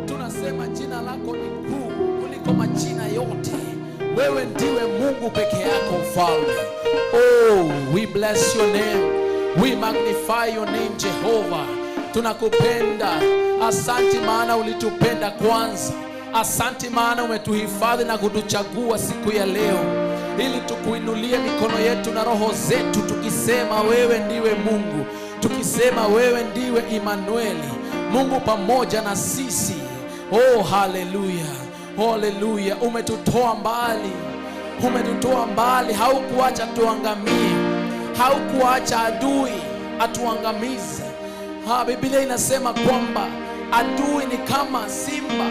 Tunasema jina lako ni kuu kuliko majina yote. Wewe ndiwe Mungu peke yako mfalme. Oh, we bless your name. We magnify your name, Jehovah. Tunakupenda. Asante maana ulitupenda kwanza. Asante maana umetuhifadhi na kutuchagua siku ya leo ili tukuinulie mikono yetu na roho zetu, tukisema wewe ndiwe Mungu, tukisema wewe ndiwe Imanueli, Mungu pamoja na sisi. Oh, haleluya, haleluya! Umetutoa mbali, umetutoa mbali, haukuacha tuangamie, haukuacha adui atuangamize. Ha, Biblia inasema kwamba adui ni kama simba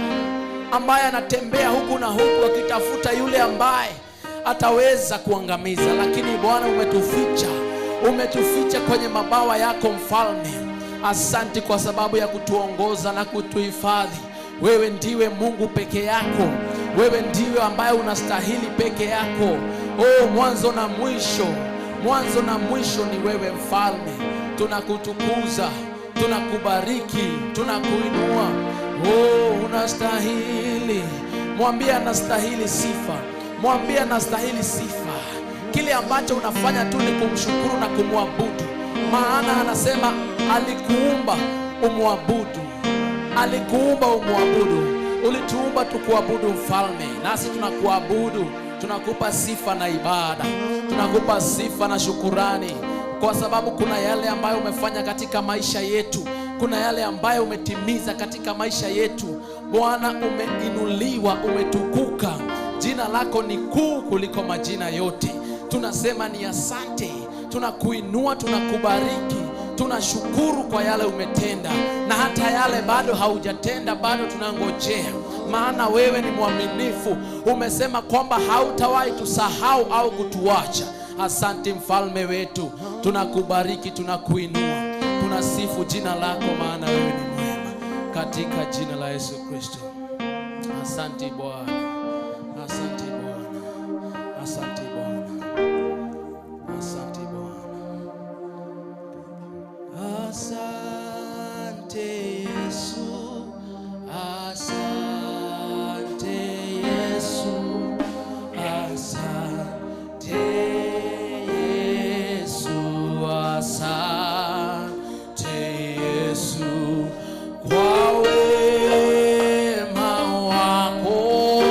ambaye anatembea huku na huku akitafuta yule ambaye ataweza kuangamiza, lakini Bwana umetuficha, umetuficha kwenye mabawa yako mfalme. Asante kwa sababu ya kutuongoza na kutuhifadhi. Wewe ndiwe Mungu peke yako, wewe ndiwe ambaye unastahili peke yako. Oh, mwanzo na mwisho, mwanzo na mwisho ni wewe mfalme. Tunakutukuza, tunakubariki, tunakuinua. Oh, unastahili. Mwambie anastahili sifa, mwambie anastahili sifa. Kile ambacho unafanya tu ni kumshukuru na kumwabudu, maana anasema alikuumba umwabudu, alikuumba umwabudu. Ulituumba tukuabudu mfalme, nasi tunakuabudu, tunakupa sifa na ibada, tunakupa sifa na shukurani, kwa sababu kuna yale ambayo umefanya katika maisha yetu, kuna yale ambayo umetimiza katika maisha yetu. Bwana, umeinuliwa, umetukuka, jina lako ni kuu kuliko majina yote. Tunasema ni asante, tunakuinua, tunakubariki, tunashukuru kwa yale umetenda na hata yale bado haujatenda, bado tunangojea, maana wewe ni mwaminifu. Umesema kwamba hautawahi tusahau au kutuacha. Asante mfalme wetu, tunakubariki, tunakuinua, tunasifu jina lako, maana wewe ni mwema, katika jina la Yesu Kristo. Asante Bwana, asante Bwana, asante Bwana, asante Bwana. Asante Yesu, asante Yesu, asante Yesu, asante Yesu, kwa wema wako.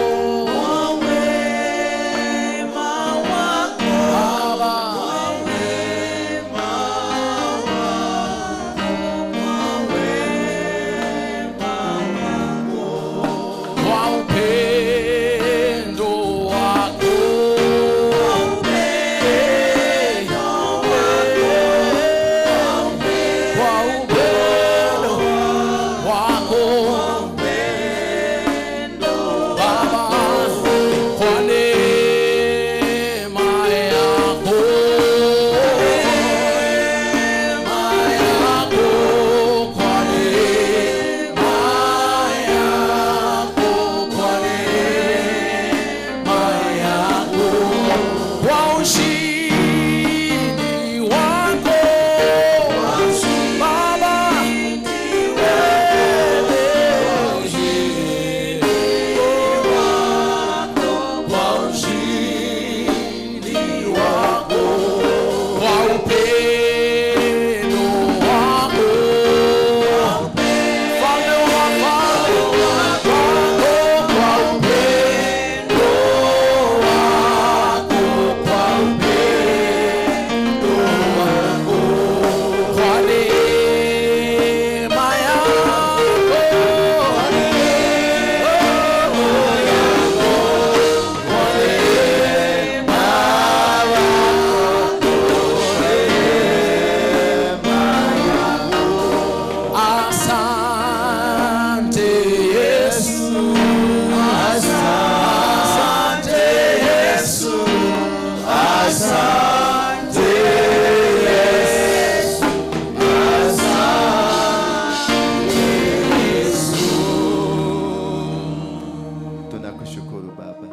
Baba.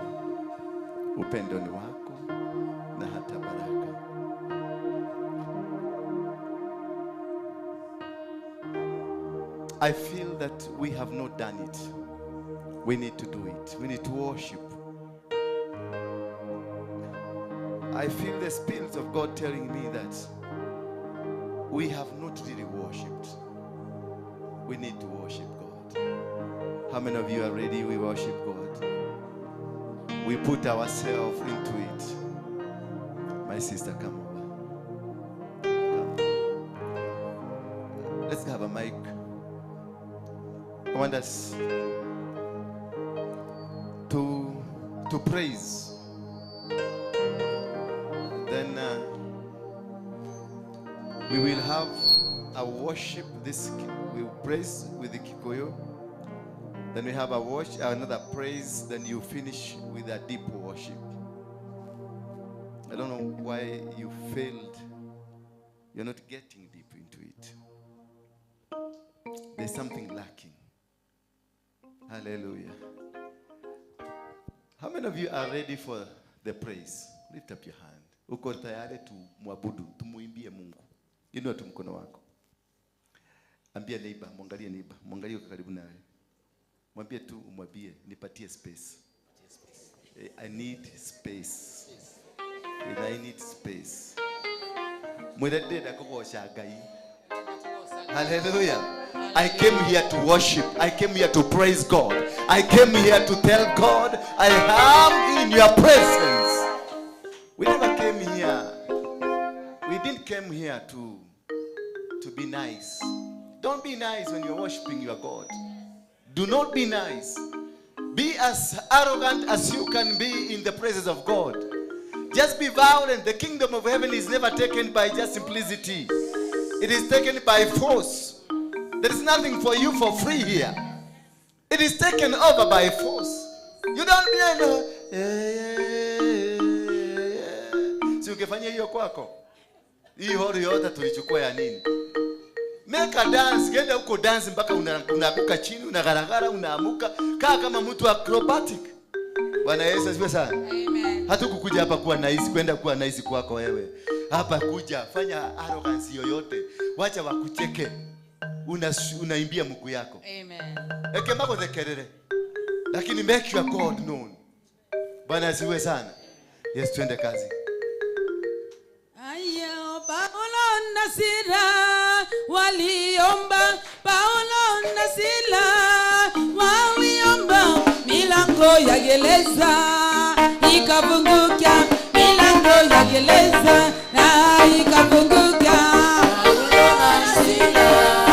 Upendo ni wako na hata baraka. I feel that we have not done it. We need to do it. We need to worship. I feel the Spirit of God telling me that we have not really worshipped. We need to worship God. How many of you are ready? We worship God. We put ourselves into it. My sister, come over. Come. Let's have a mic. I want us to praise. Then we will have a worship. This we will praise with the Kikuyu. Then we have a worship, another praise. Then you finish with a deep worship. I don't know why you failed. You're not getting deep into it. There's something lacking. Hallelujah. How many of you are ready for the praise? Lift up your hand. Uko tayari tumwabudu, tumuimbie Mungu. Inua tu mkono wako. Ambia neighbor, mwangalie neighbor, mwangalie uko karibu nawe. Mwambie tu, umwambie nipatie space. I need space. I need space. Mwende ndakugooca Ngai. Hallelujah. I came here to worship. I came here to praise God. I came here to tell God I am in your presence. We never came here. We didn't come here to be nice. Don't be nice when you're worshiping your God. Do not be nice. Be as arrogant as you can be in the presence of God. Just be violent. The kingdom of heaven is never taken by just simplicity. It is taken by force. There is nothing for you for free here. It is taken over by force. You don't be like, si ungefanya hiyo kwako. Hii hori yote tulichukua ya nini? Make a dance, genda huko dance mpaka unaanguka chini, unagaragara, unaamuka, kaa kama mtu acrobatic. Bwana Yesu asifiwe sana. Amen. Hatukukuja hapa kuwa nice, kwenda kuwa nice kwako wewe. Hapa kuja fanya arrogance yoyote. Wacha wakucheke. Unaimbia Mungu yako. Amen. Ekemako thekerere. Lakini make your God known. Bwana asifiwe sana. Yes, twende kazi. Ayo Paulo na Sila waliomba, Paulo na Sila waliomba, milango ya gereza ikafunguka, milango ya gereza na ikafunguka.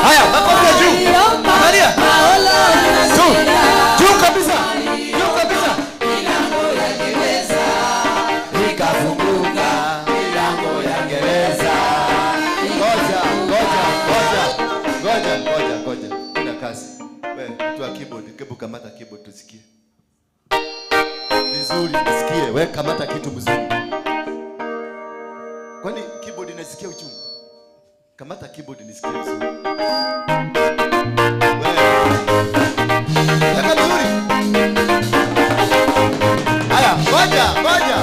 Haya, makofi ya juu. Angalia. Paulo na Juu. Sila Juu kabisa. Juu kabisa. milango ya gereza Ikafunguka milango ya gereza. Ngoja, ngoja, ngoja. Ngoja, ngoja, ngoja. Kuna kazi. Wewe, mtu wa keyboard, hebu kamata keyboard tusikie. Vizuri, tusikie. Wewe kamata kitu mzuri. Kwani keyboard inasikia uchungu? Kamata keyboard nisikie vizuri. Wewe. Weka vizuri. Haya, ngoja, ngoja.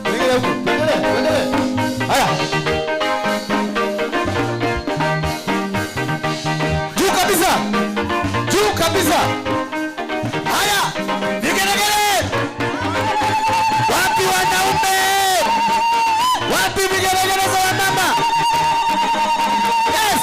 Tuendelee huko, tuendelee, tuendelee. Haya. Juu kabisa. Juu kabisa. Haya, vigelegele. Wapi wanaume? Wapi vigelegele za wamama? Yes.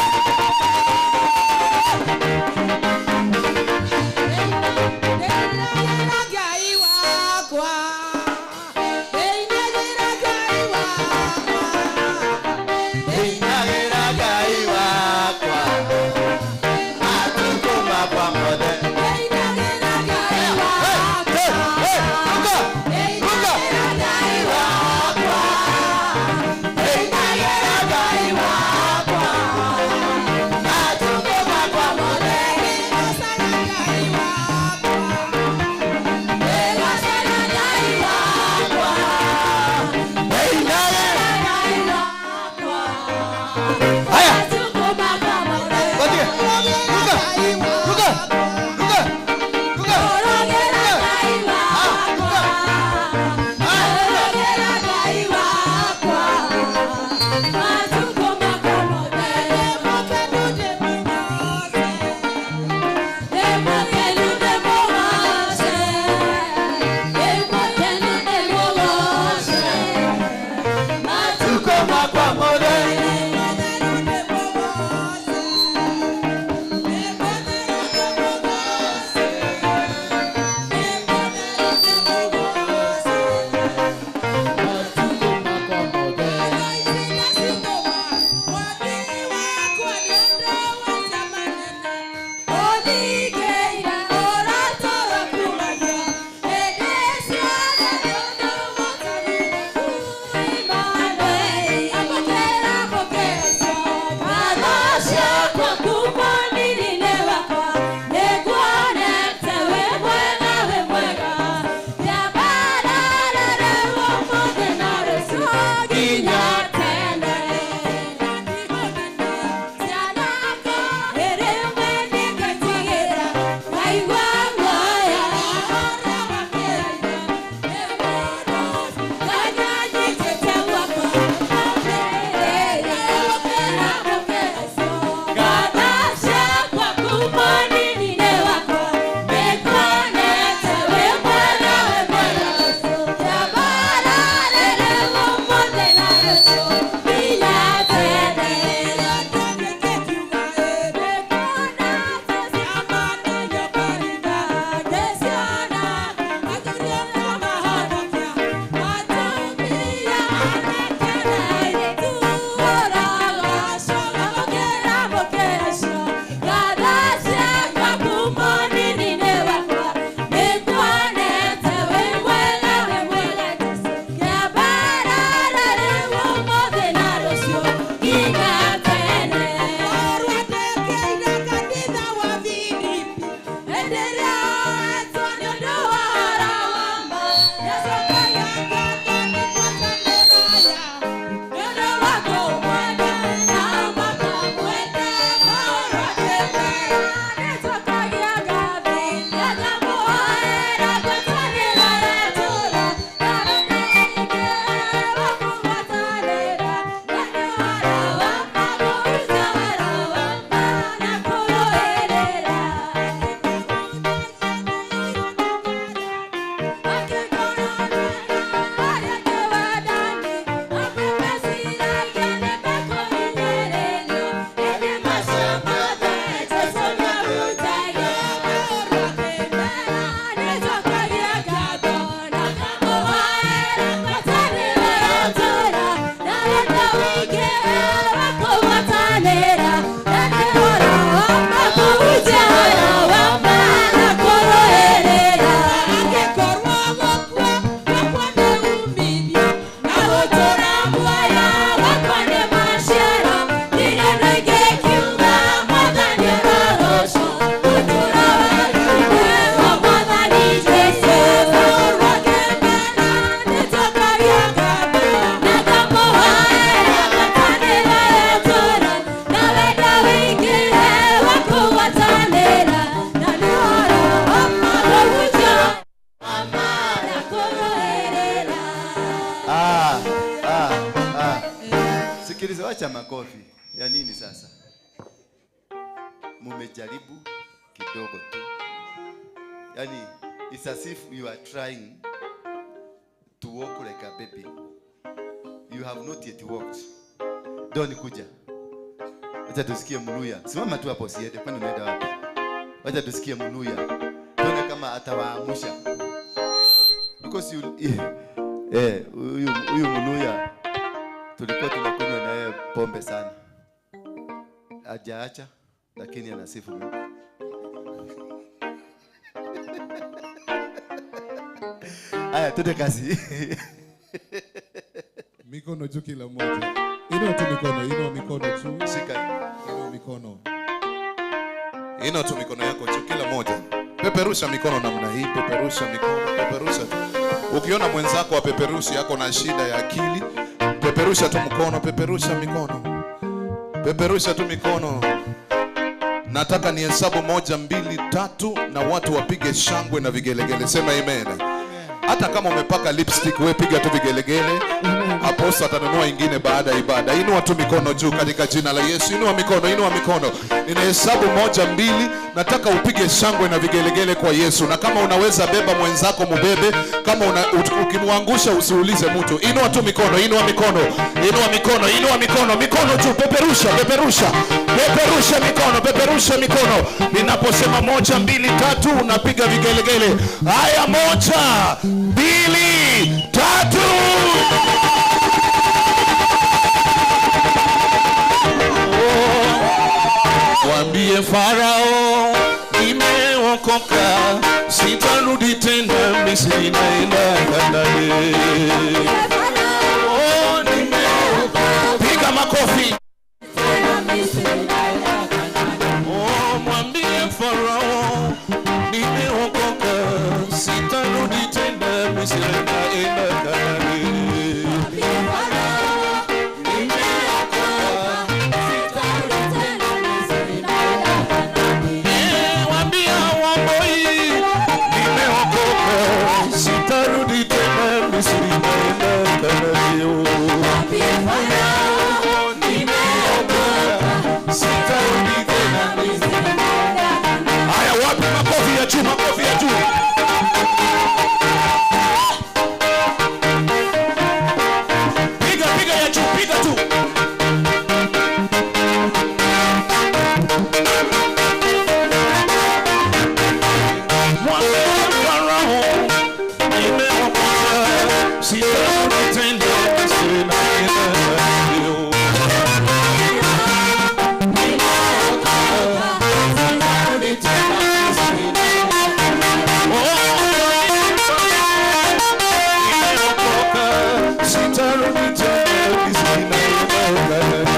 Ah, ah, ah. Sikiliza, wacha makofi ya nini sasa? Mumejaribu kidogo tu. Yani, it's as if you are trying to walk like a baby. You have not yet walked. Don, kuja. Wacha tusikie Mluya. Simama tu hapo usiende, kwani unaenda wapi? Wacha tusikie Mluya. Tuone kama atawaamusha. Because you huyu Mluya tulikuwa tunakunywa naye pombe sana. Hajaacha lakini anasifu Mungu. Haya, twende kazi. Mikono juu kila mmoja. Inua tu mikono, inua mikono juu. Shika. Inua mikono. Inua tu mikono yako juu kila mmoja. Peperusha mikono namna hii, peperusha mikono, peperusha tu. Ukiona mwenzako apeperushi yako na shida ya akili, peperusha tu mkono, peperusha mikono. Peperusha tu mikono. Nataka nihesabu 1, 2, 3 na watu wapige shangwe na vigelegele. Sema amen. Hata kama umepaka lipstick, wewe piga tu vigelegele. Apostle atanunua ingine baada ya ibada. Inua tu mikono juu katika jina la Yesu. Inua mikono, inua mikono. Ninahesabu 1, 2, nataka upige shangwe na vigelegele kwa Yesu. Na kama unaweza beba mwenzako mubebe, kama ukimwangusha usiulize mtu. Inua tu mikono, inua mikono, inua mikono, inua mikono, mikono juu, peperusha, peperusha. Peperusha mikono, peperusha mikono. Ninaposema 1, 2, 3 unapiga vigelegele. Haya, 1, 2, 3. Mwambie Farao nimeokoka, sitarudi tena Misri, naenda Kanaani. Oh, nimeokoka. Piga makofi. Oh, mwambie Farao nimeokoka, sitarudi tena Misri, naenda Kanaani. Sitarudi tena Misri, naenda Kanaani. Sitarudi tena Misri. Haya, wapi makofi ya juu, makofi ya juu. Piga, piga ya juu, piga tu. Mwambie Farao nimeokoka, sitarudi tena Misri, naenda Kanaani. Sitarudi tena Misri, naenda Kanaani.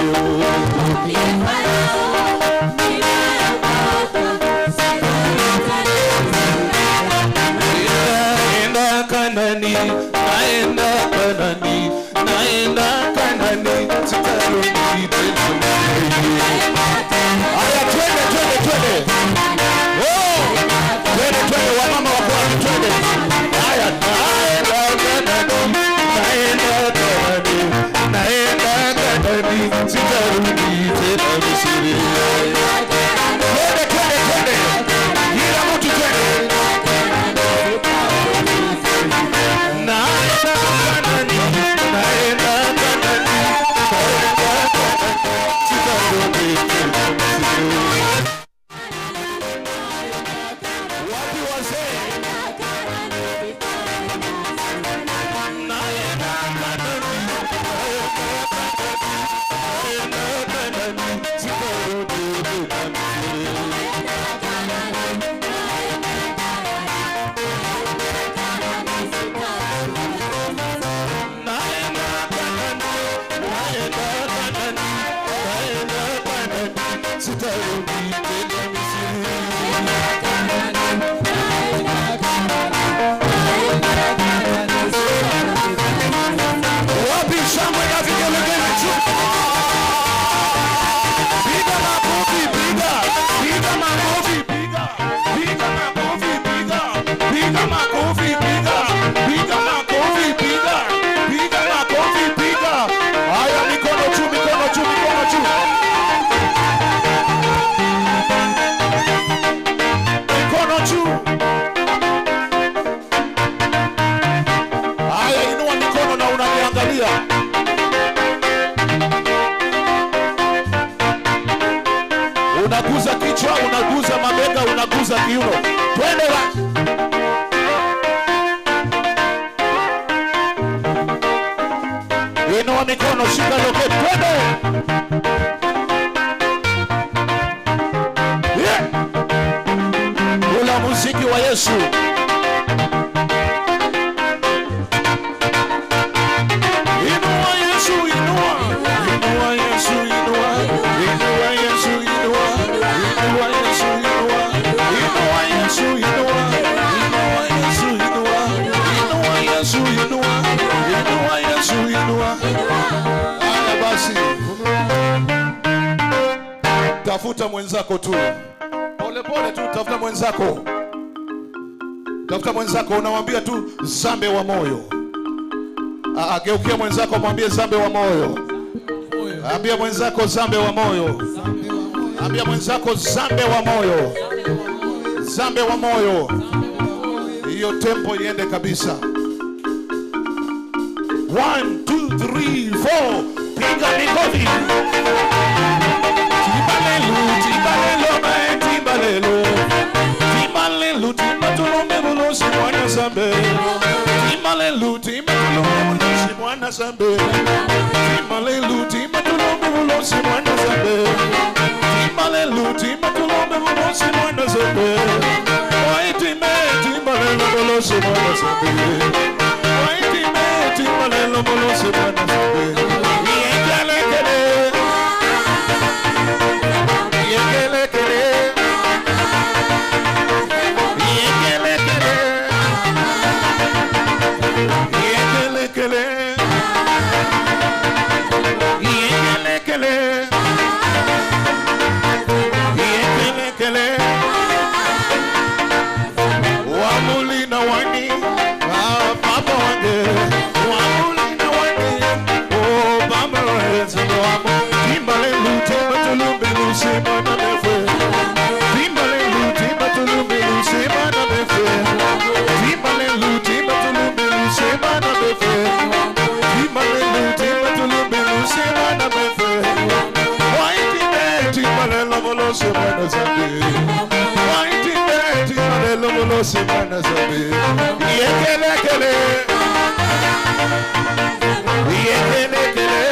Naenda Kanaani, naenda Kanaani, naenda Kanaani, sitarudi tena Misri. Haya, twende, twende, twende. Oh, twende, twende, wamama wako wapi? Twende. Haya, naenda Kanaani, naenda Kanaani, naenda Kanaani, sitarudi tena Misri. Twende, twende, twende. Kila mtu twende. Naenda Kanaani, naenda Kanaani, naenda Kanaani, sitarudi tena Misri. Wapi wazee? Naenda Kanaani, naenda Kanaani, sitarudi tena Misri. Naenda Kanaani, naenda Kanaani, naenda Kanaani, sitarudi tena Misri. Wapi shangwe na vigelegele juu? Piga makofi, piga, piga makofi, piga, piga makofi, piga, piga makofi, piga, piga. kiuno. Twende basi. Inua mikono, shika loketo, twende. Yeah. Ula muziki wa Yesu. Inua Yesu, inua. Inua Yesu, inua. Inua Yesu, inua. Inua Yesu, inua. Inua Yesu, inua. Inua Yesu, inua. Inua Yesu, inua. Inua Yesu, inua. Haya basi. Tafuta mwenzako tu. Pole pole tu, tafuta mwenzako. Tafuta mwenzako, unamwambia tu zambe wa moyo. Ageukia mwenzako, mwambie zambe wa moyo. Ambia mwenzako zambe wa moyo. Ambia mwenzako zambe wa moyo. Zambe wa moyo. Hiyo tempo iende kabisa. 1 2 3 4. Piga mikofi. Timbalelu, timbalelo, mae timbalelo. Timbalelu, timbatulumbe bulosi mwana zambe. Timbalelu, timbatulumbe bulosi mwana zambe. Timbalelu, timbatulumbe bulosi mwana zambe. Timbalelu, timbatulumbe bulosi mwana zambe. Oi time, timbalelu bulosi mwana zambe. Oi time, timbalelu bulosi mwana zambe. Yekelekele. Yekelekele. Yekelekele. Yekelekele. Yekelekele. Yekelekele. Wamuli na wani, papa wange. Wamuli na wani, oh baba wange. Timbalelu, timbatulumbe lusima na mefe. Timbalelu, timbatulumbe lusima na mefe. Timbalelu, timbatulumbe lusima na mefe. Timbalelu, timbatulumbe lusima na mefe. Waitime, timbalelu bolosima na zambi. Waitime, timbalelu bolosima na zambi. Yekelekele. Yekelekele.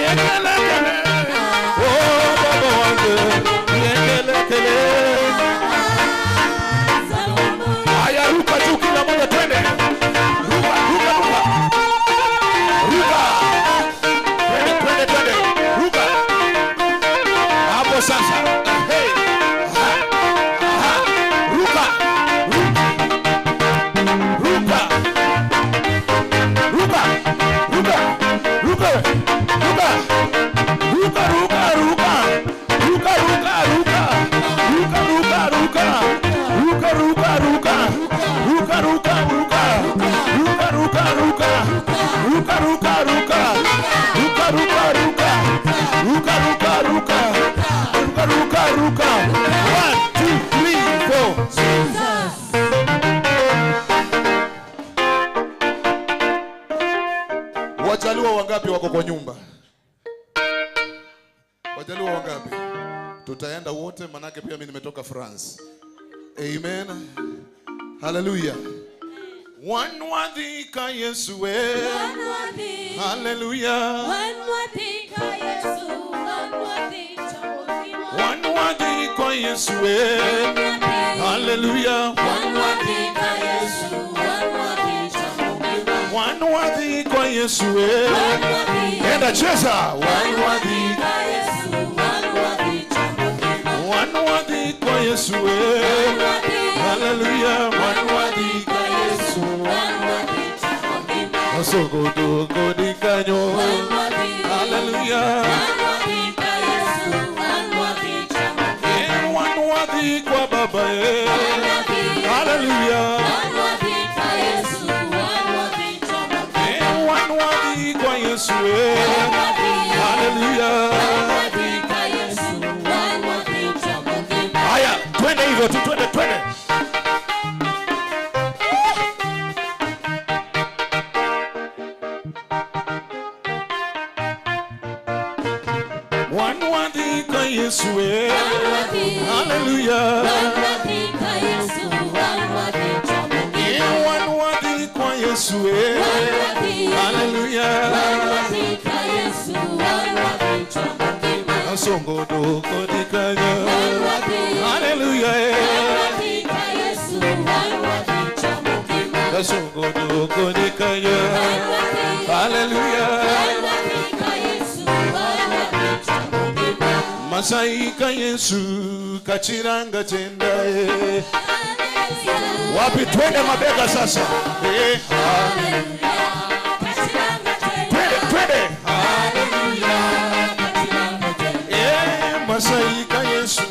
Yekelekele. Oh baba wange. Yekelekele. Haya, ruka tu kila moja, twende. Ruka, ruka, ruka. Ruka. Twende, twende, twende. Ruka. Hapo sasa. Hey. Ha. Ha. Ruka. Ruka. Ruka. Ruka. Ruka. Ruka. Ruka, ruka, ruka. Ruka, ruka, ruka. Ruka, ruka, ruka. Ruka, ruka, ruka. Ruka, ruka, ruka. Ruka, ruka, ruka. Ruka, ruka, ruka. Ruka, ruka, ruka. Ruka, ruka, ruka. Ruka, ruka, ruka. 1 2 3 4. Wajaluo wangapi wako kwa nyumba? Wajaluo wangapi? Tutaenda wote, manake pia mimi nimetoka France. Amen. Hallelujah. Wanwadhika Yesu we. Hallelujah. Wanwadhika Yesu we. Hallelujah. Wanwadhika Yesu we. Enda cheza. Wanwadhika Wanwadhika Yesu we. Hallelujah. Wanwadhika Yesu. Asogodogodinganyo. Hallelujah. Wanwadhika Baba ye. Hallelujah. Wanwadhika Yesu we. Hallelujah. Haya, twende hivyo tu, twende, twende. Wanwadhika Yesu we. Hallelujah. Wanwadhi kwa Yesu we. Hallelujah. Asongo doko dikanya. Hallelujah. Asongo doko dikanya. Hallelujah. Masaika Yesu kachiranga tendae. Wapi twende mabega sasa. Twende twende. Hallelujah. Masaika Yesu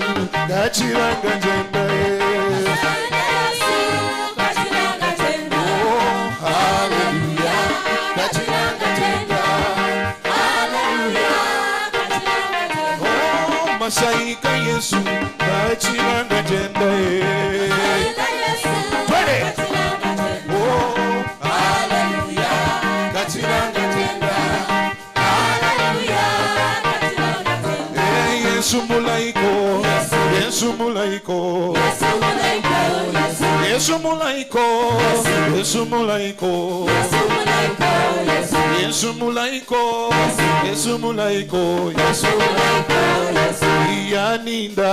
kachiranga tendae. Oh, hallelujah. Kachiranga tendae. Hallelujah. Oh, Masaika Yesu kachiranga tendae. Oh, hallelujah. Kachiranga tenda. Hallelujah. Eh, Yesu mulaiko. Yesu mulaiko. Yesu mulaiko. Yesu mulaiko. Yesu mulaiko. Yesu mulaiko. Yesu mulaiko. Yaninda.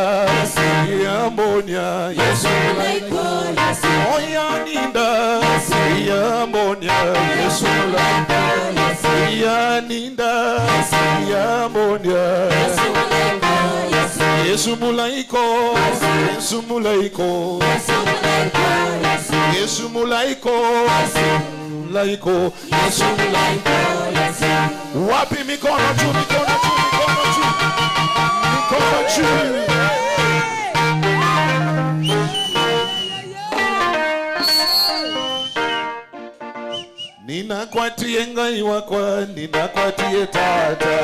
Yambonya. Yesu mulaiko. Oh, yaninda. Yambonya. Yesu mulaiko. Yaninda. Yambonya. Yesu mulaiko. Yesu mulaiko. Yesu mulaiko. Mulaiko. Yesu mulaiko. Wapi mikono juu, mikono juu, mikono juu. Mikono juu. Ninakwatie ngai wakwa, ninakwatie tata.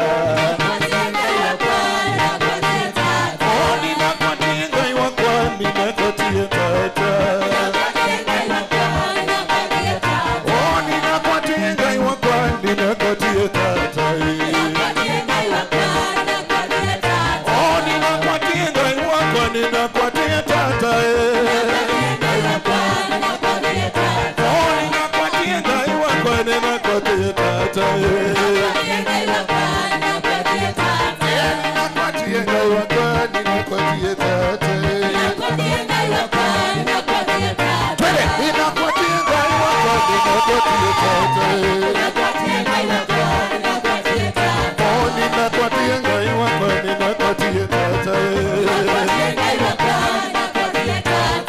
Oh, ninakwatie ngai wakwa, ninakwatie tata. Oh, ninakwatie ngai wakwa, ninakwatie tata. Oh, ninakwatie ngai wakwa, ninakwatie tata. Oh, ninakwatie ngai wakwa, ninakwatie tata. Ninakwatie ngai wakwa, ninakwatie tata. Twende, ninakwatie ngai wakwa, ninakwatie tata. Oh, ninakwatie ngai wakwa, ninakwatie tata.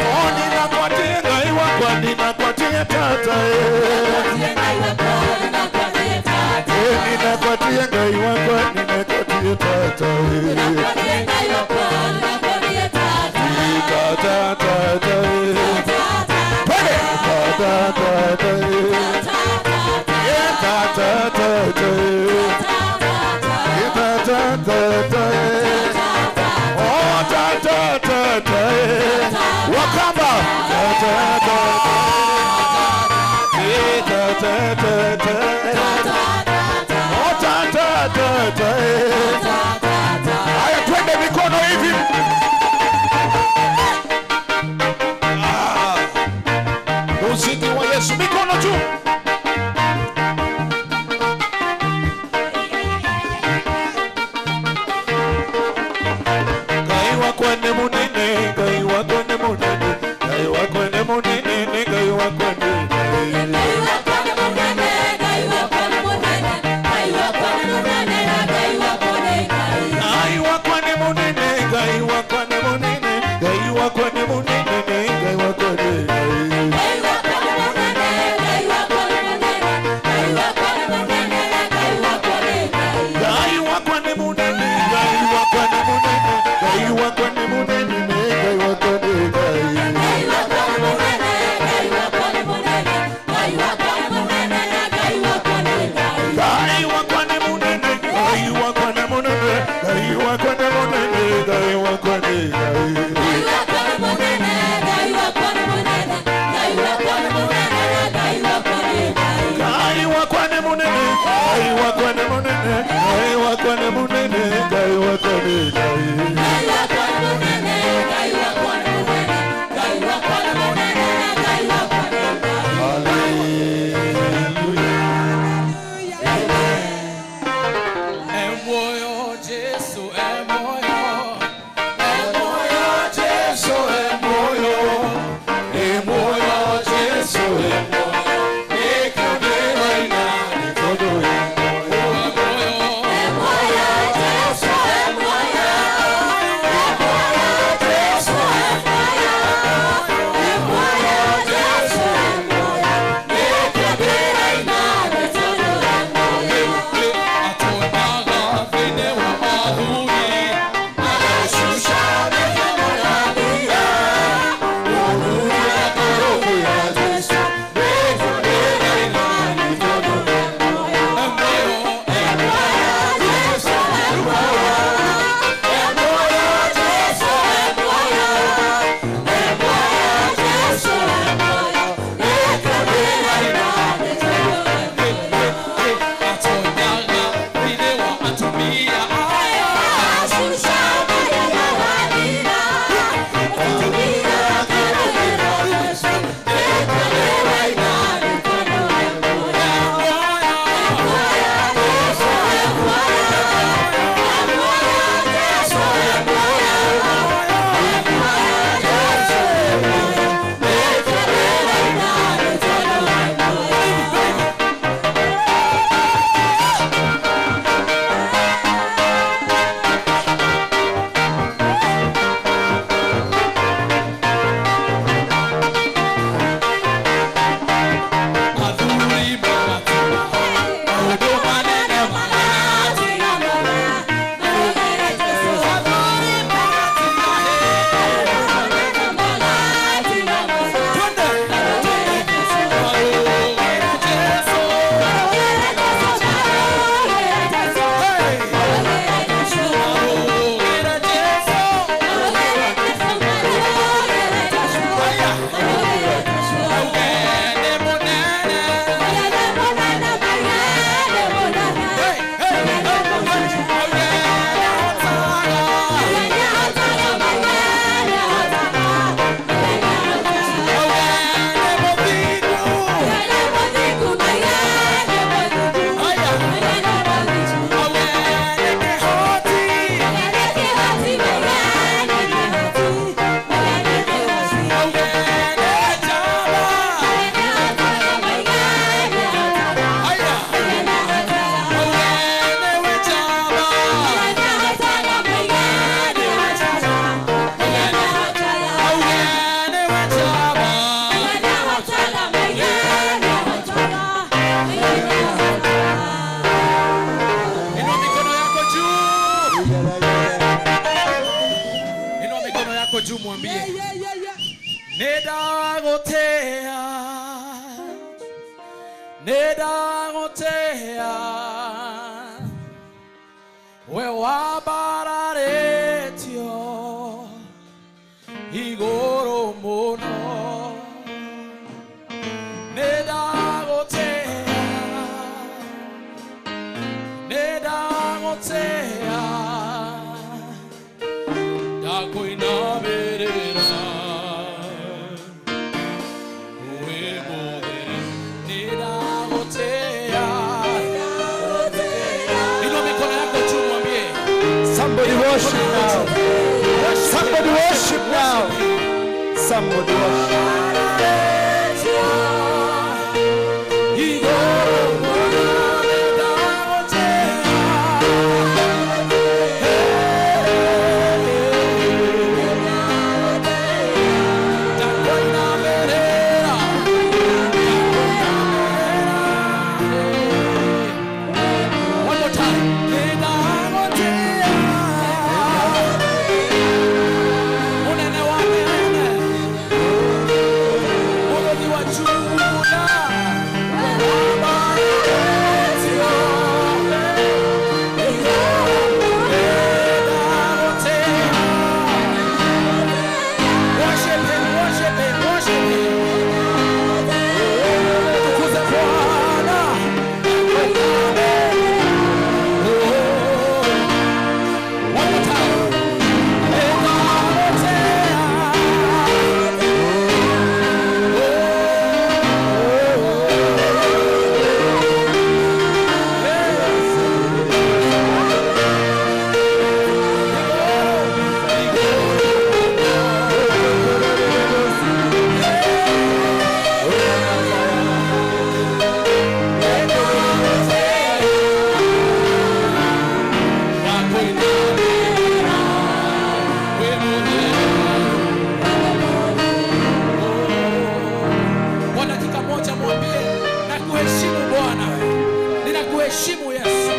Oh, ninakwatie ngai wakwa, ninakwatie tata. Ninakwatie ngai wakwa, ninakwatie tata. Ta ta ta. Twende, ta ta ta ta. Ta ta ta ta. Ta ta ta ta. Oh, ta ta ta ta. Wakamba. Ta ta ta ta. Ta ta ta ta. Oh, ta ta ta ta. Haya, twende mikono hivi. Muziki wa Yesu, mikono juu. Ngai wakwa ni munene, Ngai wakwa ni munene, Ngai wakwa ni munene, Ngai wakwa ni munene. Ngai wakwa ni munene, Ngai wakwa ni munene, Ngai wakwa ni munene, Ngai wakwa ni munene. Ngai wakwa ni munene, Ngai wakwa ni munene, Ngai wakwa ni munene, Ngai wakwa ni Ngai wakwa ni munene, Ngai wakwa ni munene, Ngai wakwa ni munene, Ngai wakwa ni Ngai wakwa ni munene, Ngai wakwa ni munene, Ngai wakwa ni munene, Ngai wakwa wakwa nĩ Ngai. Ngai wakwa nĩ mũnene, Ngai wakwa nĩ mũnene, Ngai wakwa nĩ mũnene, Ngai wakwa nĩ Ngai. Hallelujah. Emoyo Jesu, emoyo. Emoyo Jesu, emoyo. Emoyo Jesu, emoyo. Ekabela ina Tondũ wĩ muoyo. emoyo. Emoyo Jesu, emoyo. Emoyo Jesu, emoyo. Emoyo Jesu, emoyo. Ekabila inane tondũ emoyo. Atonyaga thĩinĩ wa athuri. Agashusha mĩhano ya thira. Kũrũkũ ya Jesũ. Ekabela inani tondũ wĩ muoyo. Emoyo. Emoyo Jesu, emoyo. Emoyo Jesu, emoyo. Emoyo Jesu, emoyo. Ekabila inane tondũ emoyo. Atonyaga thĩinĩ wa atumia. Ashusha mĩhano ya thira. Atumia karũhĩro Jesu. Ekabila inane tondũ emoyo. Emoyo. Jesu, emoyo. Emoyo Jesu, emoyo. Emoyo Jesu, emoyo. Ekabila inane tondũ emoyo. Athuri magatura. Maũndũ manene Maratiga marũgĩre Jesu. Athuri magatiga Maratiga Twende. marũgĩre Jesu. Marũgĩre Jesu. Marũgĩre Jesu, marũgĩre Jesu. Hey. Marũgĩre Jesu. Marũgĩre Jesu. Marũgĩre Jesu, marũgĩre Jesu. Haya. Marũgĩre Jesu. Ũgene mũnene. Mũnene, mũnene, mũnene, mũnene. Hey, hey, hey, hey. Ũgene hotaga. Mũnene hotaga, mũnene hotaga, mũnene hotaga. Ũgene mũthingu. Mũnene mũthingu, mũnene mũthingu. Haya. Mũnene mũthingu. Ũgene kĩhoti. Mũnene kĩhoti, mũnene kĩhoti, mũnene kĩhoti. Ũgene njamba. Mũnene hotaga, mũnene hotaga, Haya. mũnene hotaga. Ũgene wĩ njamba. Mũnene hotaga, mũnene hotaga, mũnene hotaga. Ũgene wĩ njamba. Mũnene hotaga, mũnene hotaga, mũnene hotaga. Inua mikono yako juu. Inua mikono yako juu mwambie. Nĩndagũtĩĩa, nĩndagũtĩĩa, we wambararĩtio igũrũ mũno. Nĩndagũtĩĩa, nĩndagũtĩĩa, ndakũinamĩrĩra. Wĩ mũtheru, nĩndagũtĩĩa. Inua mikono yako juu mwambie. Somebody worship now. Somebody worship now. Somebody worship. Igũrũ mũno, nĩndagũtĩĩa. Ndakũinamĩrĩra. One more time. Nĩndagũtĩĩa. Mũnene wa mĩnene. moja mwambie, nakuheshimu Bwana, ninakuheshimu Yesu,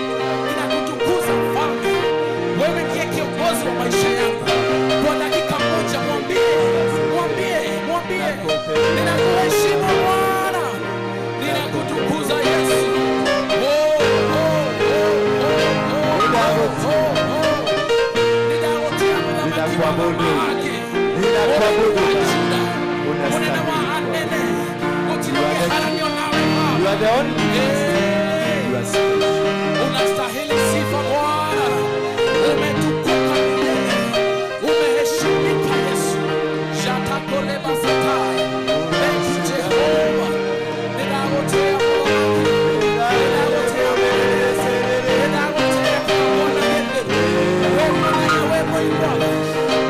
ninakutukuza Mfalme, wewe ndiye kiongozi wa maisha yangu. Kwa dakika moja mwambie, mwambie, mwambie, ninakuheshimu Bwana, ninakutukuza Yesu. Oh, oh, oh, oh, oh, oh, oh. Ninaotea mthamaki wa Ninakuabudu. mamake. Ninakuabudu. Juda. Unastahili Munene wa anene. Gũtirĩ ũngĩharanio nawe You Baba. are the only. Eh. You are special. Unastahili sifa Bwana, umetukuka milele, umeheshimika Yesu. Shatakoleba satai. Thank you Jehova. Ninagotea Bwana. Ninagotea Bwana. Ninagotea Bwana yetu. We Munene, we Mũigua.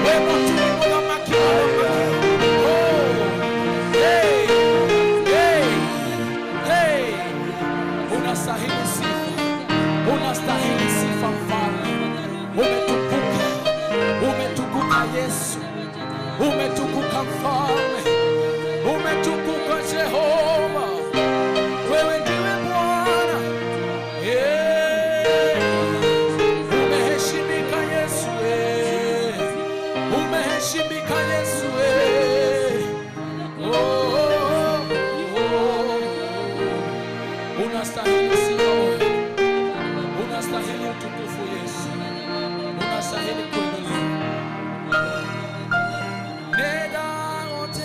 We Mũtumi Mũthamaki wa athamaki. Oh, hey, hey, hey. Unastahili sifa, unastahili sifa Mfalme. Umetukuka, umetukuka Yesu, umetukuka Mfalme, umetukuka Jehova. Wewe ndiwe Bwana. Eh, umeheshimika Yesu, eh. Umeheshimika Yesu, eh. Oh, oh, oh. Unastahili sifa Bwana. Unastahili utukufu Yesu. Unastahili kuinuliwa. Nedaotea.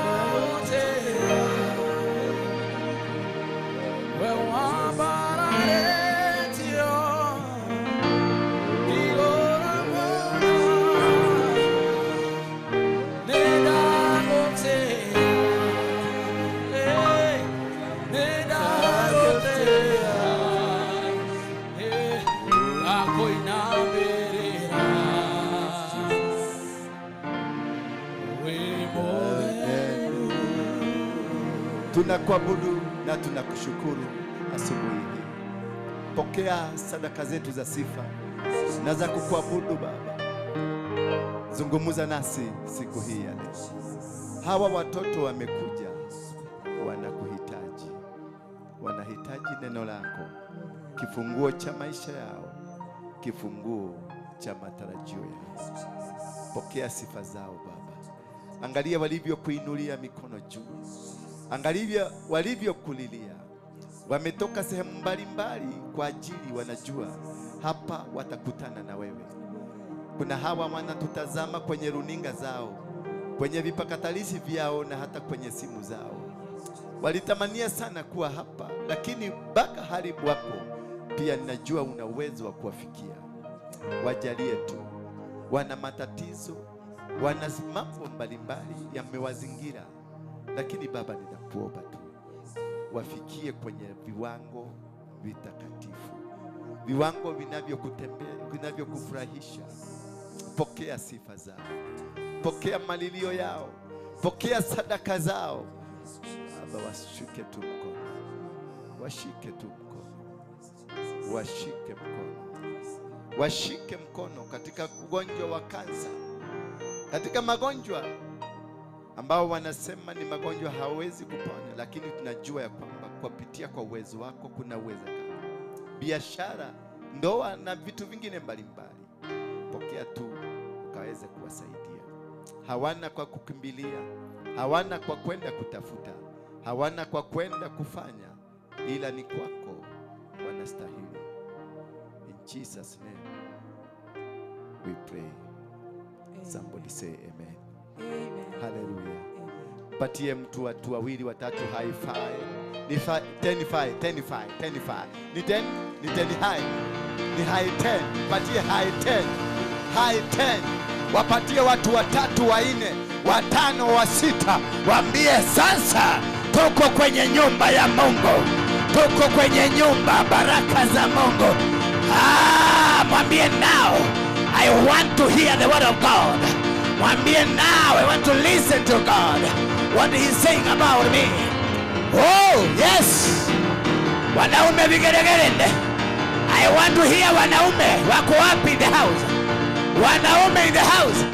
Nedaotea. Wewe wabararetio. Igora Bwana. Nedaotea. Hey, nedaotea. Hey, akoinaberera. Wimbo Tunakuabudu na tunakushukuru asubuhi hii. Pokea sadaka zetu za sifa na za kukuabudu Baba. Zungumza nasi siku hii ya leo. Hawa watoto wamekuja, wanakuhitaji, wanahitaji neno lako, kifunguo cha maisha yao, kifunguo cha matarajio yao. Pokea sifa zao Baba. Angalia walivyokuinulia mikono juu, angalia walivyokulilia. Wametoka sehemu mbalimbali kwa ajili, wanajua hapa watakutana na wewe. Kuna hawa wanatutazama kwenye runinga zao, kwenye vipakatalishi vyao na hata kwenye simu zao. Walitamania sana kuwa hapa, lakini mpaka hali wako pia, ninajua una uwezo wa kuwafikia. Wajalie tu, wana matatizo, wana mambo mbalimbali yamewazingira, lakini Baba, ninakuomba tu wafikie kwenye viwango vitakatifu, viwango vinavyokutembea, vinavyokufurahisha. Pokea sifa zao, pokea malilio yao, pokea sadaka zao Baba, washike tu mkono, washike tu mkono, washike mkono, washike mkono katika ugonjwa wa kansa, katika magonjwa ambao wanasema ni magonjwa hawezi kuponya, lakini tunajua ya kwamba kupitia kwa uwezo wako kuna uwezekano. Biashara, ndoa na vitu vingine mbalimbali, pokea tu ukaweze kuwasaidia. Hawana kwa kukimbilia, hawana kwa kwenda kutafuta, hawana kwa kwenda kufanya, ila ni kwako wanastahili. In Jesus name we pray. Somebody say amen. Amen. Hallelujah. Patie mtu watu wawili watatu high five. Ni 10 five, 10 five, 10 five. Ni 10, ni 10 high. Ni high 10. Patie high 10. High 10. Wapatie watu watatu, wanne, watano, wa sita. Waambie sasa tuko kwenye nyumba ya Mungu, tuko kwenye nyumba baraka za Mungu. Ah, mwambie now I want to hear the word of God. Mwambie now I want to listen to God, what he is saying about me. Oh yes, wanaume vigelegele. I want to hear wanaume wako wapi in the house? Wanaume in the house.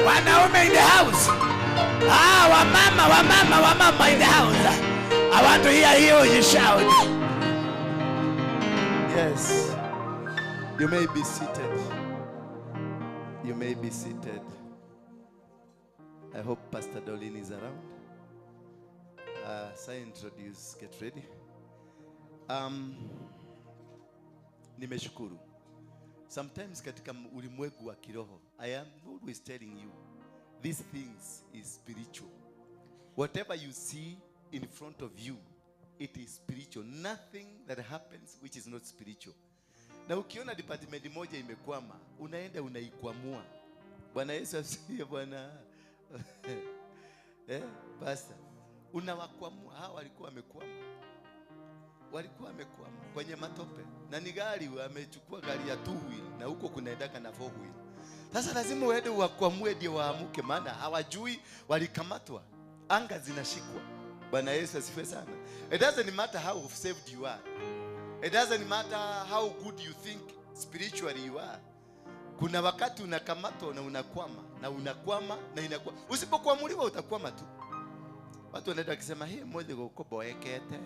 Wanaume in the house. Wamama, wamama, wamama in the house. I want to hear you shout. Yes. You may be seated. You may be seated. I hope Pastor Dolin is around. As I introduce, get ready. Nimeshukuru. Sometimes katika ulimwengu wa kiroho, I am always telling you, these things is spiritual. Whatever you see in front of you, it is spiritual. Nothing that happens which is not spiritual. Na ukiona department moja imekwama, unaenda unaikwamua. Bwana Yesu asifiwe bwana. Pastor, unawakwamua. Hawa walikuwa wamekwama. Walikuwa wamekwama kwenye matope. Na ni gari, wamechukua gari ya 2 wheel na huko kunaendaka na 4 wheel. Sasa lazima uende uwakwamue ndio waamuke, maana hawajui walikamatwa. Anga zinashikwa. Bwana Yesu asifiwe sana. It doesn't matter how saved you are. It doesn't matter how good you think spiritually you are. Kuna wakati unakamatwa na unakwama, na unakwama na inakuwa. Usipokwamuliwa utakwama tu. Watu wanaenda wakisema, "Hey, mmoja gokoboekete."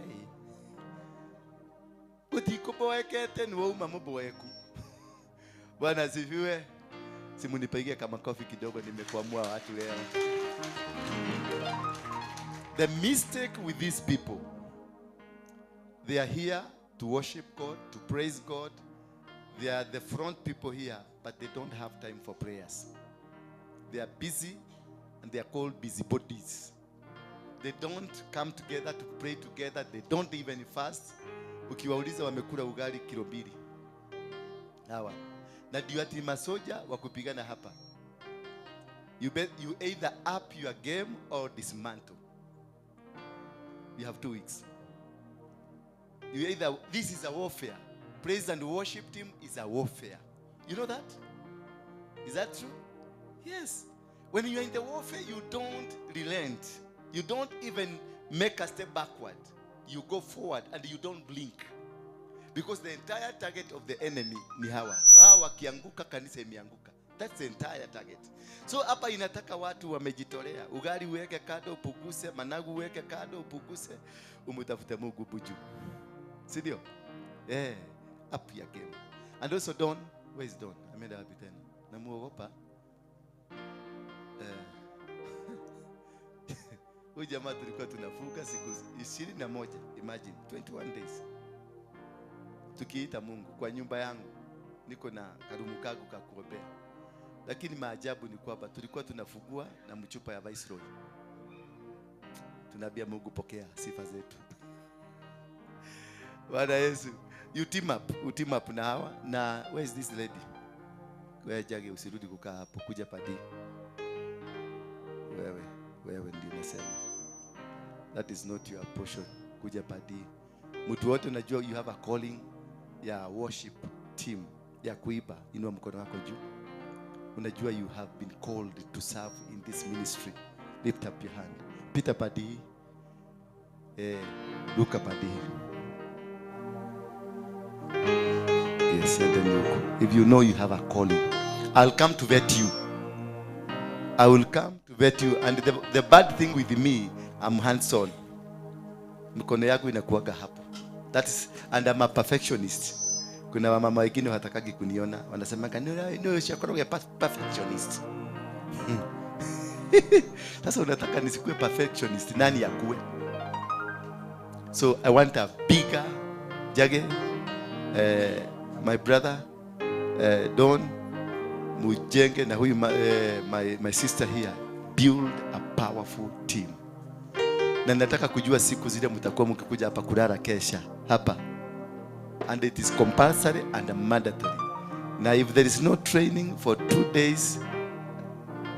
Utikoboekete ni wewe mama boeku. Bwana asifiwe. Simunipigie kama kofi kidogo, nimekwamua watu leo. The mistake with these people, they are here to worship God, to praise God. They are the front people here, but they don't have time for prayers. They are busy, and they are called busybodies. They don't come together to pray together. They don't even fast. Ukiwauliza wamekula ugali kilo 2. Hawa. Na ndio ati masoja wa kupigana hapa. You either up your game or dismantle. You have 2 weeks. You either, this is a warfare. Praise and worship team is a warfare. You know that? Is that true? Yes. When you are in the warfare, you don't relent. You don't even make a step backward. You go forward and you don't blink. Because the entire target of the enemy ni hawa. Hawa wakianguka, kanisa imeanguka. That's the entire target. So hapa inataka watu wamejitolea. Ugali uweke kando upuguse, managu uweke kando upuguse, umutafute Mungu buju. Si ndio? Up your game. And also Don, where is Don? Ameenda wapi tena? Namuogopa. Huyu jamaa tulikuwa tunafunga siku 21, imagine 21 days. Tukiita Mungu kwa nyumba yangu, niko na karumu kangu ka kuombea. Lakini maajabu ni kwamba tulikuwa tunafungua na mchupa ya Viceroy. Tunaambia Mungu pokea sifa zetu. Bwana Yesu, you team up, you team up na hawa. Na where is this lady? Wewe Jage usirudi kukaa hapo, kuja padi. Wewe, wewe ndio nasema. That is not your portion. Kuja padi. Mtu wote unajua you have a calling ya worship team ya kuiba, inua mkono wako juu. Unajua you have been called to serve in this ministry. Lift up your hand. Peter Padi. Luka Padi. Yes, and then you. If you know you have a calling, I'll come to vet you. I will come to vet you. And the bad thing with me, I'm hands-on. Mikono yangu inakuwaga hapo. And I'm a perfectionist. Kuna wamama wengine hawatakagi kuniona, wanasema no, shakoroge perfectionist. Sasa unataka nisikue perfectionist, nani akue? So I want a bigger Jage, my brother Don Mujenge na huyu my sister here, build a powerful team. Na nataka kujua siku zile mtakuwa mkikuja hapa kulala kesha hapa. And it is compulsory and mandatory. Now if there is no training for 2 days,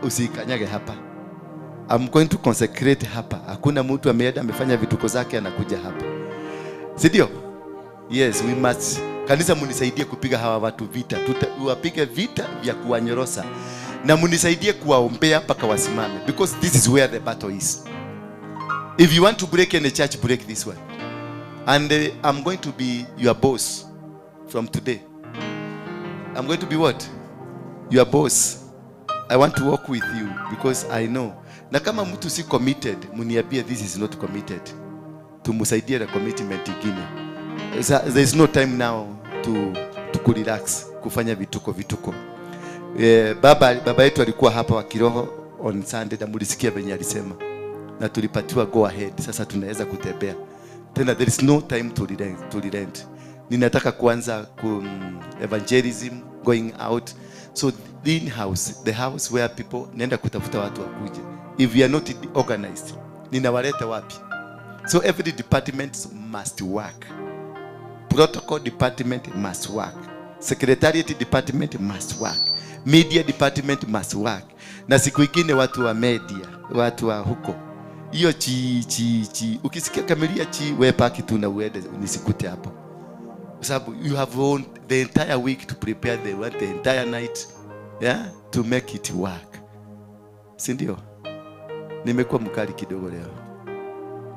usikanyage hapa. I'm going to consecrate hapa. Hakuna mtu ameenda amefanya vituko zake anakuja hapa. Si ndio? Yes, we must. Kanisa munisaidie kupiga hawa watu vita. Tuwapige vita vya kuwanyorosa. Na munisaidie kuwaombea mpaka wasimame. Because this is where the battle is. If you want to break any church, break this one. And I'm going to be your boss from today. I'm going to be what? Your boss. I want to work with you because I know. Na kama mtu si committed, mniambie this is not committed. Tumusaidie na commitment ingine. There is no time now to relax, kufanya vituko. Baba yetu alikuwa hapa wa kiroho on Sunday na mulisikia venye alisema. Na tulipatiwa go ahead. Sasa tunaweza kutembea. Tena there is no time to relent. Ninataka kuanza evangelism, going out. So the house, the house where people nenda kutafuta watu wakuje. If we are not organized, ninawaleta wapi? So every department must work. Protocol department must work. Secretariat department must work. Media department must work. Na siku ingine watu wa media, watu wa huko. Hiyo chi chi chi. Ukisikia kamilia chi, wewe paki tu na uende nisikute hapo. Kwa sababu you have owned the entire week to prepare the entire night, yeah, to make it work. Si ndio? Nimekuwa mkali kidogo leo.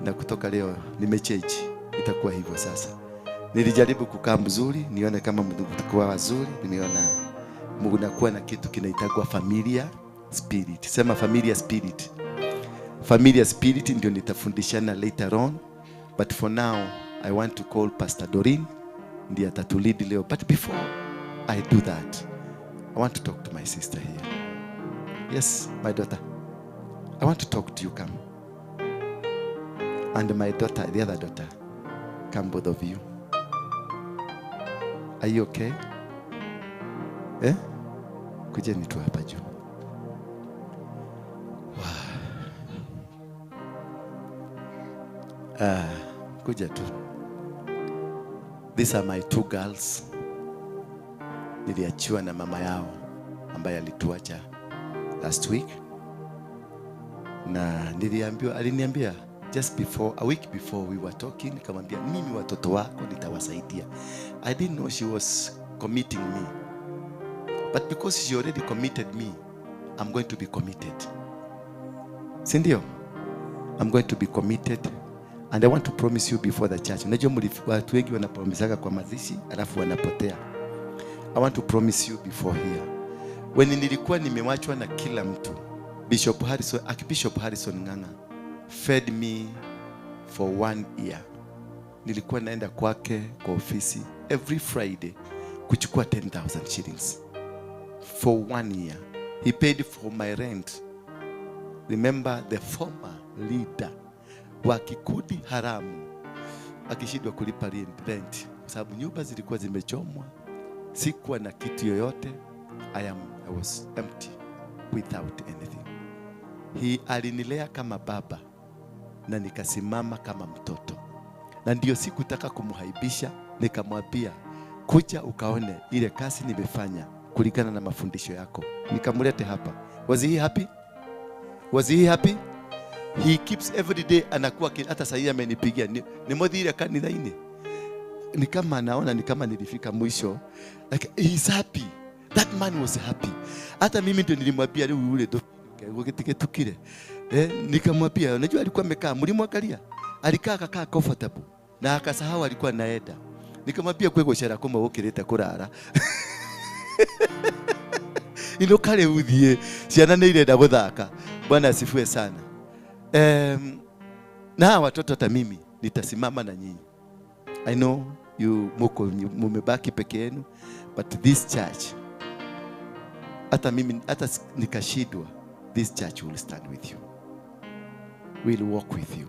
Na kutoka leo nimechange. Itakuwa hivyo sasa. Nilijaribu kukaa mzuri, nione kama mtakuwa wazuri, nimeona mnakuwa na kitu kinaitwa familia spirit. Sema familia spirit. Familia spirit ndio nitafundishana later on, but for now I want to call Pastor Doreen ndiye atatulead leo. But before I do that, I want to talk to my sister here. Yes, my daughter. I want to talk to you. Come. And my daughter, the other daughter. Come, both of you. Are you okay? Eh? Kujeni tu hapa juu. Wow. Kuja tu. These are my two girls. Niliachiwa na mama yao ambaye alituacha last week. Na niliambiwa, aliniambia just before, a week before we were talking, nikamwambia mimi watoto wako nitawasaidia. I didn't know she was committing me. But because she already committed me, I'm going to be committed. Si ndio? I'm going to be committed. And I want to promise you before the church. Unajua watu wengi wanapromisaga kwa mazishi alafu wanapotea. I want to promise you before here. When nilikuwa nimewachwa na kila mtu, Bishop Harrison, Archbishop Harrison Ng'ang'a fed me for 1 year. Nilikuwa naenda kwake kwa ofisi every Friday kuchukua 10,000 shillings for 1 year. He paid for my rent. Remember the former leader wa kikundi haramu akishindwa kulipa rent kwa sababu nyumba zilikuwa zimechomwa, sikuwa na kitu yoyote. I was empty without anything. He alinilea kama baba na nikasimama kama mtoto. Na ndio sikutaka kumhaibisha, nikamwambia kuja ukaone ile kazi nimefanya kulingana na mafundisho yako. Nikamlete hapa. Was he happy? Was he happy? He keeps every day anakuwa hata sasa amenipigia nimuthire kanitha-inĩ. Ni kama anaona ni kama nilifika mwisho. Like he's happy. That man was happy. Hata mimi ndio nilimwambia leo yule tukire. Nikamwambia unajua alikuwa amekaa mlimwangalia. Alikaa akakaa comfortable na akasahau alikuwa naenda. Nikamwambia kwegocera kuma ukirite kurara. Ino kale uthie ciana nĩ irenda guthaka. Bwana asifiwe sana. Na watoto hata mimi nitasimama na nyinyi. I know you muko mumebaki peke yenu, but this church, hata mimi hata nikashindwa, this church will stand with you. Will walk with you.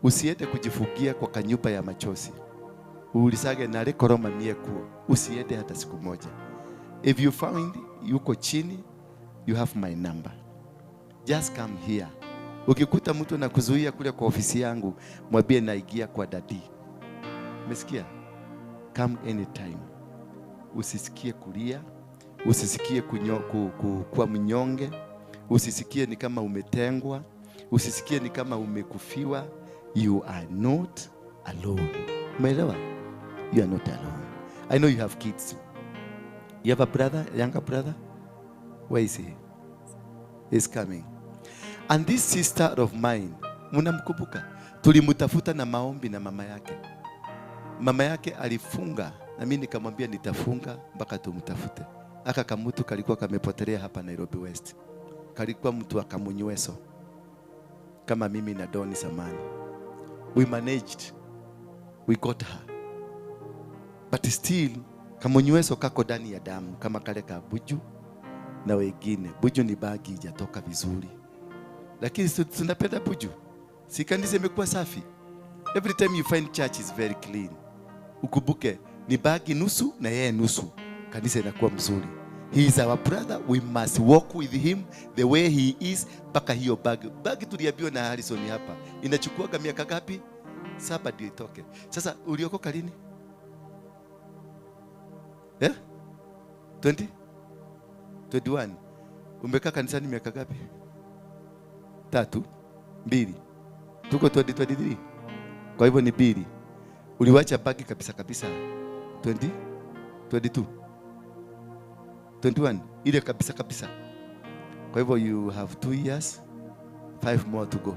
Usiende kujifugia kwa kanyumba ya machozi. Ulisage na rekoroma mie kuo. Usiende hata siku moja. If you find yuko chini, you have my number. Just come here. Ukikuta mtu na kuzuia kule kwa ofisi yangu, mwambie naingia kwa dadi. Umesikia? Come anytime. Usisikie kulia, usisikie kuwa mnyonge, usisikie ni kama umetengwa, usisikie ni kama umekufiwa. You are not alone. Umeelewa? You are not alone. I know you have kids. You have a brother, a younger brother? Where is he? He's coming. And this sister of mine, mnamkumbuka? Tulimtafuta na maombi na mama yake. Mama yake alifunga na mimi nikamwambia nitafunga mpaka tumtafute. Aka kamutu kalikuwa kamepotelea hapa Nairobi West. Kalikuwa mtu akamunyweso. Kama mimi na Doni samani. We managed. We got her. But still, kamunyweso kako ndani ya damu kama kale ka Buju na wengine. Buju ni bagi ijatoka vizuri. Lakini tunapenda Buju. Si kanisa imekuwa safi. Every time you find church is very clean. Ukumbuke ni bagi nusu na yeye nusu. Kanisa inakuwa mzuri. He is our brother. We must walk with him the way he is mpaka hiyo bagi. Bagi tuliambiwa na Harrison hapa. Inachukuaga miaka ngapi? 7 ndio itoke. Sasa uliokoka lini? Eh? 20? 21. Umekaa kanisani miaka ngapi? 3, 2. Tuko 2023. Kwa hivyo ni 2. Uliwacha bagi kabisa kabisa 20? 22. 21. Ile kabisa kabisa. Kwa hivyo you have 2 years, 5 more to go.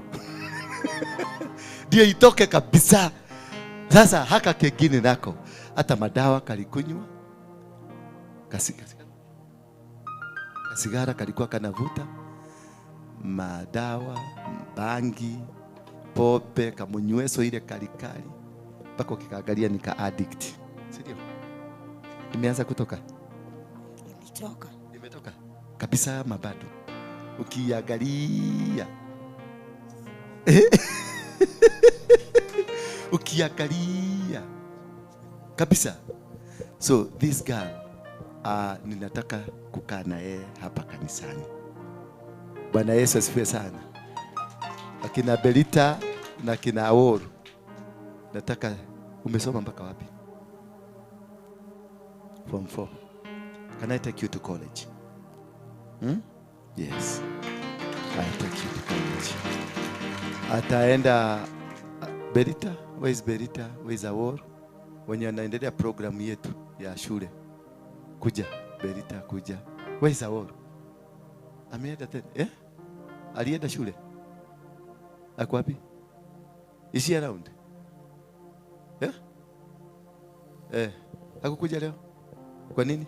Ndio itoke kabisa. Sasa haka kengine nako hata madawa kalikunywa, kasigara kalikuwa kanavuta, madawa, bangi, pombe, kamunyweso ile kalikali mpaka ukikaangalia ni ka addict. Si ndio? Imeanza kutoka? Imetoka. Imetoka kabisa mabado. Ukiangalia. Ukiangalia kabisa. So this girl, ninataka kukaa na yeye hapa kanisani. Bwana Yesu asifiwe sana. Akina Belita na kina Aworu. Nataka, umesoma mpaka wapi? Form 4. Can I take you to college? Yes. I take you to college. Ataenda Belita, where is Belita? Where is Aworu? Wenye wanaendelea programu yetu ya shule. Kuja, Belita kuja. Where is Aworu? Ameenda tena. Eh? Alienda shule? Ako wapi? Is she around? Eh? Eh, hakukuja leo? Kwa nini?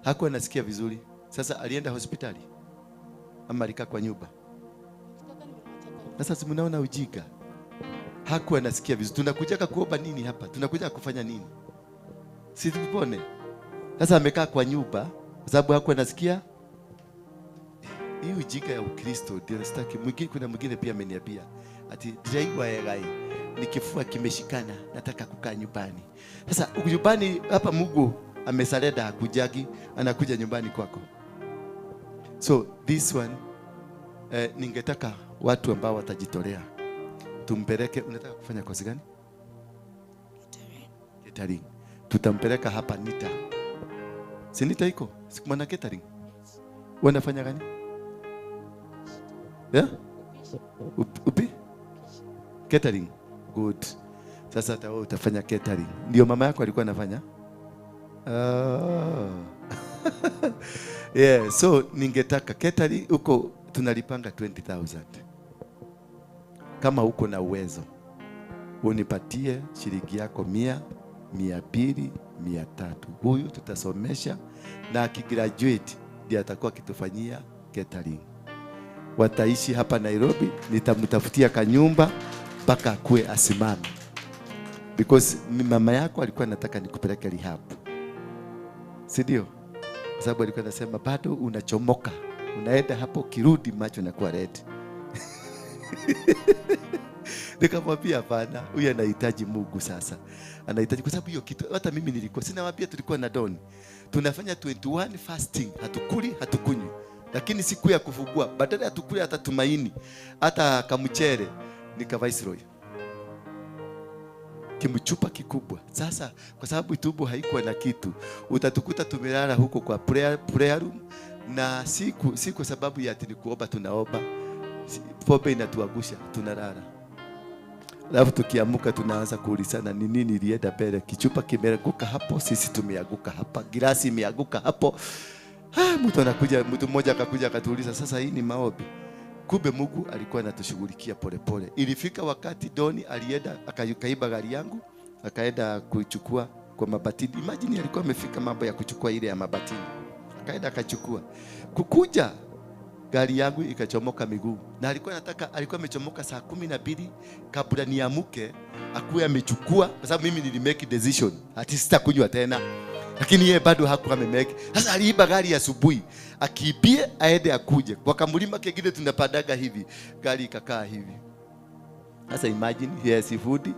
Hakuwa anasikia vizuri. Sasa alienda hospitali ama alikaa kwa nyumba? Sasa si mnaona ujinga. Hakuwa anasikia vizuri. Tunakuja kuomba nini hapa? Tunakuja kufanya nini? Si tupone. Sasa amekaa kwa nyumba kwa sababu hakuwa anasikia. Hii ujinga ya Ukristo ndio sitaki. Mwingine, kuna mwingine pia ameniambia ati driver ya gai ni kifua kimeshikana, nataka kukaa nyumbani. Sasa nyumbani hapa Mungu amesaleda, hakujagi, anakuja nyumbani kwako. So this one, ningetaka watu ambao watajitolea tumpeleke. Unataka kufanya kozi gani? Catering. Catering. Tutampeleka hapa Nita. Si Nita iko? Sikumana catering. Wanafanya gani? Yeah? Upi? Catering. Good. Sasa hata wewe utafanya catering. Ndio mama yako alikuwa anafanya? Oh. Yeah, so ningetaka catering huko tunalipanga 20,000. Kama uko na uwezo unipatie shilingi yako 100, 200, 300. Huyu tutasomesha na akigraduate ndiye atakuwa akitufanyia catering. Wataishi hapa Nairobi, nitamtafutia kanyumba mpaka akue asimame. Because mama yako alikuwa anataka nikupeleke rehab. Si ndio? Kwa sababu alikuwa anasema bado unachomoka. Unaenda hapo kirudi macho yanakuwa red. Nikamwambia hapana, huyu anahitaji Mungu sasa. Anahitaji kwa sababu hiyo kitu hata mimi nilikuwa sinawaambia, tulikuwa na Don. Tunafanya 21 fasting, hatukuli, hatukunywi. Lakini siku ya kufungua, badala ya tukule hata tumaini, hata kamchere, nika Viceroy. Kimchupa kikubwa. Sasa kwa sababu tumbo haikuwa na kitu, utatukuta tumelala huko kwa prayer room, na si kwa sababu ya ati ni kuomba tunaomba. Pombe inatuangusha, tunalala. Alafu tukiamuka tunaanza kuulizana ni nini ilienda mbele. Kichupa kimeanguka hapo, sisi tumeanguka hapa, glasi imeanguka hapo. Mtu anakuja, mtu mmoja akakuja akatuuliza sasa hii ni maombi. Kumbe Mungu alikuwa anatushughulikia polepole. Ilifika wakati Doni alienda akaiba gari yangu, akaenda kuichukua kwa Mabatini. Imagine alikuwa amefika mambo ya kuchukua ile ya Mabatini. Akaenda akachukua. Kukuja Gari yangu ikachomoka miguu. Na alikuwa amechomoka saa 12 kabla niamuke, akuwe amechukua, kwa sababu mimi nilimake decision ati sitakunywa tena. Lakini yeye bado hakuwa amemake. Sasa aliiba gari asubuhi, akiibie aende akuje. Kwa kamlima kingine tunapadaga hivi, gari ikakaa hivi. Sasa imagine yes food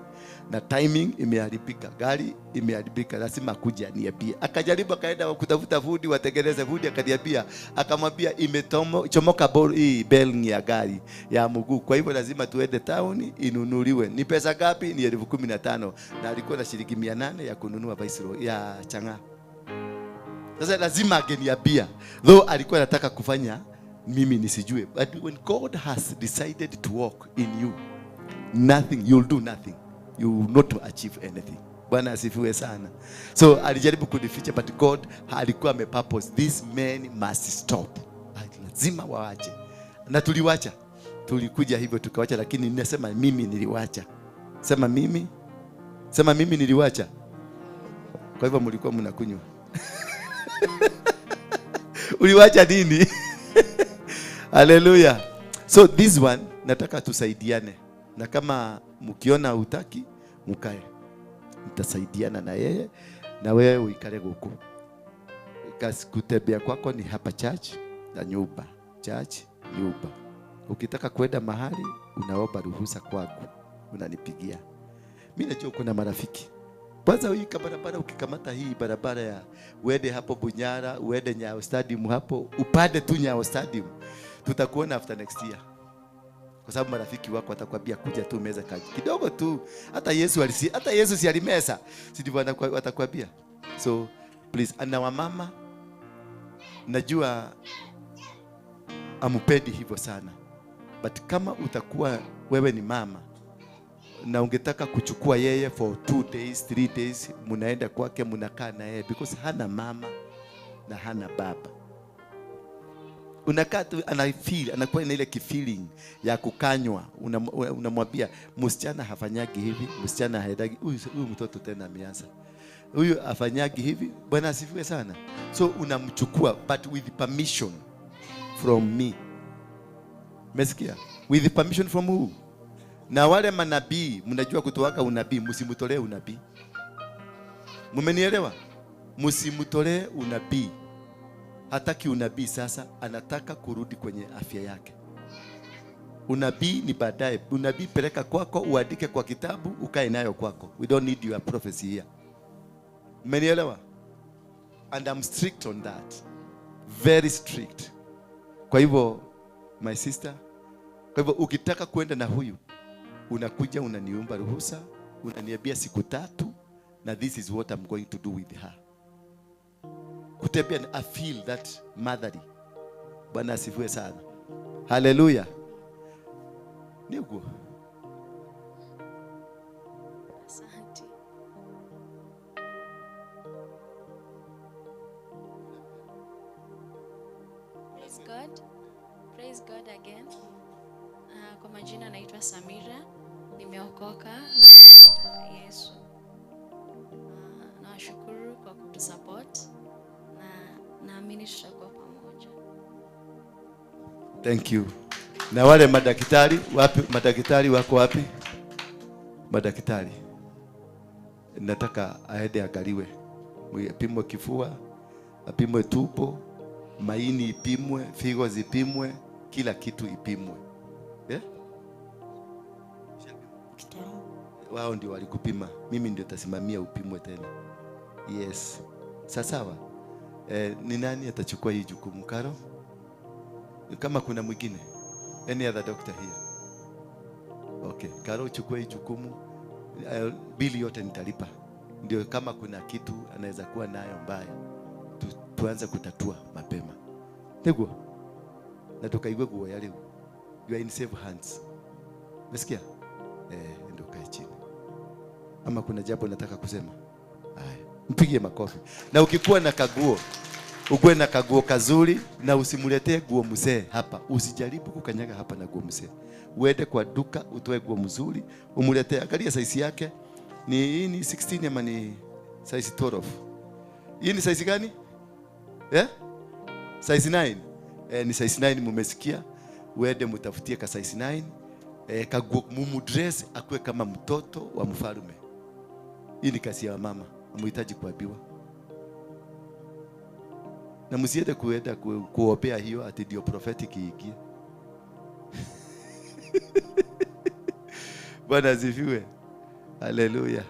na timing imeharibika, gari imeharibika, lazima akuje aniambie. Akajaribu akaenda kutafuta fundi watengeneze fundi, akaniambia, akamwambia imechomoka hii bearing ya gari ya mguu, kwa hivyo lazima tuende town inunuliwe. Ni pesa ngapi? Ni 15,000, na alikuwa na shilingi 800 ya kununua Viceroy ya chang'aa. Sasa lazima angeniambia, though alikuwa anataka kufanya mimi nisijue. But when God has decided to walk in you, nothing, you'll do nothing. You will not achieve anything. Bwana asifiwe sana. So alijaribu kunificha, but God alikuwa amepurpose, this men must stop. Lazima waache. Na tuliwacha. Tulikuja hivyo tukawacha, lakini ninasema mimi niliwacha. Sema mimi. Sema mimi niliwacha. Kwa hivyo mlikuwa mnakunywa. Uliwacha nini? Hallelujah. So this one nataka tusaidiane. Na kama mkiona hutaki, mkae. Mtasaidiana na yeye, na wewe uikale huku. Kasi kutembea kwako ni hapa church na nyumba. Church, nyumba. Ukitaka kwenda mahali, unaomba ruhusa kwangu. Unanipigia. Mimi najua kuna marafiki. Kwanza hii barabara, ukikamata hii barabara ya uende hapo Bunyara, uende Nyayo Stadium hapo, upande tu Nyayo Stadium. Tutakuona after next year. Kwa sababu marafiki wako watakwambia kuja tu meza kaji kidogo tu. Hata Yesu alisi, hata Yesu si alimeza. Si ndivyo watakwambia. So please, ana wamama najua amupendi hivyo sana. But kama utakuwa wewe ni mama na ungetaka kuchukua yeye for 2 days, 3 days, munaenda kwake munakaa na yeye, because hana mama na hana baba. Unakaa tu, ana feel, anakuwa na ile feeling ya kukanywa. Unamwambia msichana hafanyagi hivi, msichana haendagi, huyu mtoto tena ameanza. Huyu afanyagi hivi. Bwana asifiwe sana. So unamchukua, but with permission from me. Umesikia? With permission from who? Na wale manabii, mnajua kutoaka unabii, msimtolee unabii. Mmenielewa? Msimtolee unabii. Hataki unabii sasa, anataka kurudi kwenye afya yake. Unabii ni baadaye. Unabii peleka kwako, uandike kwa kitabu, ukae nayo kwako. We don't need your prophecy here. Mmenielewa? And I'm strict on that. Very strict. Kwa hivyo, my sister, kwa hivyo ukitaka kwenda na huyu, unakuja unaniomba ruhusa, unaniambia siku 3, na this is what I'm going to do with her. Kutembea, I feel that motherly. Bwana asifiwe sana. Hallelujah. Niguo. Asante. Praise God. Praise God again. Kwa majina naitwa Samira. Nimeokoka na Yesu. Nawashukuru kwa kutusupport. Naamini tutakuwa pamoja. Thank you. Na wale madaktari wapi? Madaktari wako wapi? Madaktari. Nataka aende angaliwe. Apimwe kifua, apimwe tumbo, maini ipimwe, figo zipimwe, kila kitu ipimwe. Yeah? Wao ndio walikupima. Mimi ndio tasimamia upimwe tena. Yes. Sawa. Ni nani atachukua hii jukumu? Karo? Kama kuna mwingine? Any other doctor here? Okay, Karo uchukue hii jukumu. Bili yote nitalipa. Ndio kama kuna kitu anaweza kuwa nayo mbaya, tuanze kutatua mapema. Tegwa. Na tukaigwe guo yale. You are in safe hands. Umesikia? Ndio kae chini. Ama kuna jambo nataka kusema? Haya. Mpigie makofi. Na ukikuwa na kaguo, ukuwe na kaguo kazuri, na usimuletee guo mzee hapa. Usijaribu kukanyaga hapa na guo mzee. Uende kwa duka utoe guo mzuri, umuletee. Angalia size yake. Ni hii ni 16 ama ni size 12? Hii ni size gani? Size 9. Ni size 9 mumesikia. Uende mtafutie ka size 9. Kaguo mumudress akuwe kama mtoto wa mfalme. Hii ni kazi ya mama, hamhitaji kuambiwa. Na msiende kuenda kuopea hiyo ati ndio prophetic iingie. Bwana asifiwe. Haleluya.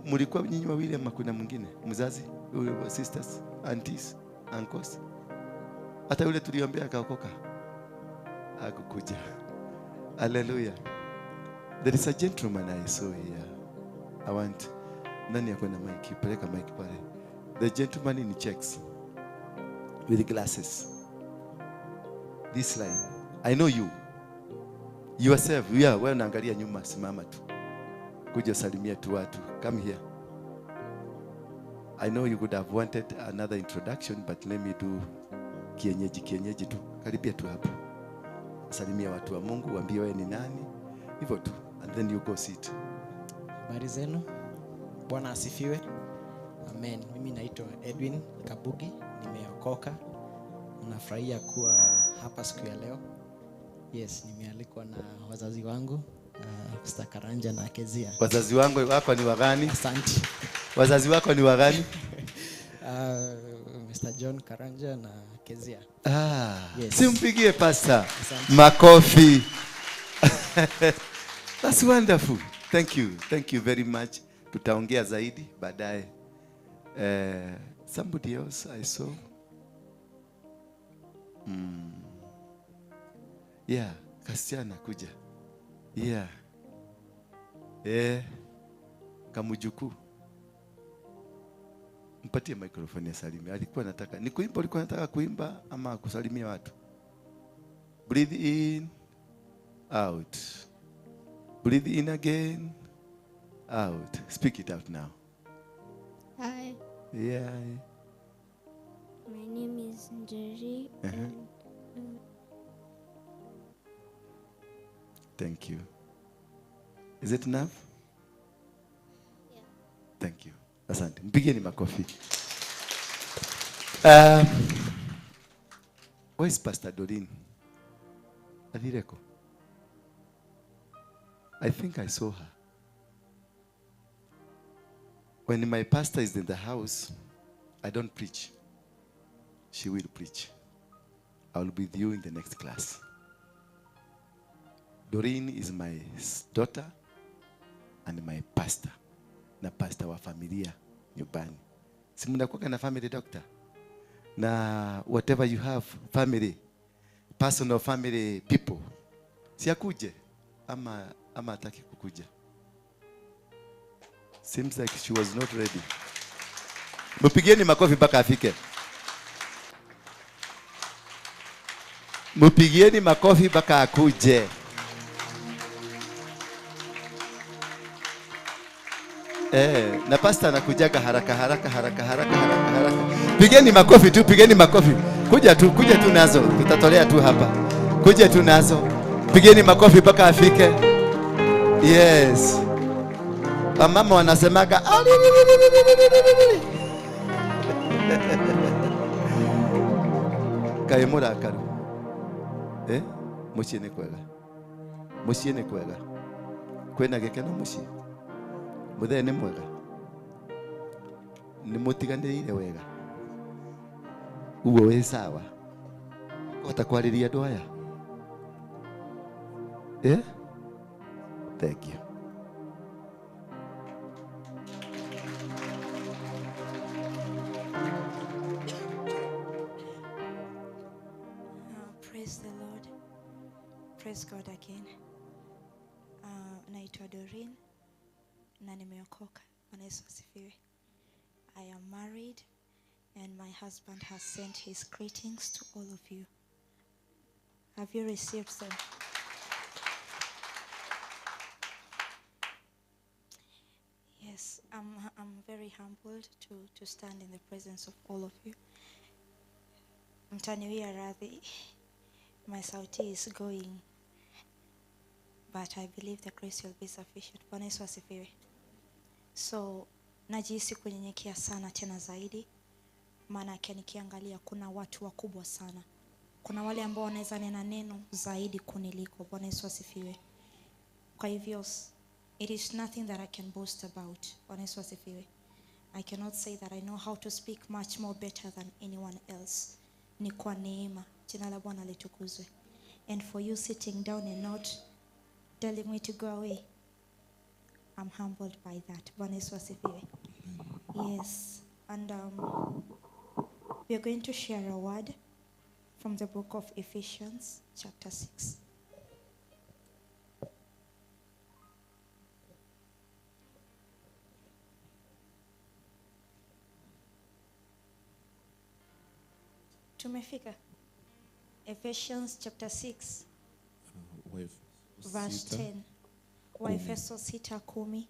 Mlikuwa nyinyi wawili ama kuna mwingine? Mzazi, sisters, aunties, uncles. Hata yule tuliombea akaokoka. Hakukuja. Hallelujah. There is a gentleman I saw here. I want nani yako na mic? Peleka mic pale. The gentleman in checks with glasses. This line. I know you. Yourself. Yeah, wewe unaangalia nyuma, simama tu. Kuja salimia tu watu. Come here. I know you could have wanted another introduction, but let me do kienyeji tu. Karibia tu hapo. Salimia watu wa Mungu, waambie wewe ni nani. Hivyo tu. And then you go sit. Habari zenu. Bwana asifiwe. Amen. Mimi naitwa Edwin Kabugi, nimeokoka. Nafurahia kuwa hapa siku ya leo. Yes, nimealikwa na wazazi wangu, Mr. Karanja na Kezia. Wazazi wangu wako ni wagani? Asante. Wazazi wako ni wagani? Mr. John Karanja na Kezia. Yes. Simpigie pastor. Asante. Makofi. That's wonderful. Thank you. Thank you very much. Tutaongea zaidi baadaye. Somebody else I saw. Yeah, kasichana kuja. Yeah. Kamujukuu. Mpatie microphone ya salimia. Alikuwa anataka. Ni kuimba, alikuwa anataka kuimba ama kusalimia watu? Breathe in, out. Breathe in again, out. Speak it out now. Hi. Yeah. My name is Njeri. And, thank you. Is it enough? Yeah. Thank you. Asante. Mpigeni makofi. Where is Pastor Doreen? Adireko. I think I saw her. When my pastor is in the house, I don't preach. She will preach. I will be with you in the next class. Doreen is my daughter and my pastor. Na pastor wa familia nyumbani. Si mnakuwa na family doctor? Na whatever you have, family, personal family people. Si akuje ama hataki kukuja. Seems like she was not ready. Mpigieni makofi mpaka afike. Mpigieni makofi mpaka akuje. Na pastor anakujaga haraka haraka haraka haraka haraka haraka. Pigeni makofi tu, pigeni makofi. Kuja tu nazo. Tutatolea tu hapa. Kuja tu nazo. Pigeni makofi mpaka afike. Yes. Mama wanasemaga Kaemura akaru. Muciĩ nĩ kwega. Muciĩ nĩ kwega. Kwĩna gĩkeno muciĩ. Mũthee nĩ mwega. Nĩ mũtiganĩrĩire wega. Uguo wĩ sawa. Kũhota kwarĩria andũ aya. Thank you. Praise the Lord. Praise God again. Naitwa Doreen na nimeokoka. Bwana Yesu asifiwe. I am married and my husband has sent his greetings to all of you. Have you received them? Yes, I'm very humbled to stand in the presence of all of you. Mtaniwia radhi, my sauti is going, but I believe the grace will be sufficient. Bwana Yesu asifiwe. So, najihisi kunyenyekea sana tena zaidi, maana nikiangalia kuna watu wakubwa sana. Kuna wale ambao wanaweza nena neno zaidi kuniliko. Bwana Yesu asifiwe. Kwa hivyo it is nothing that I can boast about. Bwana Yesu asifiwe. I cannot say that I know how to speak much more better than anyone else. Ni kwa neema. Jina la Bwana litukuzwe. And for you sitting down and not telling me to go away, I'm humbled by that. Bwana Yesu asifiwe. Yes. And we are going to share a word from the book of Ephesians, chapter 6. Tumefika. Ephesians chapter 6, verse 10. Waefeso 6:10.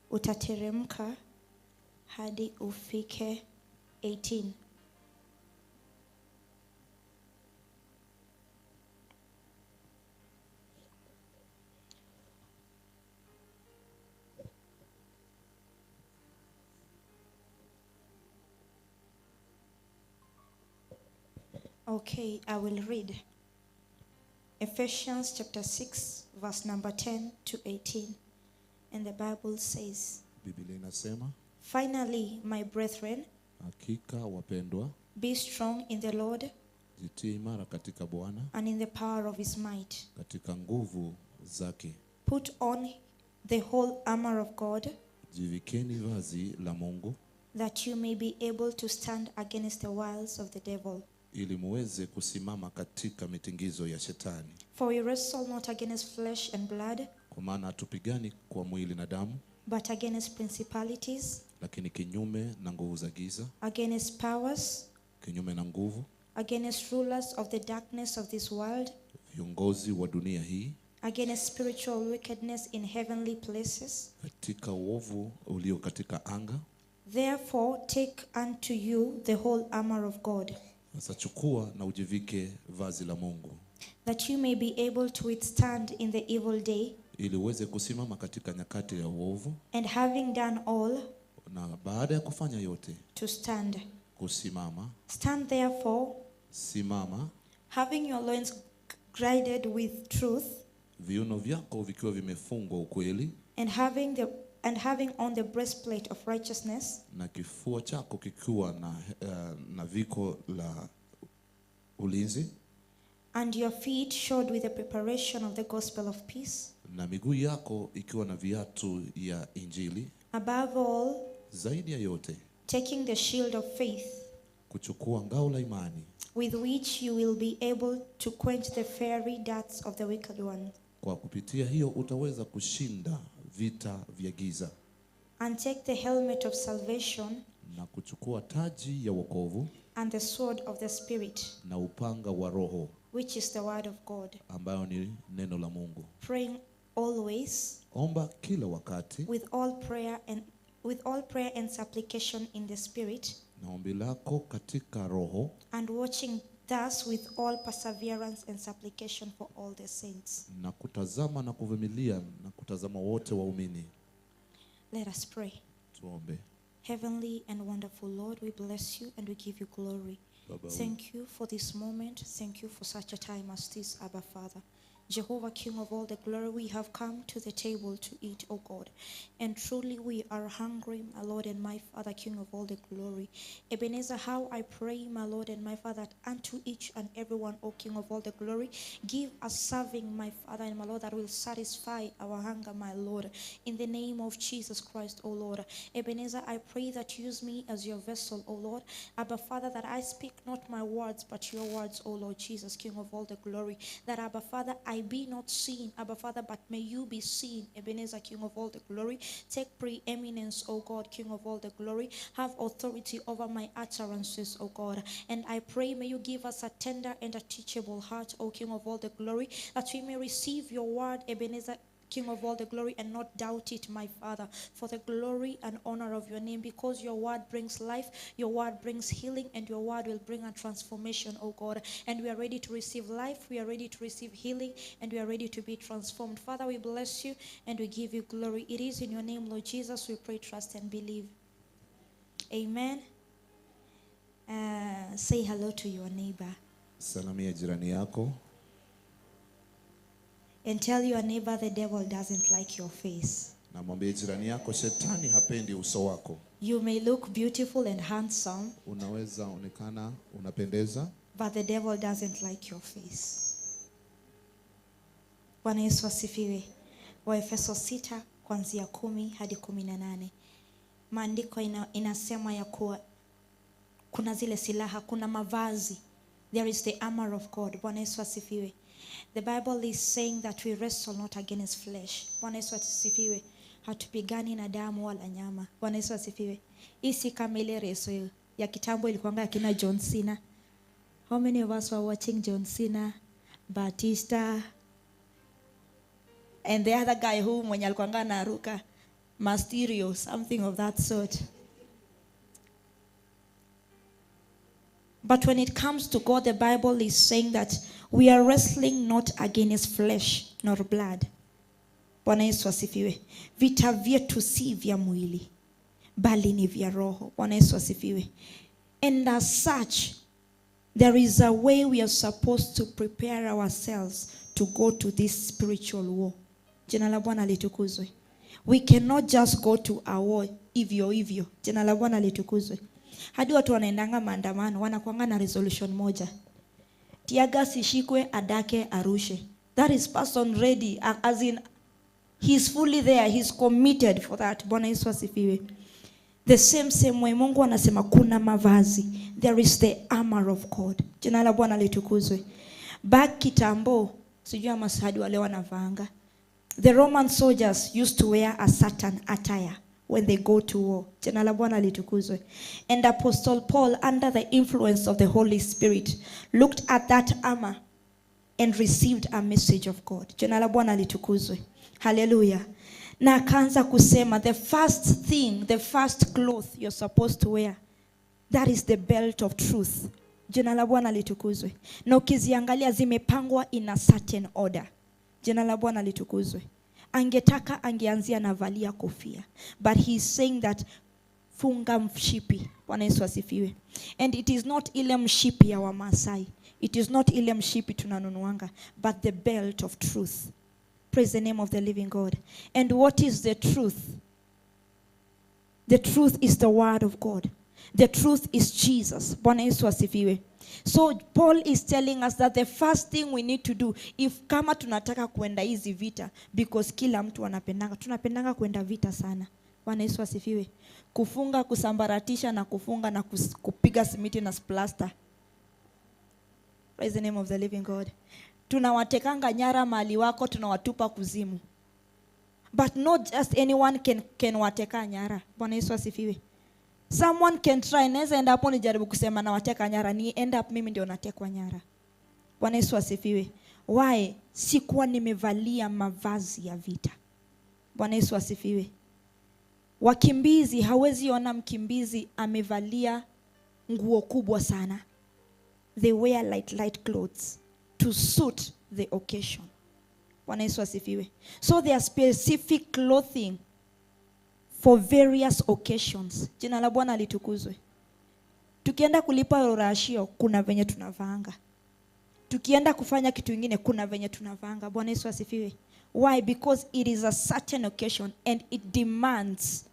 Utateremka hadi ufike 18. Okay, I will read. Ephesians chapter 6, verse number 10 to 18. And the Bible says, Biblia inasema, Finally, my brethren, hakika wapendwa, be strong in the Lord jitie imara katika Bwana, and in the power of his might. katika nguvu zake. Put on the whole armor of God, Jivikeni vazi la Mungu, that you may be able to stand against the wiles of the devil. ili muweze kusimama katika mitingizo ya shetani. For we wrestle not against flesh and blood, Kwa maana hatupigani kwa mwili na damu, but against principalities, lakini kinyume na nguvu za giza, against powers, kinyume na nguvu, against rulers of the darkness of this world, viongozi wa dunia hii, against spiritual wickedness in heavenly places. katika uovu ulio katika anga. Therefore, take unto you the whole armor of God, Sasa chukua na ujivike vazi la Mungu, that you may be able to withstand in the evil day, ili uweze kusimama katika nyakati ya uovu, and having done all, na baada ya kufanya yote to stand. kusimama. Stand therefore, Simama, having your loins girded with truth, viuno vyako vikiwa vimefungwa ukweli, and having on the breastplate of righteousness, na kifua chako kikiwa na viko la ulinzi, and your feet shod with the preparation of the gospel of peace. na miguu yako ikiwa na viatu ya Injili. Above all, Zaidi ya yote, taking the shield of faith, kuchukua ngao la imani, with which you will be able to quench the fiery darts of the wicked one, kwa kupitia hiyo utaweza kushinda vita vya giza, and take the helmet of salvation na kuchukua taji ya wokovu and the sword of the Spirit, na upanga wa Roho, which is the word of God, ambayo ni neno la Mungu. praying always Omba kila wakati with all prayer and supplication in the Spirit, na ombi lako katika Roho, and watching thus with all perseverance and supplication for all the saints. na kutazama na kuvumilia na kutazama wote waumini. Let us pray. Tuombe. Heavenly and wonderful Lord, we bless you and we give you glory. Baba, Thank you for this moment. Thank you for such a time as this, Abba Father. Jehovah, King of all the glory, we have come to the table to eat, O God. And truly we are hungry, my Lord and my Father, King of all the glory. Ebenezer, how I pray, my Lord and my Father, that unto each and every one, O King of all the glory, give us serving, my Father and my Lord, that will satisfy our hunger, my Lord. In the name of Jesus Christ, O Lord. Ebenezer, I pray that you use me as your vessel, O Lord. Abba, Father, that I speak not my words, but your words, O Lord Jesus, King of all the glory. That, Abba, Father, I be not seen, Abba Father, but may you be seen, Ebenezer, King of all the glory. Take preeminence, O God, King of all the glory. Have authority over my utterances, O God. And I pray, may you give us a tender and a teachable heart, O King of all the glory, that we may receive your word, Ebenezer, King of all the glory, and not doubt it, my Father, for the glory and honor of your name, because your word brings life, your word brings healing, and your word will bring a transformation, O God. And we are ready to receive life, we are ready to receive healing, and we are ready to be transformed. Father, we bless you and we give you glory. It is in your name, Lord Jesus, we pray, trust, and believe. Amen. Say hello to your neighbor. Salamia jirani yako And tell your neighbor the devil doesn't like your face. Na mwambie jirani yako shetani hapendi uso wako. You may look beautiful and handsome, Unaweza onekana unapendeza, but the devil doesn't like your face. Bwana Yesu asifiwe. Waefeso 6 kuanzia 10 hadi 18. Maandiko inasema ya kuwa kuna zile silaha, kuna mavazi. There is the armor of God. Bwana Yesu asifiwe. The Bible is saying that we wrestle not against flesh. Bwana Yesu asifiwe. Hatupigani na damu wala nyama. Bwana Yesu asifiwe. Hii si kama ile reso ya kitambo ilikuwanga ya kina John Cena. How many of us were watching John Cena, Batista, and the other guy who mwenye alikuwanga anaruka, Mysterio, something of that sort. But when it comes to God, the Bible is saying that we are wrestling not against flesh nor blood. Bwana Yesu asifiwe. Vita vyetu si vya mwili, bali ni vya roho. Bwana Yesu asifiwe. And as such, there is a way we are supposed to prepare ourselves to go to this spiritual war. Jina la Bwana litukuzwe. We cannot just go to a war hivyo hivyo. Jina la Bwana litukuzwe. Hadi watu wanaendanga maandamano wanakuanga na resolution moja. Teargas ishikwe, adake, arushe. That is person ready, as in he's fully there, he's committed for that. Bwana Yesu asifiwe. The same way Mungu anasema kuna mavazi. There is the armor of God. Jina la Bwana litukuzwe. Back kitambo, sijui ama hadi wale wanavaanga. The Roman soldiers used to wear a certain attire when they go to war. Jina la Bwana litukuzwe. And Apostle Paul, under the influence of the Holy Spirit, looked at that armor and received a message of God. Jina la Bwana litukuzwe. Hallelujah. Na akaanza kusema the first thing, the first cloth you're supposed to wear, that is the belt of truth. Jina la Bwana litukuzwe. Na ukiziangalia zimepangwa in a certain order. Jina la Bwana litukuzwe. Angetaka angeanzia na valia kofia, but he is saying that funga mshipi. Bwana Yesu asifiwe. And it is not ile mshipi ya Wamasai. It is not ile mshipi tunanunuanga, but the belt of truth. Praise the name of the living God. And what is the truth? The truth is the word of God. The truth is Jesus. Bwana Yesu asifiwe. So Paul is telling us that the first thing we need to do, if kama tunataka kuenda hizi vita, because kila mtu anapendanga, tunapendanga kuenda vita sana. Bwana Yesu asifiwe. Kufunga, kusambaratisha na kufunga na kupiga simiti na plaster. Praise the name of the living God. Tunawatekanga nyara mali wako, tunawatupa kuzimu. But not just anyone can wateka nyara. Bwana Yesu asifiwe. Someone can try, naweza end up nijaribu kusema na wateka nyara, ni end up mimi ndio natekwa nyara. Bwana Yesu asifiwe. Why? Sikuwa nimevalia mavazi ya vita. Bwana Yesu asifiwe. Wakimbizi, hawezi ona mkimbizi amevalia nguo kubwa sana. They wear light clothes to suit the occasion. Bwana Yesu asifiwe. So there are specific clothing for various occasions. Jina la Bwana litukuzwe. Tukienda kulipa rorashio, kuna venye tunavaanga. Tukienda kufanya kitu kingine, kuna venye tunavaanga. Bwana Yesu asifiwe. Why? Because it is a certain occasion and it demands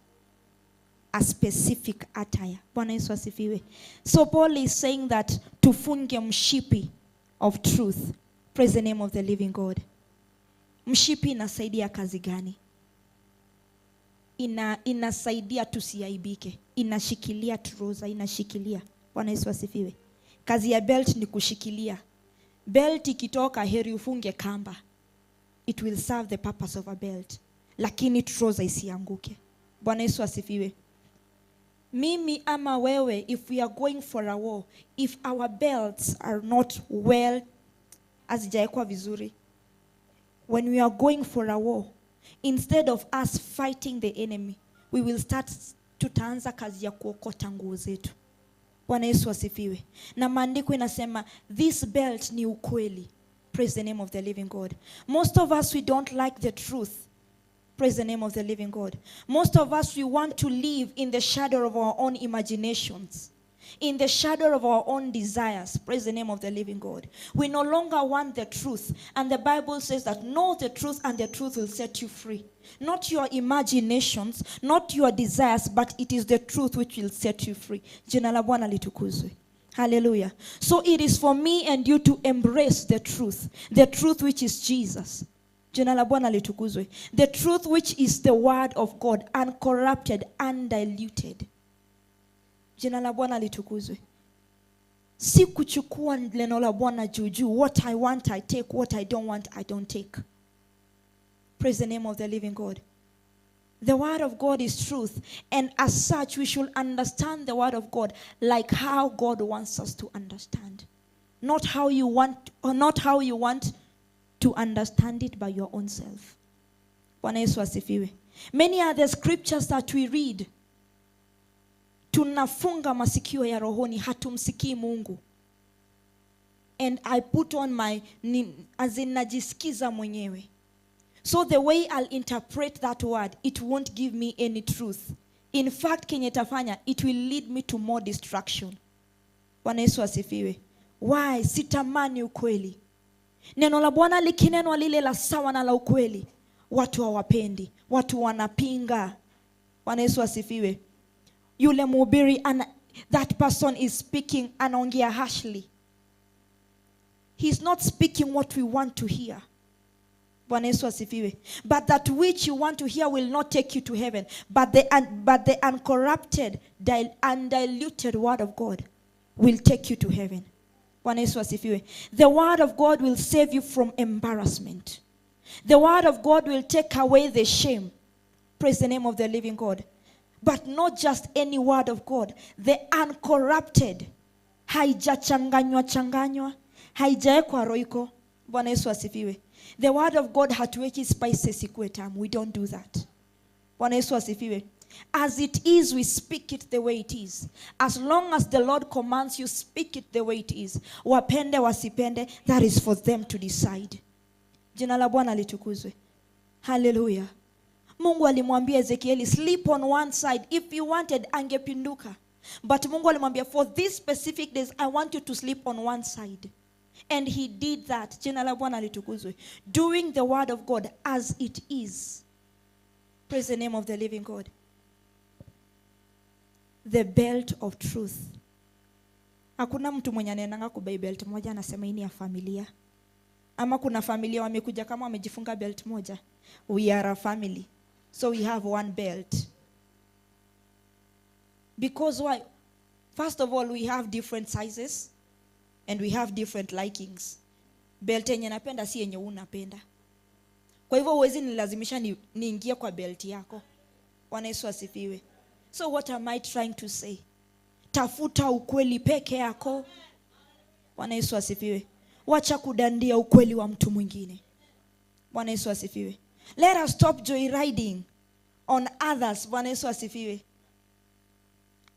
a specific attire. Bwana Yesu asifiwe. So Paul is saying that tufunge mshipi of truth. Praise the name of the living God. Mshipi inasaidia kazi gani? Inasaidia tusiaibike. Inashikilia trouser, inashikilia. Bwana Yesu asifiwe. Kazi ya belt ni kushikilia. Belt ikitoka, heri ufunge kamba. It will serve the purpose of a belt. Lakini trouser isianguke. Bwana Yesu asifiwe. Mimi ama wewe, if we are going for a war, if our belts are not well, hazijaekwa vizuri, when we are going for a war, instead of us fighting the enemy, we will start, tutaanza kazi ya kuokota nguo zetu. Bwana Yesu asifiwe. Na maandiko inasema this belt ni ukweli. Praise the name of the living God. Most of us, we don't like the truth. Praise the name of the living God. Most of us, we want to live in the shadow of our own imaginations. In the shadow of our own desires. Praise the name of the living God. We no longer want the truth. And the Bible says that know the truth and the truth will set you free. Not your imaginations, not your desires, but it is the truth which will set you free. Jina la Bwana litukuzwe. Hallelujah. So it is for me and you to embrace the truth which is Jesus. Jina la Bwana litukuzwe. The truth which is the word of God, uncorrupted, undiluted. Jina la Bwana litukuzwe. Si kuchukua neno la Bwana juu juu. What I want I take, what I don't want I don't take. Praise the name of the living God. The word of God is truth, and as such we should understand the word of God like how God wants us to understand. Not how you want, or not how you want to understand it by your own self. Bwana Yesu asifiwe. Many are the scriptures that we read. Tunafunga masikio ya rohoni, hatumsikii Mungu. And I put on my, as in najisikiza mwenyewe. So the way I'll interpret that word, it won't give me any truth. In fact, kenye tafanya, it will lead me to more destruction. Bwana Yesu asifiwe. Why? Sitamani ukweli. Neno la Bwana likinenwa lile la sawa na la ukweli, watu hawapendi, watu wanapinga. Bwana Yesu asifiwe. Yule mhubiri, that person is speaking, anaongea harshly. He's not speaking what we want to hear. Bwana Yesu asifiwe. But that which you want to hear will not take you to heaven. But the uncorrupted, undiluted word of God will take you to heaven. Bwana Yesu asifiwe. The word of God will save you from embarrassment. The word of God will take away the shame. Praise the name of the living God. But not just any word of God. The uncorrupted. Haijachanganywa changanywa. Haijaekwa roiko. Bwana Yesu asifiwe. The word of God hatuweki spices ikuwe tamu. We don't do that. Bwana Yesu asifiwe. As it is, we speak it the way it is. As long as the Lord commands you, speak it the way it is. Wapende, wasipende, that is for them to decide. Jina la Bwana litukuzwe. Hallelujah. Mungu alimwambia Ezekieli, sleep on one side. If you wanted, angepinduka. But Mungu alimwambia, for these specific days, I want you to sleep on one side. And he did that. Jina la Bwana litukuzwe. Doing the word of God as it is. Praise the name of the living God. The belt of truth. Hakuna mtu mwenye anaendanga kubai belt moja anasema hii ni ya familia. Ama kuna familia wamekuja kama wamejifunga belt moja. We are a family. So we have one belt. Because why? First of all, we have different sizes and we have different likings. Belt yenye napenda si yenye unapenda. Kwa hivyo huwezi nilazimisha niingie kwa belt yako. Bwana Yesu asifiwe. So what am I trying to say? Tafuta ukweli peke yako. Bwana Yesu asifiwe. Wacha kudandia ukweli wa mtu mwingine. Bwana Yesu asifiwe. Let us stop joyriding on others. Bwana Yesu asifiwe.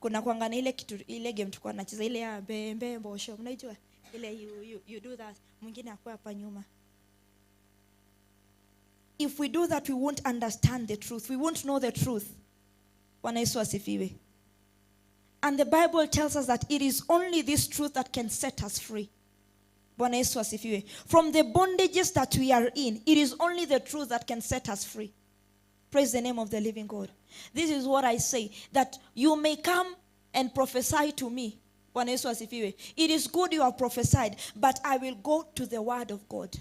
Kuna kuangana ile kitu, ile game tulikuwa tunacheza ile ya bembe mbosho. Mnaijua? Ile you do that. Mwingine akua hapa nyuma. If we do that, we won't understand the truth. We won't know the truth. Bwana Yesu asifiwe. And the Bible tells us that it is only this truth that can set us free. Bwana Yesu asifiwe. From the bondages that we are in, it is only the truth that can set us free. Praise the name of the living God. This is what I say, that you may come and prophesy to me. Bwana Yesu asifiwe. It is good you have prophesied, but I will go to the word of God.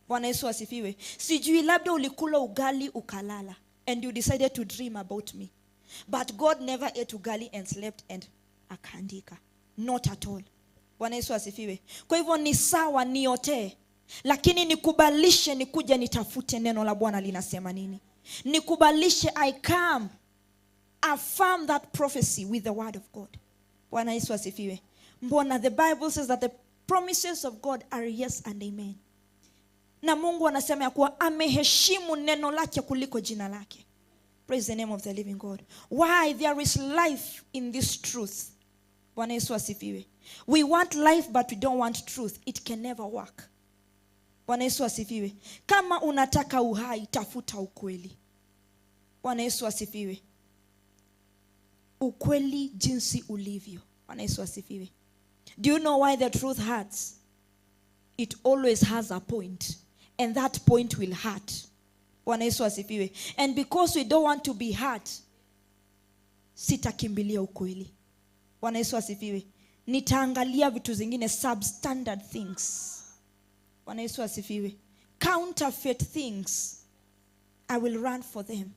Bwana Yesu asifiwe. Sijui labda ulikula ugali ukalala, and you decided to dream about me. But God never ate ugali and slept and akaandika. Not at all. Bwana Yesu asifiwe. Kwa hivyo ni sawa niotee, lakini nikubalishe nikuje nitafute neno la Bwana linasema nini. Nikubalishe, I come affirm that prophecy with the word of God. Bwana Yesu asifiwe. Mbona the Bible says that the promises of God are yes and amen. Na Mungu anasema ya kuwa ameheshimu neno lake kuliko jina lake. Praise the name of the living God. Why? There is life in this truth. Bwana Yesu asifiwe. We want life but we don't want truth. It can never work. Bwana Yesu asifiwe. Kama unataka uhai, tafuta ukweli. Bwana Yesu asifiwe. Ukweli jinsi ulivyo. Bwana Yesu asifiwe. Do you know why the truth hurts? It always has a point, and that point will hurt. Bwana Yesu asifiwe. And because we don't want to be hurt, sitakimbilia ukweli. Bwana Yesu asifiwe. Nitaangalia vitu zingine, substandard things. Bwana Yesu asifiwe. Counterfeit things, I will run for them.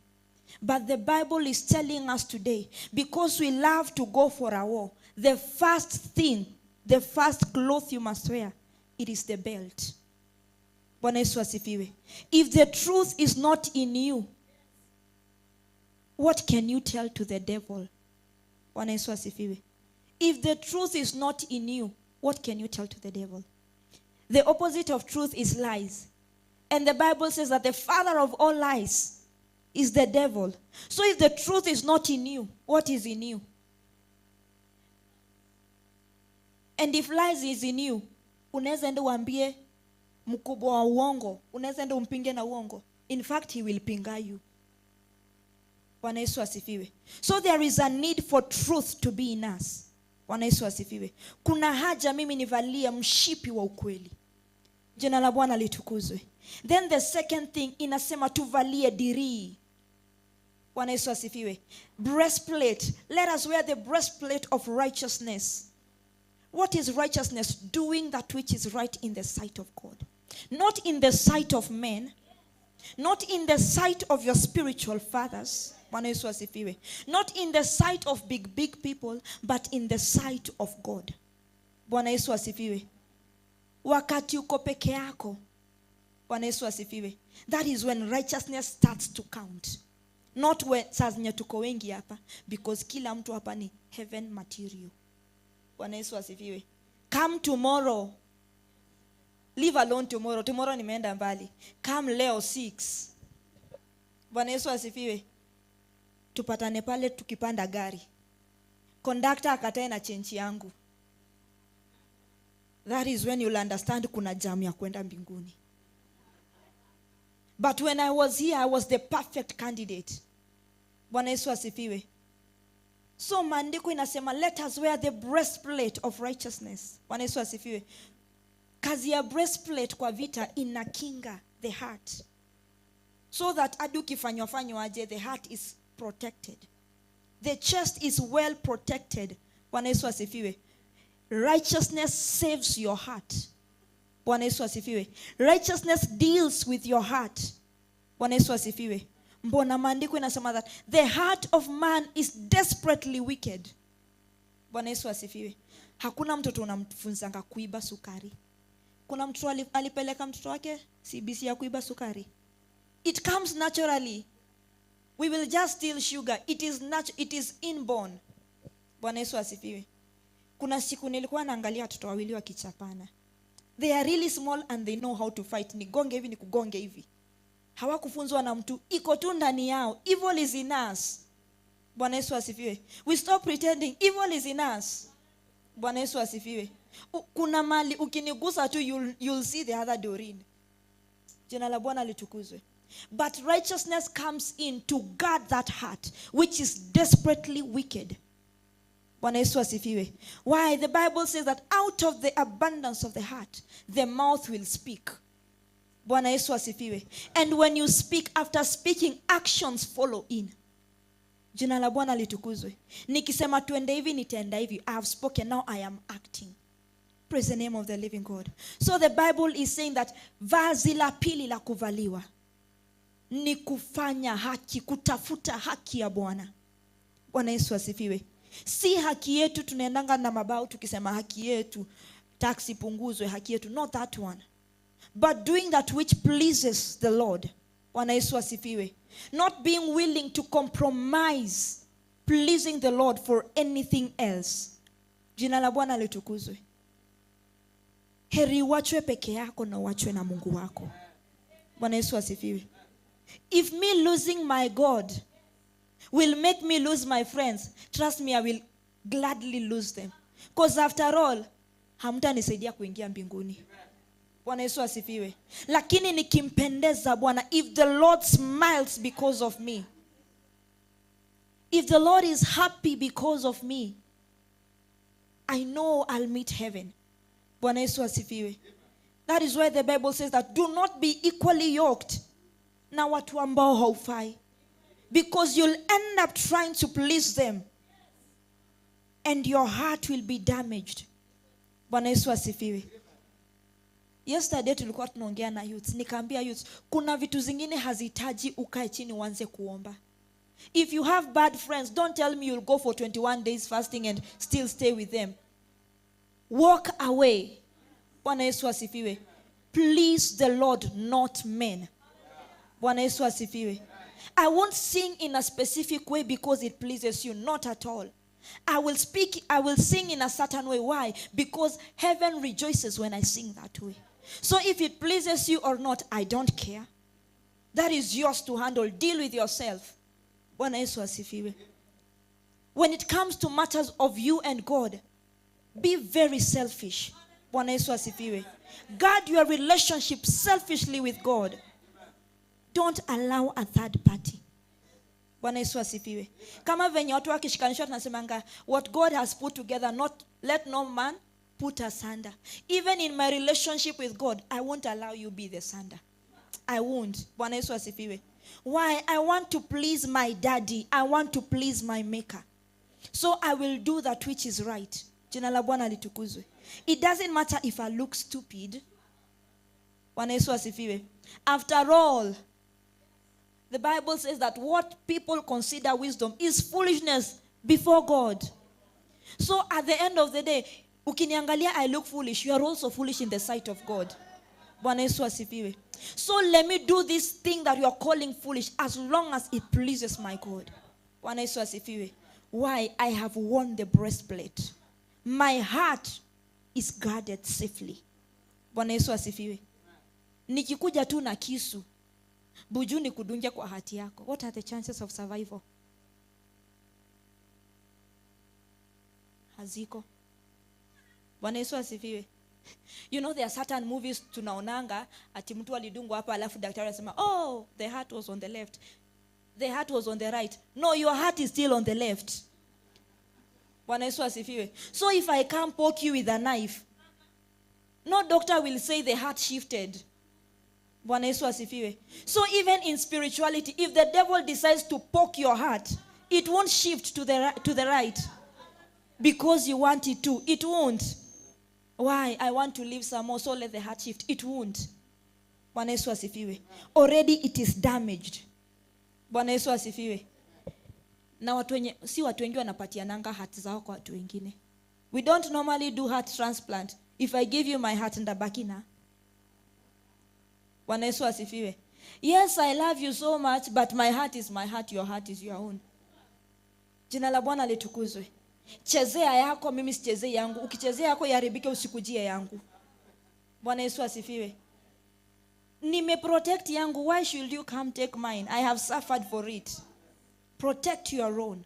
But the Bible is telling us today, because we love to go for a war, the first thing, the first cloth you must wear, it is the belt. Bwana Yesu asifiwe. If the truth is not in you, what can you tell to the devil? Bwana Yesu asifiwe. If the truth is not in you, what can you tell to the devil? The opposite of truth is lies. And the Bible says that the father of all lies is the devil. So if the truth is not in you, what is in you? And if lies is in you, unaweza enda uambie mkubwa wa uongo, unaweza enda umpinge na uongo. In fact, he will pinga you. Bwana Yesu asifiwe. So there is a need for truth to be in us. Bwana Yesu asifiwe. Kuna haja mimi nivalie mshipi wa ukweli. Jina la Bwana litukuzwe. Then the second thing inasema tuvalie dirii. Bwana Yesu asifiwe. Breastplate. Let us wear the breastplate of righteousness. What is righteousness? Doing that which is right in the sight of God. Not in the sight of men. Not in the sight of your spiritual fathers. Bwana Yesu asifiwe. Not in the sight of big, big people, but in the sight of God. Bwana Yesu asifiwe. Wakati uko peke yako. Bwana Yesu asifiwe. That is when righteousness starts to count. Not when saa zenye tuko wengi hapa, because kila mtu hapa ni heaven material. Bwana Yesu asifiwe. Come tomorrow. Leave alone tomorrow. Tomorrow nimeenda mbali. Come leo 6. Bwana Yesu asifiwe. Tupatane pale tukipanda gari. Conductor akatae na chenchi yangu. That is when you'll understand kuna jam ya kwenda mbinguni. But when I was here, I was the perfect candidate. Bwana Yesu asifiwe. So maandiko inasema let us wear the breastplate of righteousness. Bwana Yesu asifiwe. Kazi ya breastplate kwa vita inakinga the heart. So that hadi ukifanywa fanywa aje, the heart is protected. The chest is well protected. Bwana Yesu asifiwe. Righteousness saves your heart. Bwana Yesu asifiwe. Righteousness deals with your heart. Bwana Yesu asifiwe. Mbona maandiko inasema that the heart of man is desperately wicked. Bwana Yesu asifiwe. Hakuna mtoto unamfunzanga kuiba sukari. Kuna mtoto alipeleka mtoto wake CBC ya kuiba sukari. It comes naturally. We will just steal sugar. It is it is inborn. Bwana Yesu asifiwe. Kuna siku nilikuwa naangalia watoto wawili wakichapana. They are really small and they know how to fight. Nigonge hivi, nikugonge hivi. Hawakufunzwa na mtu, iko tu ndani yao. Evil is in us. Bwana Yesu asifiwe. We stop pretending evil is in us. Bwana Yesu asifiwe. Kuna mali ukinigusa tu you'll see the other Doreen. Jina la Bwana litukuzwe. But righteousness comes in to guard that heart which is desperately wicked. Bwana Yesu asifiwe. Why? The Bible says that out of the abundance of the heart, the mouth will speak. Bwana Yesu asifiwe. And when you speak, after speaking, actions follow in. Jina la Bwana litukuzwe. Nikisema tuende hivi, nitaenda hivi. I have spoken, now I am acting. Praise the name of the living God. So the Bible is saying that vazi la pili la kuvaliwa ni kufanya haki, kutafuta haki ya Bwana. Bwana Yesu asifiwe. Si haki yetu tunaendanga na mabao tukisema haki yetu, tax ipunguzwe, haki yetu. Not that one. But doing that which pleases the Lord. Bwana Yesu asifiwe. Not being willing to compromise pleasing the Lord for anything else. Jina la Bwana litukuzwe. Heri uachwe peke yako na uachwe na Mungu wako. Bwana Yesu asifiwe. If me losing my God will make me lose my friends, trust me, I will gladly lose them. Because after all, hamtanisaidia kuingia mbinguni. Bwana Yesu asifiwe. Lakini nikimpendeza Bwana, if the Lord smiles because of me, if the Lord is happy because of me, I know I'll meet heaven. Bwana Yesu asifiwe. That is why the Bible says that do not be equally yoked na watu ambao haufai. Because you'll end up trying to please them. And your heart will be damaged. Bwana Yesu asifiwe. Yesterday tulikuwa tunaongea na youths. Nikaambia youths, kuna vitu zingine hazihitaji ukae chini uanze kuomba. If you have bad friends, don't tell me you'll go for 21 days fasting and still stay with them. Walk away. Bwana Yesu asifiwe. Please the Lord, not men. Bwana Yesu asifiwe. I won't sing in a specific way because it pleases you. Not at all. I will sing in a certain way. Why? Because heaven rejoices when I sing that way. So if it pleases you or not, I don't care. That is yours to handle. Deal with yourself. Bwana Yesu asifiwe. When it comes to matters of you and God, be very selfish. Bwana Yesu asifiwe. Guard your relationship selfishly with God. Don't allow a third party. Bwana Yesu asifiwe. Kama venye watu wakishikanishwa tunasemanga, what God has put together, not let no man put asunder. Even in my relationship with God, I won't allow you be the sunder. I won't. Bwana Yesu asifiwe. Why? I want to please my daddy. I want to please my maker. So I will do that which is right. Jina la Bwana litukuzwe. It doesn't matter if I look stupid. Bwana Yesu asifiwe. After all, the Bible says that what people consider wisdom is foolishness before God. So at the end of the day, ukiniangalia I look foolish, you are also foolish in the sight of God. Bwana Yesu asifiwe. So let me do this thing that you are calling foolish as long as it pleases my God. Bwana Yesu asifiwe. Why? I have worn the breastplate. My heart is guarded safely. Bwana Yesu asifiwe. Nikikuja tu na kisu, buju ni kudunja kwa hati yako. What are the chances of survival? Haziko. Bwana Yesu asifiwe. You know there are certain movies tunaonanga ati mtu alidungwa hapa alafu daktari anasema, oh, the heart was on the left. The heart was on the right. No, your heart is still on the left. Bwana Yesu asifiwe. So if I come poke you with a knife, no doctor will say the heart shifted. Bwana Yesu asifiwe. So even in spirituality, if the devil decides to poke your heart, it won't shift to the right because you want it to. It won't. Why? I want to live some more, so let the heart shift. It won't. Bwana Yesu asifiwe. Already it is damaged. Bwana Yesu asifiwe. Na watu wenye, si watu wengi wanapatiananga heart zao kwa watu wengine. We don't normally do heart transplant. If I give you my heart, ndabaki na. Bwana Yesu asifiwe. Yes, I love you so much, but my heart is my heart, your heart is your own. Jina la Bwana litukuzwe. Chezea yako, mimi sichezei yangu. Ukichezea yako iharibike, usikujie yangu. Bwana Yesu asifiwe. Nime protect yangu, why should you come take mine? I have suffered for it. Protect your own.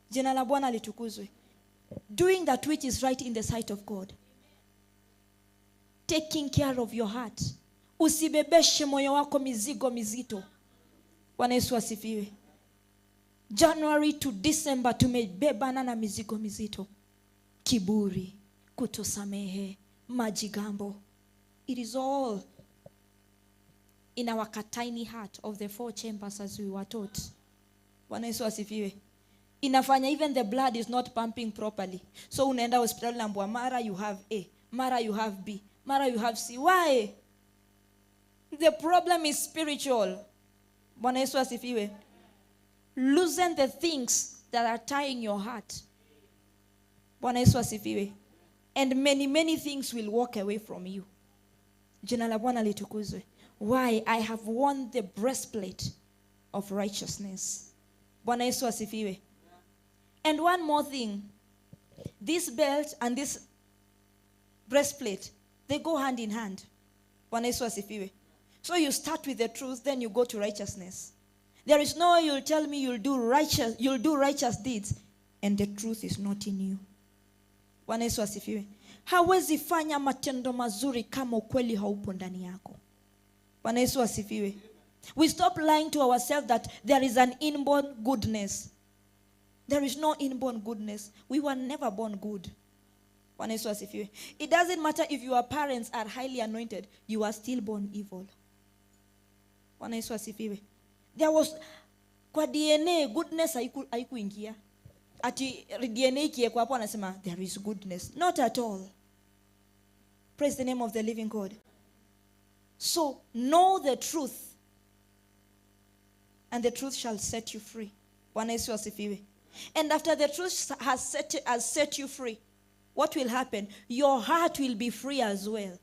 Jina la Bwana litukuzwe. Doing that which is right in the sight of God. Taking care of your heart. Usibebeshe moyo wako mizigo mizito. Bwana Yesu asifiwe. January to December tumebebana na mizigo mizito. Kiburi, kutosamehe, majigambo. It is all in our tiny heart of the four chambers as we were taught. Bwana Yesu asifiwe. Inafanya even the blood is not pumping properly. So unaenda hospitali naambiwa mara you have A, mara you have B, mara you have C. Why? The problem is spiritual. Bwana Yesu asifiwe. Loosen the things that are tying your heart. Bwana Yesu asifiwe. And many, many things will walk away from you. Jina la Bwana litukuzwe. Why? I have worn the breastplate of righteousness. Bwana Yesu asifiwe. And one more thing. This belt and this breastplate, they go hand in hand. Bwana Yesu asifiwe. So you start with the truth, then you go to righteousness. There is no way you'll tell me you'll do righteous deeds, and the truth is not in you. Bwana Yesu asifiwe. Hawezi fanya matendo mazuri kama ukweli haupo ndani yako. Bwana Yesu asifiwe. We stop lying to ourselves that there is an inborn goodness. There is no inborn goodness. We were never born good. Bwana Yesu asifiwe. It doesn't matter if your parents are highly anointed, you are still born evil. Bwana Yesu asifiwe. There was kwa DNA goodness haikuingia. Ati DNA ikiwekwa hapo anasema there is goodness. Not at all. Praise the name of the living God. So know the truth, and the truth shall set you free. Bwana Yesu asifiwe. And after the truth has set you free, what will happen? Your heart will be free as well.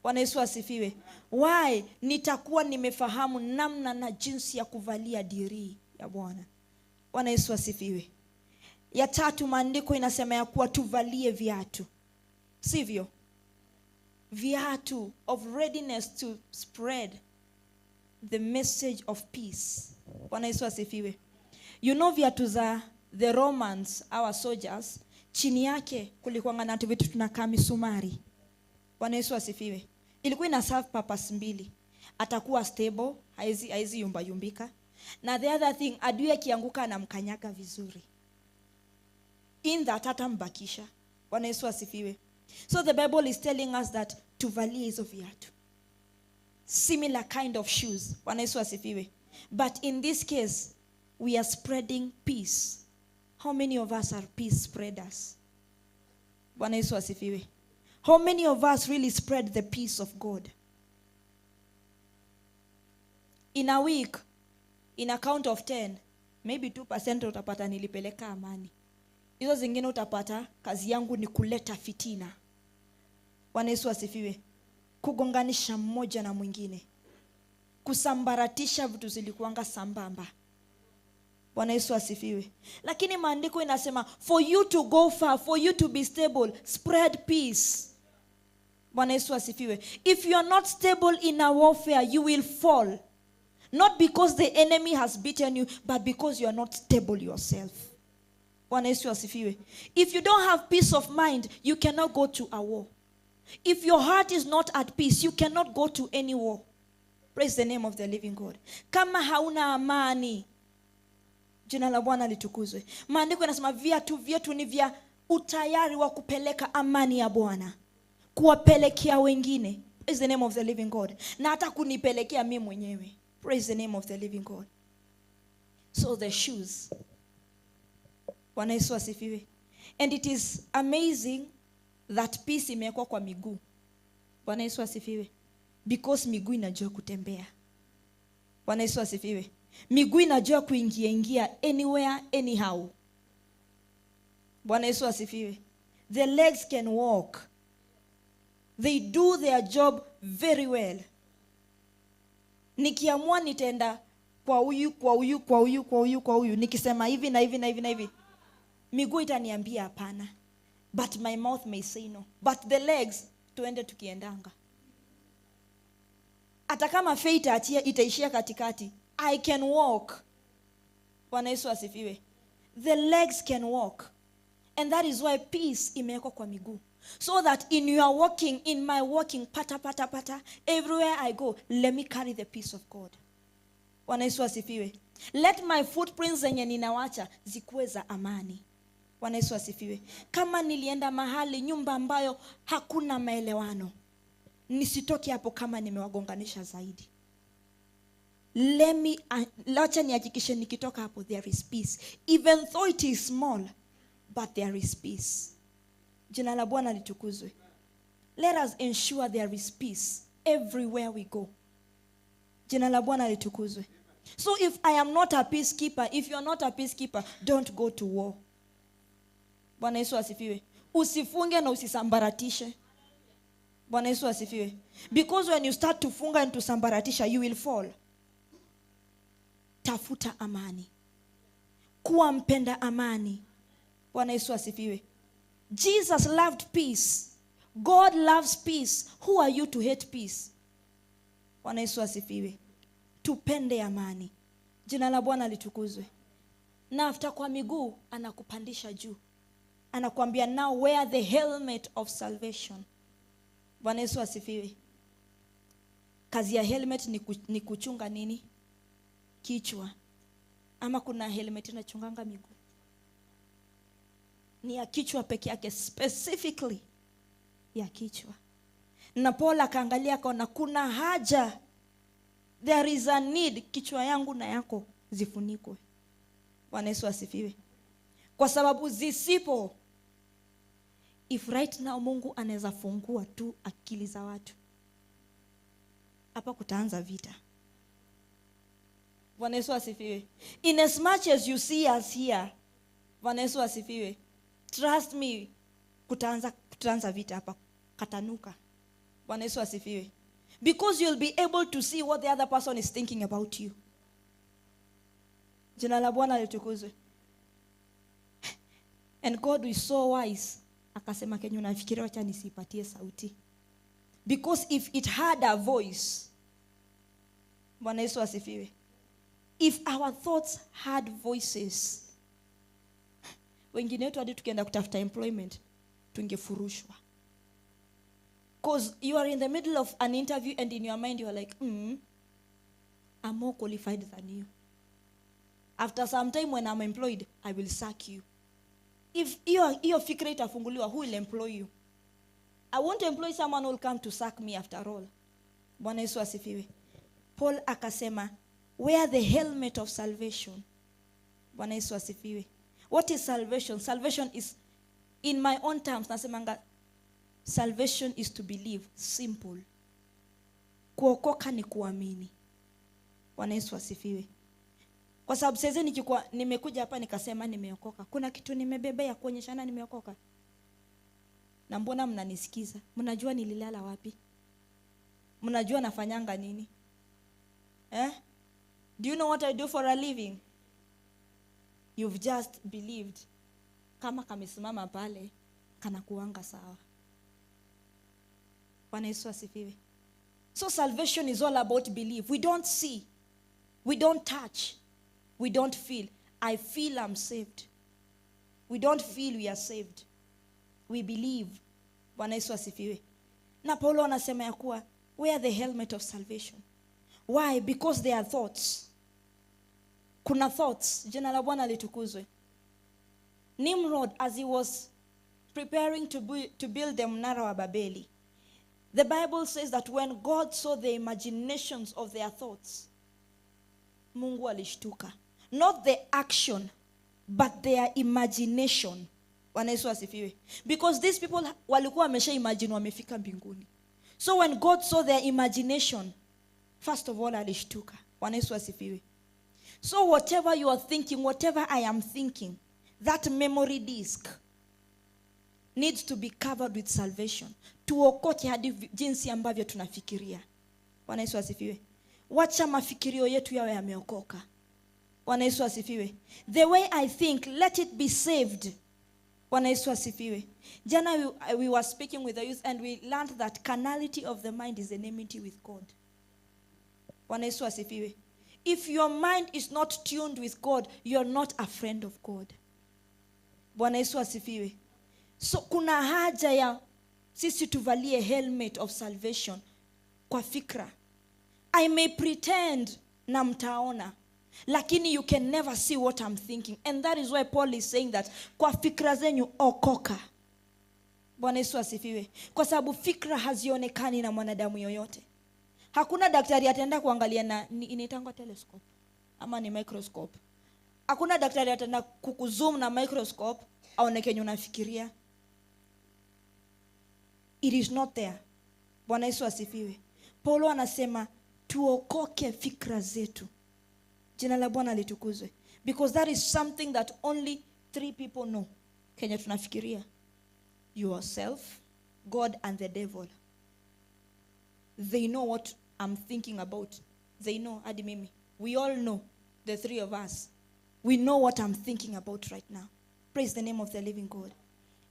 Bwana Yesu asifiwe. Why? Nitakuwa nimefahamu namna na jinsi ya kuvalia dirii ya Bwana. Bwana Yesu asifiwe. Ya tatu, maandiko inasema ya kuwa tuvalie viatu. Sivyo? Viatu of readiness to spread the message of peace. Bwana Yesu asifiwe. You know viatu za the Romans, our soldiers, chini yake kulikuwa na vitu tunakaa misumari. Bwana Yesu asifiwe. Ilikuwa ina serve purpose mbili. Atakuwa stable, haizi yumba yumbika. Na the other thing, adui akianguka anamkanyaga vizuri. In that hatambakisha. Bwana Yesu asifiwe. So the Bible is telling us that tuvalie hizo viatu. Similar kind of shoes. Bwana Yesu asifiwe. But in this case, we are spreading peace. How many of us are peace spreaders? Bwana Yesu asifiwe. How many of us really spread the peace of God? In a week, in a count of 10, maybe 2% utapata nilipeleka amani. Hizo zingine utapata kazi yangu ni kuleta fitina. Bwana Yesu asifiwe. Kugonganisha mmoja na mwingine. Kusambaratisha vitu zilikuanga sambamba. Bwana Yesu asifiwe. Lakini maandiko inasema for you to go far, for you to be stable, spread peace. Bwana Yesu asifiwe. If you are not stable in a warfare, you will fall. Not because the enemy has beaten you, but because you are not stable yourself. Bwana Yesu asifiwe. If you don't have peace of mind, you cannot go to a war. If your heart is not at peace, you cannot go to any war. Praise the name of the living God. Kama hauna amani, jina la Bwana litukuzwe. Maandiko yanasema viatu vyetu ni vya utayari wa kupeleka amani ya Bwana, kuwapelekea wengine. Praise the name of the living God. Na hata kunipelekea mimi mwenyewe. Praise the name of the living God. So the shoes. Bwana Yesu asifiwe. And it is amazing that peace imewekwa kwa miguu. Bwana Yesu asifiwe. Because miguu inajua kutembea. Bwana Yesu asifiwe. Miguu inajua kuingia ingia anywhere anyhow. Bwana Yesu asifiwe. The legs can walk. They do their job very well. Nikiamua nitaenda kwa huyu, kwa huyu, kwa huyu, kwa huyu, kwa huyu, nikisema hivi na hivi na hivi na hivi, miguu itaniambia hapana. But my mouth may say no. But the legs, tuende tukiendanga. Hata kama faith itaishia katikati, I can walk. Bwana Yesu asifiwe. The legs can walk. And that is why peace imewekwa kwa miguu. So that in your walking, in my walking, pata, pata, pata, everywhere I go, let me carry the peace of God. Bwana Yesu asifiwe. Let my footprints zenye ninawacha zikuwe za amani. Bwana Yesu asifiwe. Kama nilienda mahali nyumba ambayo hakuna maelewano, nisitoke hapo kama nimewagonganisha zaidi. Let me, lacha nihakikishe nikitoka hapo there is peace. Even though it is small, but there is peace. Jina la Bwana litukuzwe. Let us ensure there is peace everywhere we go. Jina la Bwana litukuzwe. So if I am not a peacekeeper, if you are not a peacekeeper, don't go to war. Bwana Yesu asifiwe. Usifunge na usisambaratishe. Bwana Yesu asifiwe. Because when you start to funga and to sambaratisha, you will fall. Tafuta amani. Kuwa mpenda amani. Bwana Yesu asifiwe. Jesus loved peace. God loves peace. Who are you to hate peace? Bwana Yesu asifiwe. Tupende amani. Jina la Bwana litukuzwe. Na after kwa miguu anakupandisha juu. Anakuambia now wear the helmet of salvation. Bwana Yesu asifiwe. Kazi ya helmet ni kuchunga nini? Kichwa. Ama kuna helmet inachunganga miguu? Ni ya kichwa peke yake, specifically ya kichwa. Na Paul akaangalia akaona kuna haja, there is a need, kichwa yangu na yako zifunikwe. Bwana Yesu asifiwe. Kwa sababu zisipo, if right now Mungu anaweza fungua tu akili za watu, hapa kutaanza vita. Bwana Yesu asifiwe. In as much as you see us here, Bwana Yesu asifiwe, trust me, kutaanza vita hapa, katanuka. Bwana Yesu asifiwe. Because you'll be able to see what the other person is thinking about you. Jina la Bwana litukuzwe. And God is so wise. Akasema kenye unafikiria wacha nisipatie sauti. Because if it had a voice, Bwana Yesu asifiwe, if our thoughts had voices, wengine wetu hadi tukienda kutafuta employment tungefurushwa. Because you are in the middle of an interview and in your mind you are like, I'm more qualified than you. After some time when I'm employed, I will sack you. If hiyo fikra itafunguliwa, who will employ you? I won't employ someone who will come to sack me after all. Bwana Yesu asifiwe. Paul akasema, wear the helmet of salvation. Bwana Yesu asifiwe. What is salvation? Salvation is, in my own terms, nasemanga, salvation is to believe. Simple. Kuokoka ni kuamini. Bwana Yesu asifiwe. Kwa sababu sasa nikikuwa nimekuja hapa nikasema nimeokoka, kuna kitu nimebeba ya kuonyeshana nimeokoka? Na mbona mnanisikiza? Mnajua nililala wapi? Mnajua nafanyanga nini? Eh? Do you know what I do for a living? You've just believed. Kama kamesimama pale, kana kuanga sawa. Bwana Yesu asifiwe. So salvation is all about belief. We don't see. We don't touch. We don't feel. I feel I'm saved. We don't feel we are saved. We believe. Bwana Yesu asifiwe. Na Paulo anasema ya kuwa, wear the helmet of salvation. Why? Because there are thoughts. Kuna thoughts. Jina la Bwana litukuzwe. Nimrod, as he was preparing to build the Mnara wa Babeli, the Bible says that when God saw the imaginations of their thoughts, Mungu alishtuka. Not the action, but their imagination. Bwana Yesu asifiwe. Because these people walikuwa wamesha imagine wamefika mbinguni. So when God saw their imagination, first of all alishtuka. Bwana Yesu asifiwe. So whatever you are thinking, whatever I am thinking, that memory disk needs to be covered with salvation. Tuokoke hadi jinsi ambavyo tunafikiria. Bwana Yesu asifiwe. Wacha mafikirio yetu yawe yameokoka. Bwana Yesu asifiwe. The way I think, let it be saved. Bwana Yesu asifiwe. Jana we were speaking with the youth and we learned that carnality of the mind is enmity with God. Bwana Yesu asifiwe. If your mind is not tuned with God, you are not a friend of God. Bwana Yesu asifiwe. So kuna haja ya sisi tuvalie helmet of salvation kwa fikra. I may pretend na mtaona, lakini you can never see what I'm thinking. And that is why Paul is saying that kwa fikra zenyu okoka. Bwana Yesu asifiwe. Kwa sababu fikra hazionekani na mwanadamu yoyote. Hakuna daktari ataenda kuangalia na inaitangwa telescope ama ni microscope. Hakuna daktari ataenda kukuzoom na microscope aone kenye unafikiria. It is not there. Bwana Yesu asifiwe. Paulo anasema tuokoke fikra zetu. Jina la Bwana litukuzwe. Because that is something that only three people know. Kenya tunafikiria. Yourself, God and the devil. They know what I'm thinking about. They know, hadi mimi. We all know, the three of us. We know what I'm thinking about right now. Praise the name of the living God.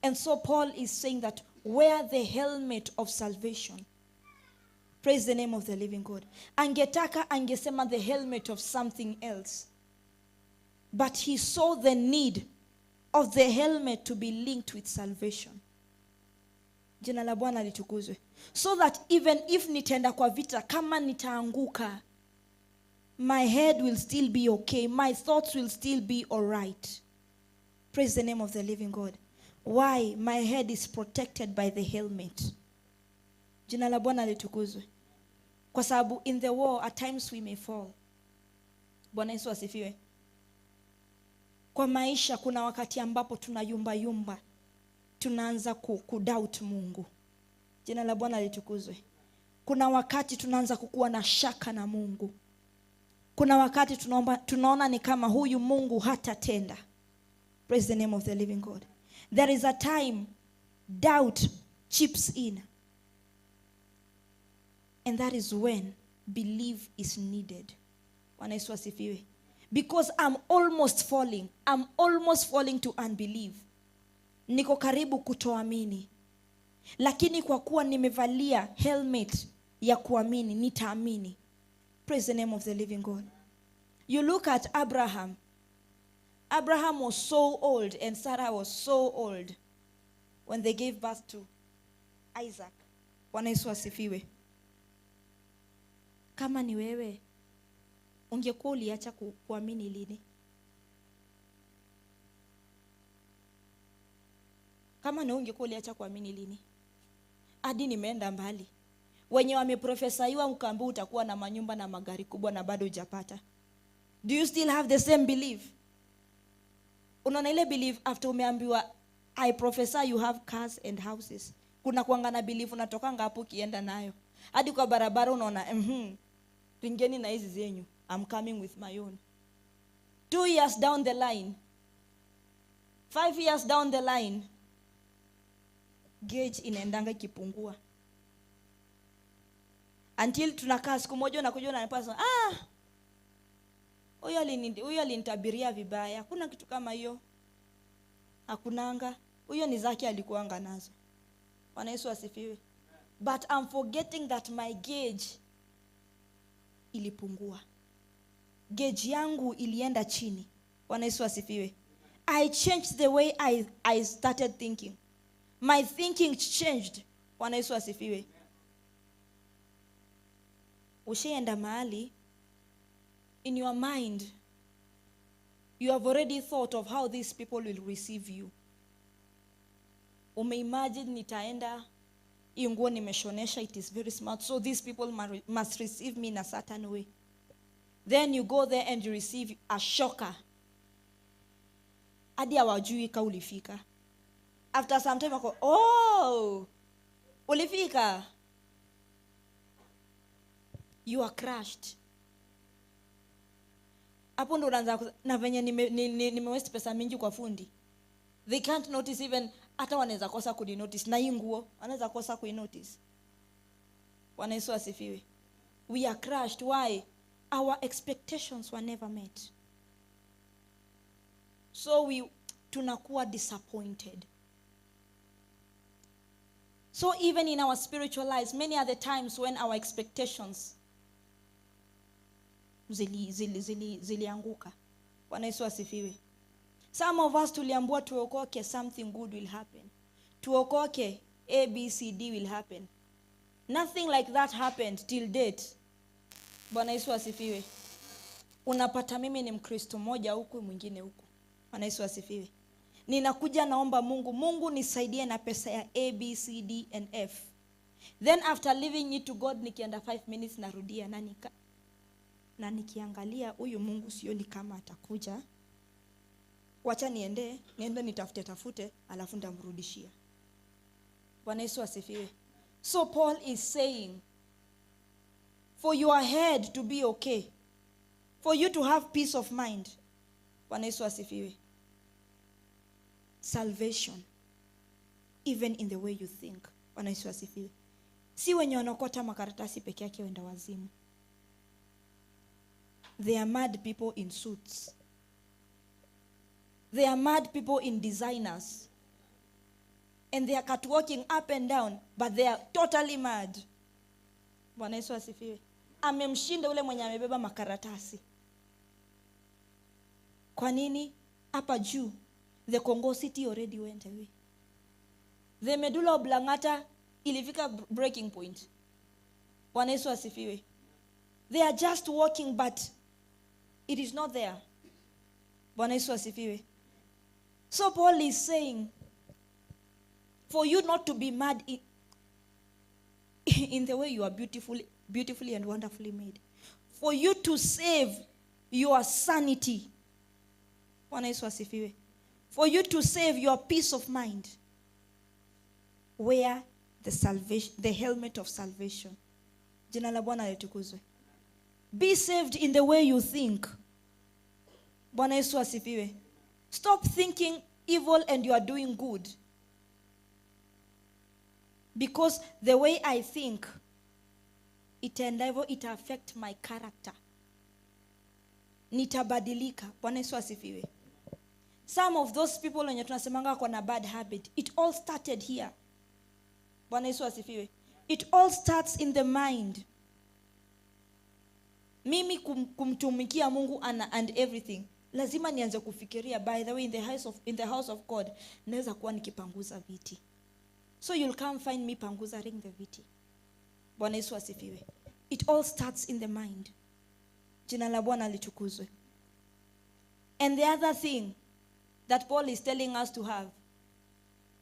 And so Paul is saying that wear the helmet of salvation. Praise the name of the living God. Angetaka angesema the helmet of something else. But he saw the need of the helmet to be linked with salvation. Jina la Bwana litukuzwe. So that even if nitaenda kwa vita, kama nitaanguka, my head will still be okay. My thoughts will still be all right. Praise the name of the living God. Why? My head is protected by the helmet. Jina la Bwana litukuzwe. Kwa sababu in the war at times we may fall. Bwana Yesu asifiwe. Kwa maisha kuna wakati ambapo tunayumba yumba. Tunaanza kudoubt Mungu. Jina la Bwana litukuzwe. Kuna wakati tunaanza kukuwa na shaka na Mungu. Kuna wakati tunaona ni kama huyu Mungu hatatenda. Praise the name of the living God. There is a time doubt chips in. And that is when belief is needed. Bwana Yesu asifiwe. Because I'm almost falling. I'm almost falling to unbelief. Niko karibu kutoamini. Lakini kwa kuwa nimevalia helmet ya kuamini, nitaamini. Praise the name of the living God. You look at Abraham. Abraham was so old and Sarah was so old when they gave birth to Isaac. Bwana Yesu asifiwe. Kama ni wewe, ungekuwa uliacha kuamini lini? Kama ni ungekuwa uliacha kuamini lini? Hadi nimeenda mbali. Wenye wameprofesaiwa ukaambiwa utakuwa na manyumba na magari kubwa na bado hujapata. Do you still have the same belief? Unaona ile belief after umeambiwa I prophesy you have cars and houses. Kuna kuanga na belief unatokanga hapo ukienda nayo. Hadi kwa barabara unaona ringeni na hizi zenyu. I'm coming with my own. 2 years down the line, 5 years down the line, gauge inaendanga ikipungua. Until tunakaa siku moja unakuja unanipa huyo alinitabiria vibaya. Hakuna kitu kama hiyo. Hakunanga. Huyo ni zake alikuanga nazo. Bwana Yesu asifiwe. But I'm forgetting that my gauge ilipungua. Gauge yangu ilienda chini. Bwana Yesu asifiwe. I changed the way I started thinking. My thinking changed. Bwana Yesu asifiwe. Ushaenda mahali, in your mind, you have already thought of how these people will receive you. Umeimagine nitaenda, hii nguo nimeshonesha, it is very smart, so these people must receive me in a certain way. Then you go there and you receive a shocker. Hadi hawajui ka ulifika. After some time, wako, oh, ulifika. You are crushed. Hapo ndo unaanza na venye nimewaste pesa mingi kwa fundi. They can't notice even, hata wanaweza kosa kuninotice. Na hii nguo, wanaweza kosa kuinotice. Bwana Yesu asifiwe. We are crushed. Why? Our expectations were never met. So we tunakuwa disappointed. So even in our spiritual lives, many are the times when our expectations zilianguka. Bwana Yesu asifiwe. Some of us tuliambiwa tuokoke, something good will happen. Tuokoke, A, B, C, D will happen. Nothing like that happened till date. Bwana Yesu asifiwe. Unapata mimi ni Mkristo mmoja huku mwingine huku. Bwana Yesu asifiwe. Ninakuja naomba Mungu, Mungu nisaidie na pesa ya A, B, C, D and F. Then after leaving it to God, nikienda 5 minutes narudia na nikiangalia huyu Mungu sioni kama atakuja. Wacha niende nitafute alafu ndamrudishia. Bwana Yesu asifiwe. So Paul is saying, for your head to be okay, for you to have peace of mind. Bwana Yesu asifiwe. Salvation, even in the way you think. Bwana Yesu asifiwe. Si wenye wanakota makaratasi peke yake wenda wazimu. They are mad people in suits. They are mad people in designers. And they are catwalking up and down, but they are totally mad. Bwana Yesu asifiwe. Amemshinda ule mwenye amebeba makaratasi. Kwa nini? Hapa juu, the Congo City already went away. The medulla oblongata ilifika breaking point. Bwana Yesu asifiwe. They are just walking, but it is not there. Bwana Yesu asifiwe. So Paul is saying, For you not to be mad in the way you are beautifully and wonderfully made. For you to save your sanity. Bwana Yesu asifiwe. For you to save your peace of mind. Wear the helmet of salvation. Jina la Bwana litukuzwe. Be saved in the way you think. Bwana Yesu asifiwe. Stop thinking evil and you are doing good. Because the way I think, itaenda hivyo, ita affect my character. Nitabadilika. Bwana Yesu asifiwe. Some of those people wenye tunasemanga wako na bad habit, it all started here. Bwana Yesu asifiwe. It all starts in the mind. Mimi kumtumikia Mungu and everything, lazima nianze kufikiria, by the way, in the house of God, naweza kuwa nikipanguza viti. So you'll come find me panguzaring the viti. Bwana Yesu asifiwe. It all starts in the mind. Jina la Bwana litukuzwe. And the other thing that Paul is telling us to have,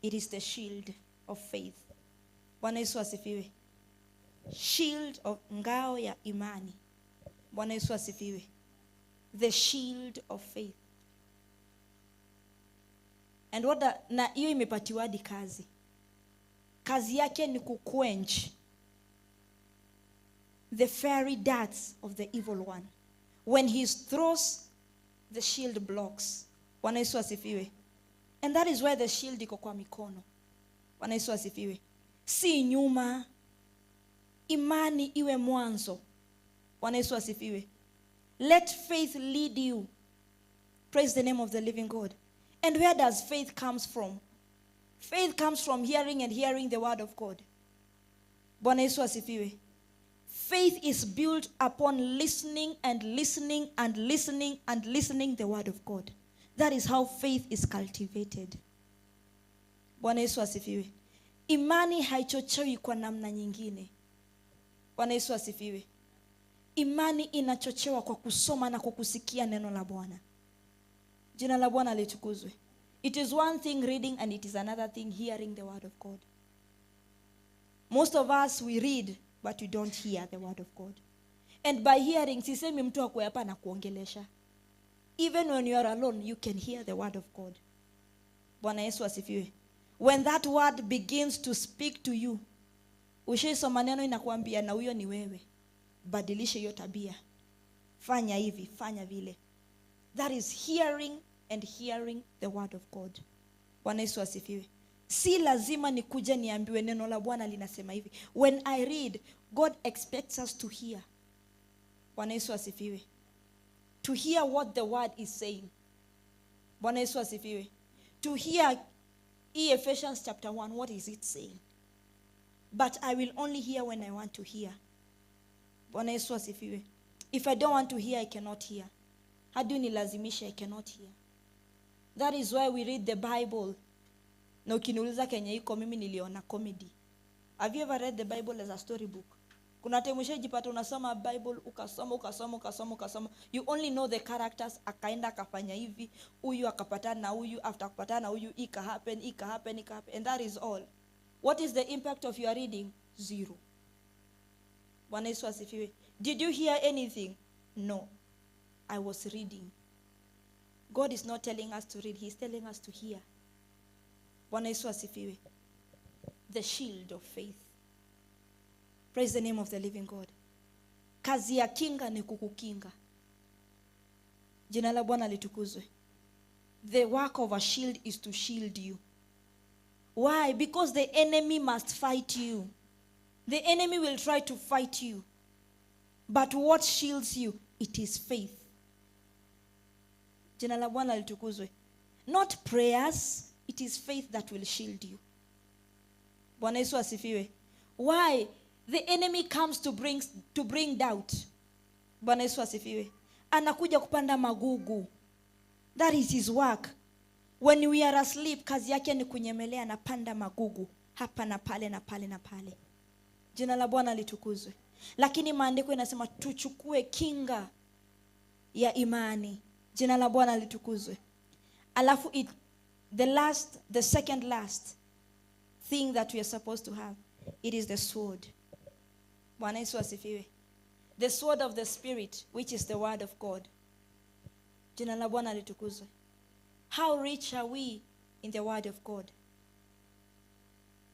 it is the shield of faith. Bwana Yesu asifiwe. Shield of ngao ya imani. Bwana Yesu asifiwe. The shield of faith. And what na hiyo imepatiwa hadi kazi. Kazi yake ni kuquench the fiery darts of the evil one. When he throws, the shield blocks. Bwana Yesu asifiwe. And that is why the shield iko kwa mikono. Bwana Yesu asifiwe. Si nyuma. Imani iwe mwanzo. Bwana Yesu asifiwe. Let faith lead you. Praise the name of the living God. And where does faith comes from? Faith comes from hearing and hearing the word of God. Bwana Yesu asifiwe. Faith is built upon listening and listening and listening and listening the word of God. That is how faith is cultivated. Bwana Yesu asifiwe. Imani haichochewi kwa namna nyingine. Bwana Yesu asifiwe. Imani inachochewa kwa kusoma na kukusikia neno la Bwana. Jina la Bwana litukuzwe. It is one thing reading and it is another thing hearing the word of God. Most of us, we read, but we don't hear the word of God. And by hearing, sisemi mtu akue hapa na kuongelesha. Even when you are alone, you can hear the word of God. Bwana Yesu asifiwe. When that word begins to speak to you, ushaisoma neno inakuambia na huyo ni wewe. Badilisha hiyo tabia. Fanya hivi, fanya vile. That is hearing and hearing the word of God. Bwana Yesu asifiwe. Si lazima nikuje niambiwe neno la Bwana linasema hivi. When I read, God expects us to hear. Bwana Yesu asifiwe. To hear what the word is saying. Bwana Yesu asifiwe. To hear Ephesians chapter 1, what is it saying? But I will only hear when I want to hear. Bwana Yesu asifiwe. If I don't want to hear, I cannot hear. Hadi unilazimishe, I cannot hear. That is why we read the Bible. Na ukiniuliza kenye iko, mimi niliona comedy. Have you ever read the Bible as a storybook? Kuna time ushajipata unasoma Bible, ukasoma, ukasoma, ukasoma, ukasoma. You only know the characters, akaenda akafanya hivi, huyu akapatana na huyu, after kupatana na huyu, ika happen, ika happen, ika happen. And that is all. What is the impact of your reading? Zero. Bwana Yesu asifiwe. Did you hear anything? No. I was reading. God is not telling us to read. He's telling us to hear. Bwana Yesu asifiwe. The shield of faith. Praise the name of the living God. Kazi ya kinga ni kukukinga. Jina la Bwana litukuzwe. The work of a shield is to shield you. Why? Because the enemy must fight you. The enemy will try to fight you. But what shields you? It is faith. Jina la Bwana litukuzwe. Not prayers. It is faith that will shield you. Bwana Yesu asifiwe. Why? The enemy comes to bring doubt. Bwana Yesu asifiwe. Anakuja kupanda magugu. That is his work. When we are asleep, kazi yake ni kunyemelea, anapanda magugu hapa na pale na pale na pale. Jina la Bwana litukuzwe. Lakini maandiko inasema tuchukue kinga ya imani. Jina la Bwana litukuzwe. Alafu the second last thing that we are supposed to have, it is the sword. Bwana Yesu asifiwe. The sword of the Spirit, which is the word of God. Jina la Bwana litukuzwe. How rich are we in the word of God?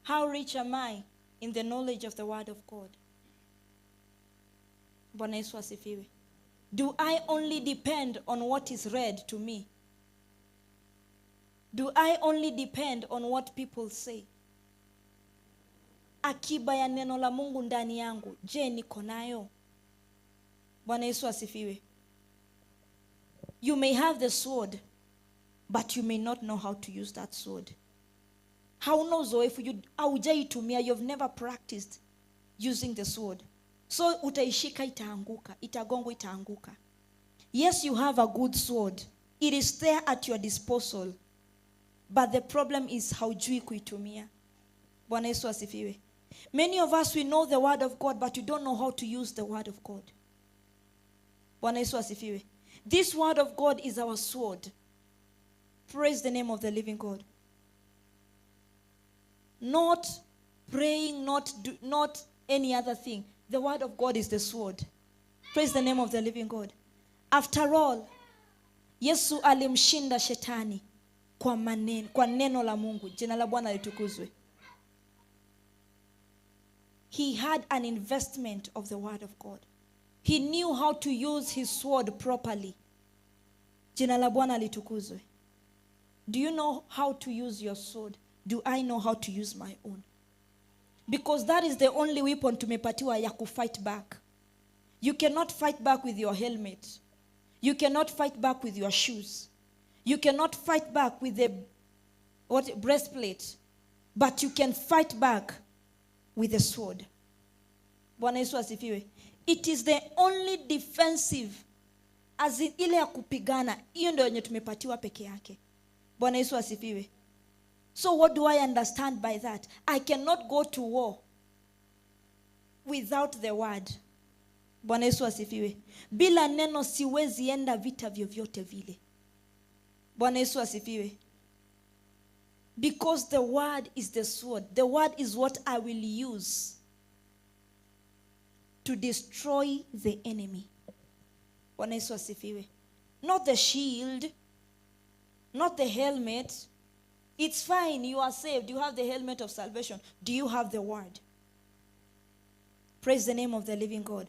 How rich am I in the knowledge of the word of God? Bwana Yesu asifiwe. Do I only depend on what is read to me? Do I only depend on what people say? Akiba ya neno la Mungu ndani yangu, je, niko nayo? Bwana Yesu asifiwe. You may have the sword, but you may not know how to use that sword. Hauna uzoefu, haujaitumia, you've never practiced using the sword. So utaishika itaanguka, itagongwa itaanguka. Yes, you have a good sword. It is there at your disposal. But the problem is haujui kuitumia. Bwana Yesu asifiwe. Many of us, we know the word of God, but we don't know how to use the word of God. Bwana Yesu asifiwe. This word of God is our sword. Praise the name of the living God. Not praying, not any other thing. The word of God is the sword. Praise the name of the living God. After all, Yesu alimshinda shetani kwa maneno, kwa neno la Mungu. Jina la Bwana litukuzwe. He had an investment of the word of God. He knew how to use his sword properly. Jina la Bwana litukuzwe. Do you know how to use your sword? Do I know how to use my own? Because that is the only weapon tumepatiwa ya kufight back. You cannot fight back with your helmet. You cannot fight back with your shoes. You cannot fight back with the breastplate. But you can fight back with the sword. Bwana Yesu asifiwe. It is the only defensive, as in ile ya kupigana, hiyo ndio yenye tumepatiwa peke yake. Bwana Yesu asifiwe. So what do I understand by that? I cannot go to war without the word. Bwana Yesu asifiwe. Bila neno siwezi enda vita vyovyote vile. Bwana Yesu asifiwe. Because the word is the sword. The word is what I will use to destroy the enemy. Bwana Yesu asifiwe. Not the shield, not the helmet. It's fine, you are saved. You have the helmet of salvation. Do you have the word? Praise the name of the living God.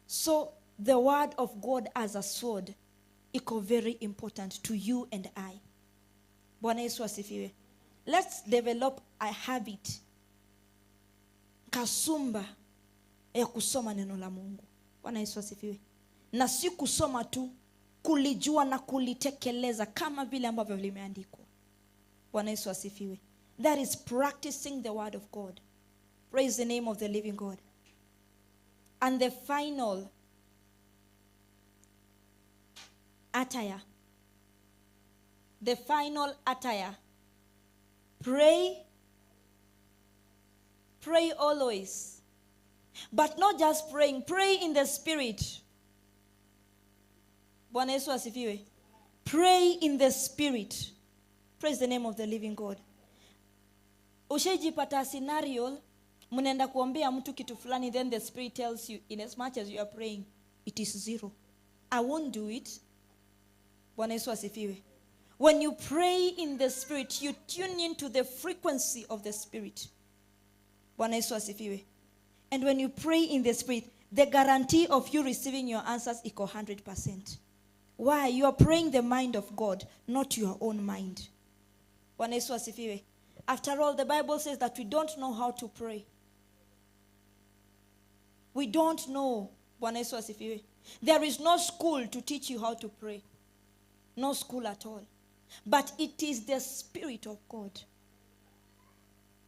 So the word of God as a sword iko very important to you and I. Bwana Yesu asifiwe. Let's develop a habit, kasumba ya kusoma neno la Mungu. Bwana Yesu asifiwe. Na si kusoma tu, kulijua na kulitekeleza kama vile ambavyo limeandikwa. Bwana Yesu asifiwe. That is practicing the word of God. Praise the name of the living God. And the final attire. The final attire. Pray. Pray always. But not just praying. Pray in the spirit. Bwana Yesu asifiwe. Pray in the spirit. Praise the name of the living God. Ushajipata scenario, mnaenda kuombea mtu kitu fulani, then the spirit tells you, in as much as you are praying, it is zero. I won't do it. Bwana Yesu asifiwe. When you pray in the spirit, you tune into the frequency of the spirit. Bwana Yesu asifiwe. And when you pray in the spirit, the guarantee of you receiving your answers equal 100%. Why? You are praying the mind of God, not your own mind. Bwana Yesu asifiwe. After all, the Bible says that we don't know how to pray. We don't know. Bwana Yesu asifiwe. There is no school to teach you how to pray. No school at all. But it is the Spirit of God.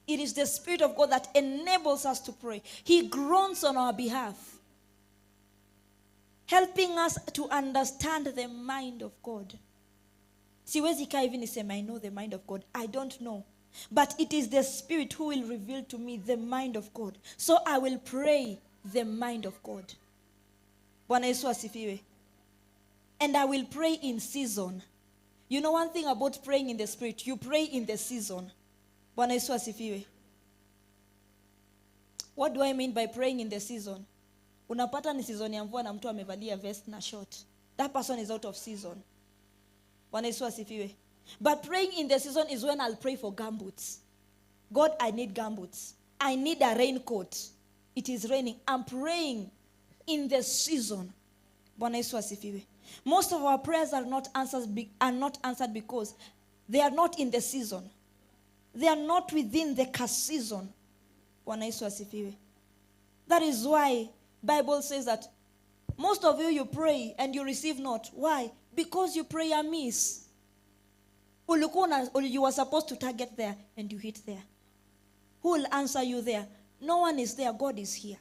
It is the Spirit of God that enables us to pray. He groans on our behalf, helping us to understand the mind of God. Siwezi kaa hivi niseme, I know the mind of God. I don't know. But it is the Spirit who will reveal to me the mind of God. So I will pray the mind of God. Bwana Yesu asifiwe. And I will pray in season. You know one thing about praying in the Spirit, you pray in the season. Bwana Yesu asifiwe. What do I mean by praying in the season? Unapata ni season ya mvua na mtu amevalia vest na short. That person is out of season. Bwana Yesu asifiwe. But praying in the season is when I'll pray for gumboots. God, I need gumboots. I need a raincoat. It is raining. I'm praying in the season. Bwana Yesu asifiwe. Most of our prayers are not answered because they are not in the season. They are not within the season. Bwana Yesu asifiwe. That is why Bible says that most of you pray and you receive not. Why? Because you pray amiss. You were supposed to target there and you hit there. Who will answer you there? No one is there. God is here.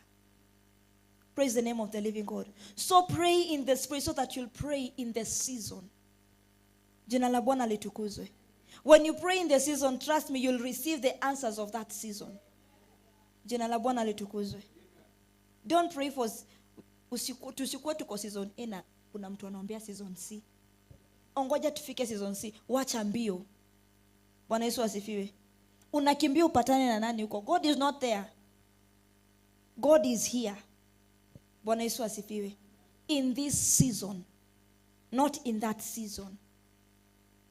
Praise the name of the living God. So pray in the spirit so that you'll pray in the season. Jina la Bwana litukuzwe. When you pray in the season, trust me, you'll receive the answers of that season. Jina la Bwana litukuzwe. Don't pray for tusikuwe tuko season A na kuna mtu anaombea season C. Ongoja tufike season C, wacha mbio. Bwana Yesu asifiwe. Unakimbia upatane na nani huko? God is not there. God is here. Bwana Yesu asifiwe. In this season, not in that season.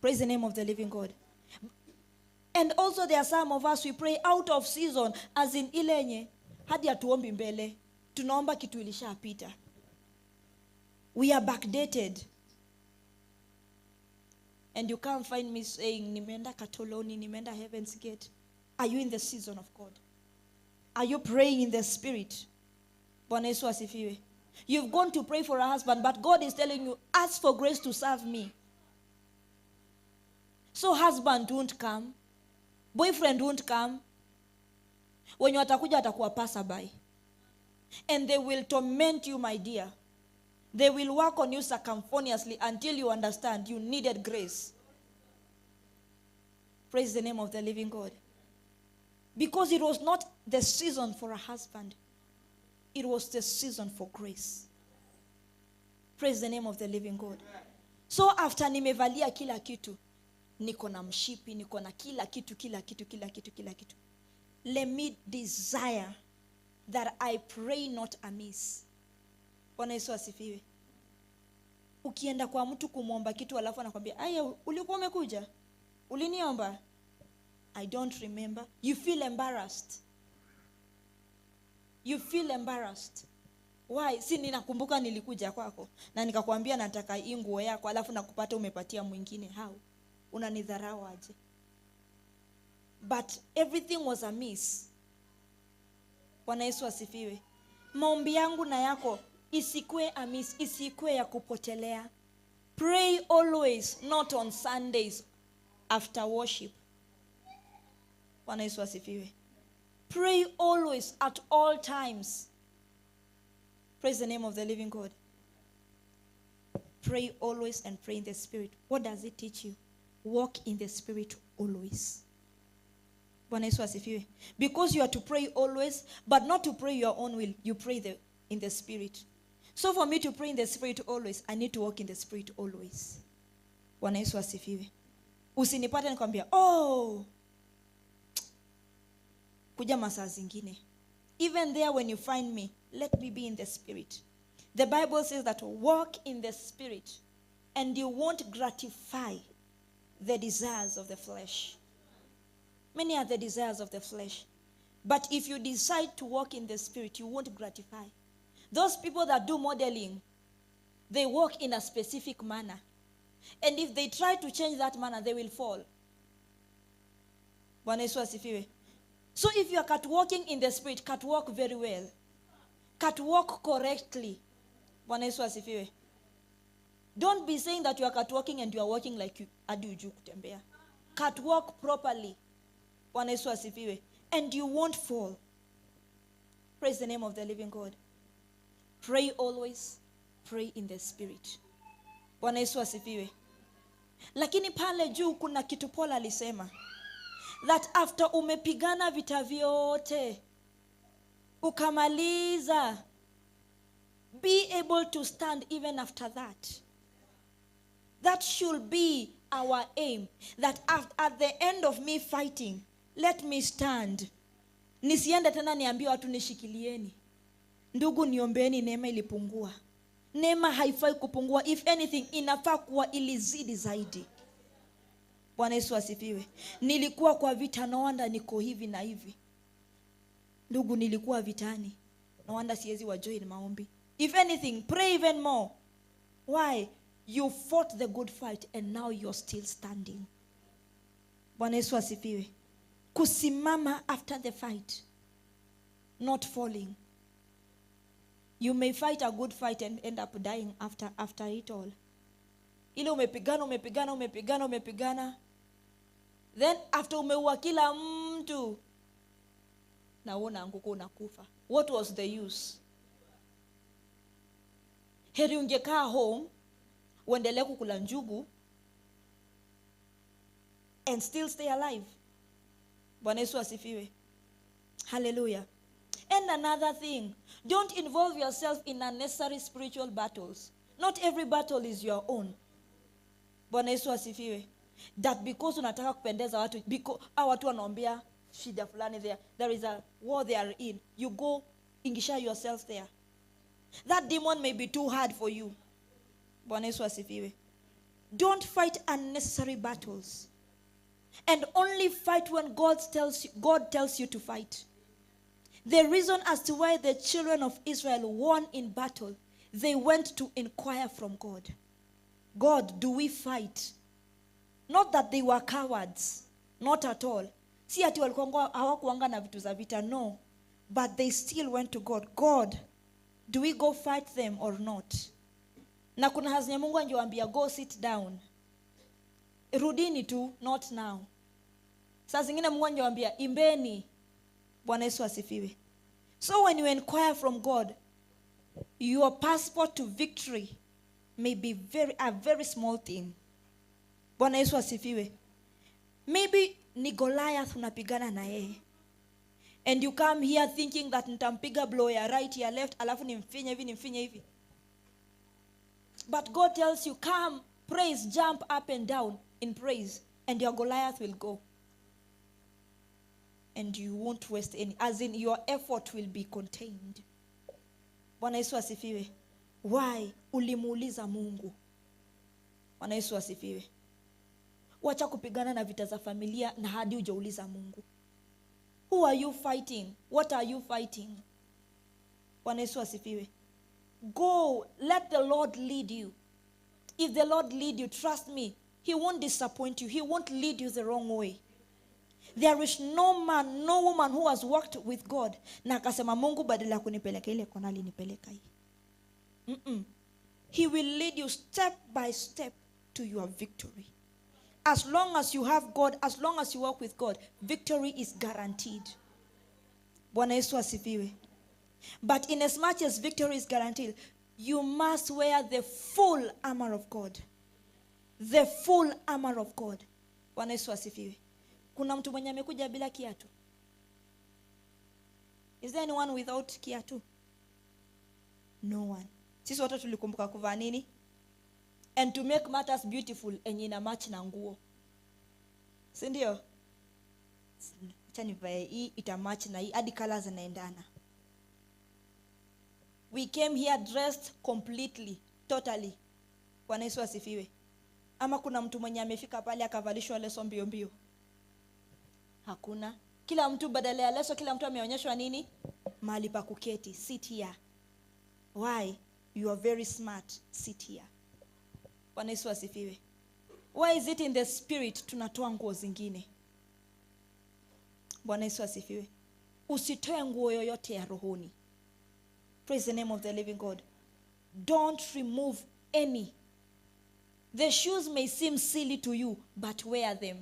Praise the name of the living God. And also there are some of us, we pray out of season, as in ilenye, hadi hatuombi mbele, tunaomba kitu ilishapita. We are backdated. And you can't find me saying, nimeenda Katoloni, nimeenda Heaven's Gate. Are you in the season of God? Are you praying in the spirit? Bwana Yesu asifiwe. You've gone to pray for a husband, but God is telling you, ask for grace to serve me. So husband won't come. Boyfriend won't come. When you atakuja atakuwa passerby. And they will torment you, my dear. They will work on you circumponiously until you understand you needed grace. Praise the name of the living God. Because it was not the season for a husband. It was the season for grace. Praise the name of the living God. So after nimevalia kila kitu, niko na mshipi, niko na kila kitu, kila kitu, kila kitu, kila kitu. Let me desire that I pray not amiss. Bwana Yesu asifiwe. Ukienda kwa mtu kumuomba kitu alafu anakuambia, "Aya, ulikuwa umekuja? Uliniomba?" I don't remember. You feel embarrassed. You feel embarrassed. Why? Si ninakumbuka nilikuja kwako na nikakwambia nataka hii nguo yako alafu nakupata umepatia mwingine. How? Unanidharau aje? But everything was amiss. Bwana Yesu asifiwe. Maombi yangu na yako isikue amiss, isikue ya kupotelea. Pray always, not on Sundays after worship. Bwana Yesu asifiwe. Pray always, at all times. Praise the name of the living God. Pray always and pray in the spirit. What does it teach you? Walk in the spirit always. Bwana Yesu asifiwe. Because you are to pray always, but not to pray your own will. You pray in the spirit. So for me to pray in the spirit always, I need to walk in the spirit always. Bwana Yesu asifiwe. Usinipate nikwambia, oh, kuja masaa zingine. Even there when you find me, let me be in the spirit. The Bible says that walk in the spirit and you won't gratify the desires of the flesh. Many are the desires of the flesh. But if you decide to walk in the spirit, you won't gratify. Those people that do modeling, they walk in a specific manner. And if they try to change that manner, they will fall. Bwana Yesu asifiwe. So if you are catwalking in the spirit, catwalk very well. Catwalk correctly. Bwana Yesu asifiwe. Don't be saying that you are catwalking and you are walking like you hadi hujui kutembea. Catwalk properly. Bwana Yesu asifiwe. And you won't fall. Praise the name of the living God. Pray always. Pray in the spirit. Bwana Yesu asifiwe. Lakini pale juu kuna kitu Paul alisema. That after umepigana vita vyote, ukamaliza, be able to stand even after that. That should be our aim. That at the end of me fighting, Let me stand. Nisiende tena niambie watu nishikilieni. Ndugu niombeeni, neema ilipungua. Neema haifai kupungua. If anything, inafaa kuwa ilizidi zaidi. Bwana Yesu asifiwe. Nilikuwa kwa vita, no wonder niko hivi na hivi. Ndugu, nilikuwa vitani, no wonder siwezi wa join maombi. If anything, pray even more. Why? You fought the good fight and now you're still standing. Bwana Yesu asifiwe. Kusimama after the fight, not falling. You may fight a good fight and end up dying after it all. Ile umepigana, umepigana, umepigana, umepigana. Then after umeua kila mtu, na wewe unaanguka unakufa. What was the use? Heri ungekaa home, uendelee kukula njugu and still stay alive. Bwana Yesu asifiwe. Hallelujah. And another thing, don't involve yourself in unnecessary spiritual battles. Not every battle is your own. Bwana Yesu asifiwe. That because unataka kupendeza watu, because hao watu wanaombea shida fulani there, there is a war they are in. You go ingisha yourself there. That demon may be too hard for you. Bwana Yesu asifiwe. Don't fight unnecessary battles. And only fight when God tells you to fight. The reason as to why the children of Israel won in battle, they went to inquire from God. God, do we fight? Not that they were cowards. Not at all. Si ati walikuwa hawakuanga na vitu za vita, no. But they still went to God. God, do we go fight them or not? Na kuna hazinya Mungu angewaambia, go sit down. Rudini tu, not now. Saa zingine Mungu angewaambia, imbeni. Bwana Yesu asifiwe. So when you inquire from God, your passport to victory may be a very small thing. Bwana Yesu asifiwe. Maybe ni Goliath unapigana na yeye. And you come here thinking that nitampiga blow ya right ya left, alafu nimfinye hivi, nimfinye hivi. But God tells you, come, praise, jump up and down in praise, and your Goliath will go. And you won't waste any, as in your effort will be contained. Bwana Yesu asifiwe. Why? Ulimuuliza Mungu. Bwana Yesu asifiwe. Wacha kupigana na vita za familia na hadi hujauliza Mungu. Who are you fighting? What are you fighting? Bwana Yesu asifiwe. Go, let the Lord lead you. If the Lord lead you, trust me, he won't disappoint you. He won't lead you the wrong way. There is no man, no woman who has worked with God na akasema Mungu badala ya kunipeleka ile kona alinipeleka hii. He will lead you step by step to your victory. As long as you have God, as long as you walk with God, victory is guaranteed. Bwana Yesu asifiwe. But in as much as victory is guaranteed, you must wear the full armor of God. The full armor of God. Bwana Yesu asifiwe. Kuna mtu mwenye amekuja bila kiatu? Is there anyone without kiatu? No one. Sisi wote tulikumbuka kuvaa nini? And to make matters beautiful, enye ina match na nguo. Si ndio? Acha nivae hii, ita match na hii, hadi colors zinaendana. We came here dressed completely, totally. Bwana Yesu asifiwe. Ama kuna mtu mwenye amefika pale akavalishwa leso mbio mbio? Hakuna. Kila mtu badala ya leso, kila mtu ameonyeshwa nini? Mahali pa kuketi. Sit here. Why? You are very smart. Sit here. Bwana Yesu asifiwe. Why is it in the spirit tunatoa nguo zingine? Bwana Yesu asifiwe. Usitoe nguo yoyote ya rohoni. Praise the name of the living God. Don't remove any. The shoes may seem silly to you, but wear them.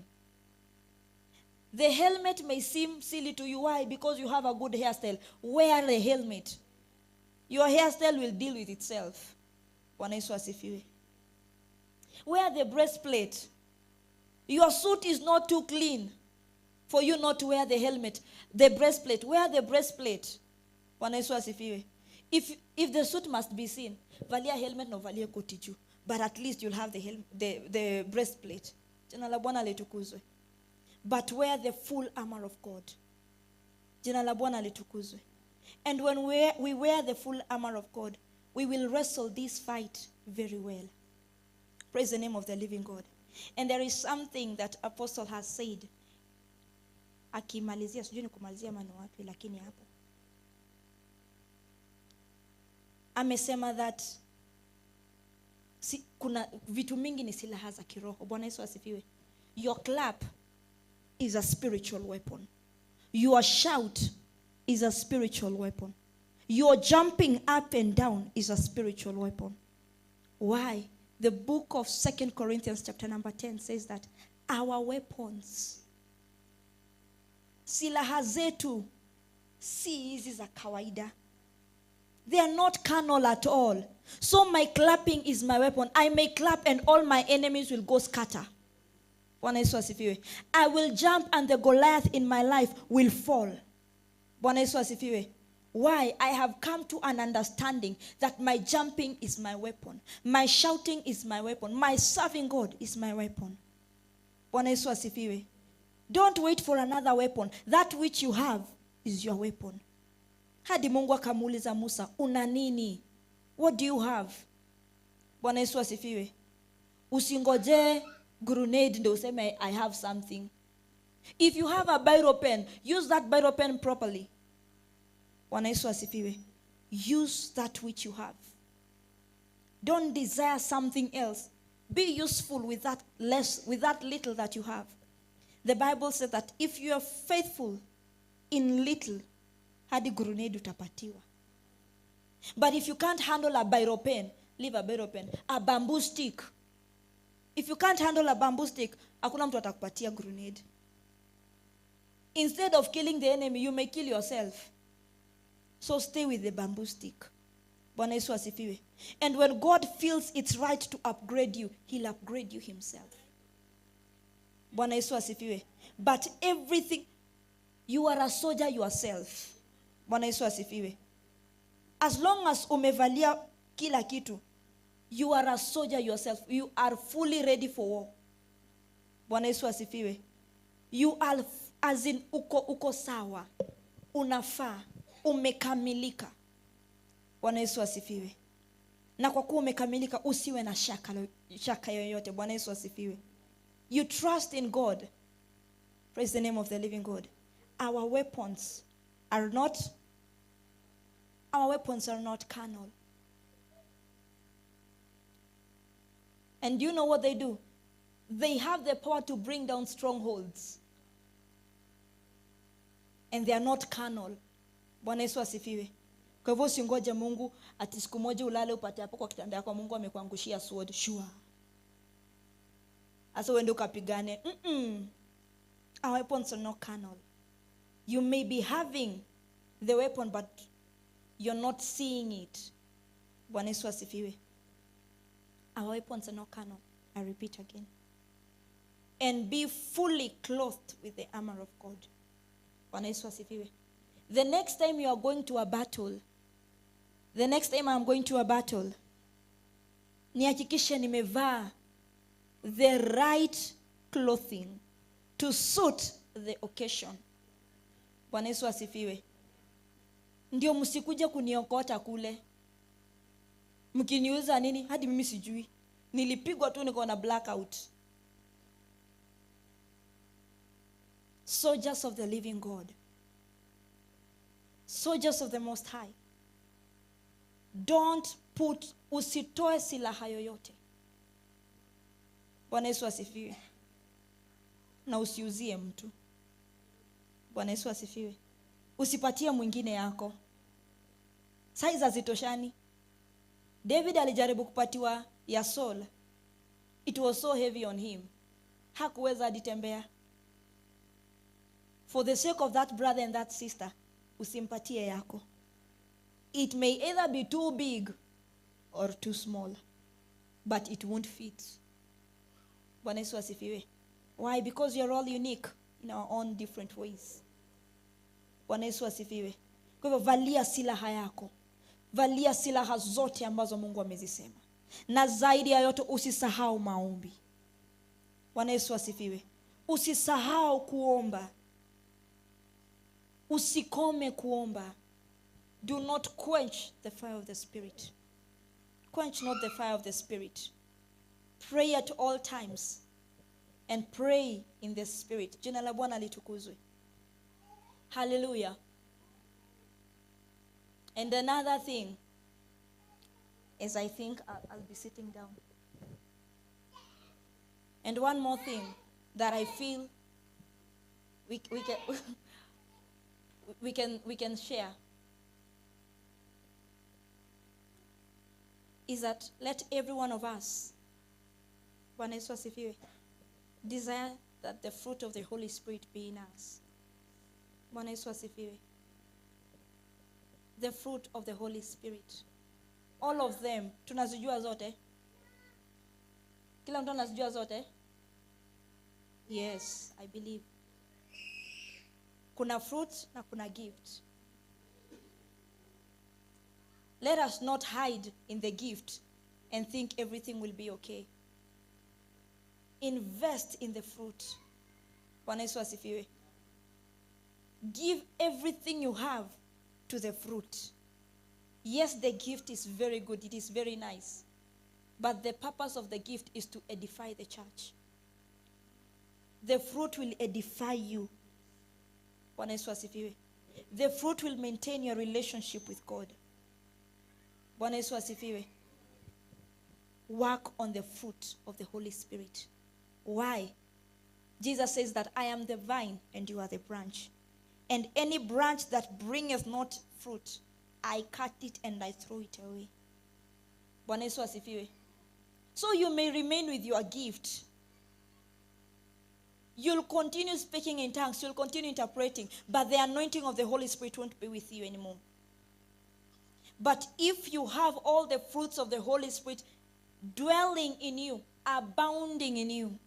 The helmet may seem silly to you. Why? Because you have a good hairstyle. Wear the helmet. Your hairstyle will deal with itself. Bwana Yesu asifiwe. Wear the breastplate. Your suit is not too clean for you not to wear the helmet. The breastplate. Wear the breastplate. Bwana Yesu asifiwe. If the suit must be seen, valia helmet na valia koti juu. But at least you'll have the breastplate. Jina la Bwana litukuzwe. But wear the full armor of God. Jina la Bwana litukuzwe. And when we wear the full armor of God, we will wrestle this fight very well. Praise the name of the living God. And there is something that Apostle has said. Akimalizia, sijui ni kumalizia ama ni wapi, lakini hapo amesema that si, kuna vitu mingi ni silaha za kiroho. Bwana Yesu asifiwe. Your clap is a spiritual weapon. Your shout is a spiritual weapon. Your jumping up and down is a spiritual weapon. Why? The book of 2 Corinthians chapter number 10 says that our weapons, silaha zetu, si hizi za kawaida. They are not carnal at all. So my clapping is my weapon. I may clap and all my enemies will go scatter. Bwana Yesu asifiwe. I will jump and the Goliath in my life will fall. Bwana Yesu asifiwe. Why? I have come to an understanding that my jumping is my weapon. My shouting is my weapon. My serving God is my weapon. Bwana Yesu asifiwe. Don't wait for another weapon. That which you have is your weapon. Hadi Mungu akamuuliza Musa, una nini? What do you have? Bwana Yesu asifiwe. Usingoje grenade ndio useme I have something. If you have a biro pen, use that biro pen properly. Bwana Yesu asifiwe. Use that which you have. Don't desire something else. Be useful with that less, with that little that you have. The Bible says that if you are faithful in little, hadi grenade utapatiwa. But if you can't handle a biro pen, leave a biro pen, a bamboo stick. If you can't handle a bamboo stick, hakuna mtu atakupatia grenade. Instead of killing the enemy, you may kill yourself. So stay with the bamboo stick. Bwana Yesu asifiwe. And when God feels it's right to upgrade you, he'll upgrade you himself. Bwana Yesu asifiwe. But everything, you are a soldier yourself. Bwana Yesu asifiwe. As long as umevalia kila kitu, you are a soldier yourself. You are fully ready for war. Bwana Yesu asifiwe. You are, as in, uko sawa. Unafaa. Umekamilika. Bwana Yesu asifiwe. Na kwa kuwa umekamilika, usiwe na shaka yoyote. Bwana Yesu asifiwe. You trust in God. Praise the name of the living God. Our weapons are not, our weapons are not carnal. And do you know what they do? They have the power to bring down strongholds. And they are not carnal. Bwana Yesu asifiwe. Kwa hivyo usingoje Mungu ati siku moja ulale upate hapo kwa kitanda yako Mungu amekuangushia sword. Sure. Asa uende ukapigane. Our weapons are not carnal. You may be having the weapon, but you're not seeing it. Bwana Yesu asifiwe. Our weapons are not carnal. I repeat again. And be fully clothed with the armor of God. Bwana Yesu asifiwe. The next time you are going to a battle, the next time I'm going to a battle, nihakikishe nimevaa the right clothing to suit the occasion. Bwana Yesu asifiwe. Ndio msikuje kuniokota kule. Mkiniuza nini? Hadi mimi sijui. Nilipigwa tu niko na blackout. Soldiers of the living God. Soldiers of the Most High. Don't put, usitoe silaha yoyote. Bwana Yesu asifiwe. Na usiuzie mtu. Bwana Yesu asifiwe. Usipatie mwingine yako. Size hazitoshani. David alijaribu kupatiwa ya Saul. It was so heavy on him. Hakuweza hadi tembea. For the sake of that brother and that sister, usimpatie yako. It may either be too big or too small, but it won't fit. Bwana Yesu asifiwe. Why? Because we are all unique in our own different ways. Bwana Yesu asifiwe. Kwa hivyo valia silaha yako. Valia silaha zote ambazo Mungu amezisema. Na zaidi ya yote usisahau maombi. Bwana Yesu asifiwe. Usisahau kuomba. Usikome kuomba. Do not quench the fire of the Spirit. Quench not the fire of the Spirit. Pray at all times and pray in the Spirit. Jina la Bwana litukuzwe. Hallelujah. And another thing is, I think I'll be sitting down. And one more thing that I feel we can share is that let every one of us, Bwana Yesu asifiwe, desire that the fruit of the Holy Spirit be in us. Bwana Yesu asifiwe. The fruit of the Holy Spirit. All of them. Tunazijua zote? Kila mtu anazijua zote? Yes, I believe. Kuna fruit na kuna gift. Let us not hide in the gift and think everything will be okay. Invest in the fruit. Bwana Yesu asifiwe. Give everything you have to the fruit. Yes, the gift is very good. It is very nice. But the purpose of the gift is to edify the church. The fruit will edify you. Bwana Yesu asifiwe. The fruit will maintain your relationship with God. Bwana Yesu asifiwe. Work on the fruit of the Holy Spirit. Why? Jesus says that I am the vine and you are the branch. And any branch that bringeth not fruit, I cut it and I throw it away. Bwana Yesu asifiwe. So you may remain with your gift. You'll continue speaking in tongues, you'll continue interpreting, but the anointing of the Holy Spirit won't be with you anymore. But if you have all the fruits of the Holy Spirit dwelling in you, abounding in you,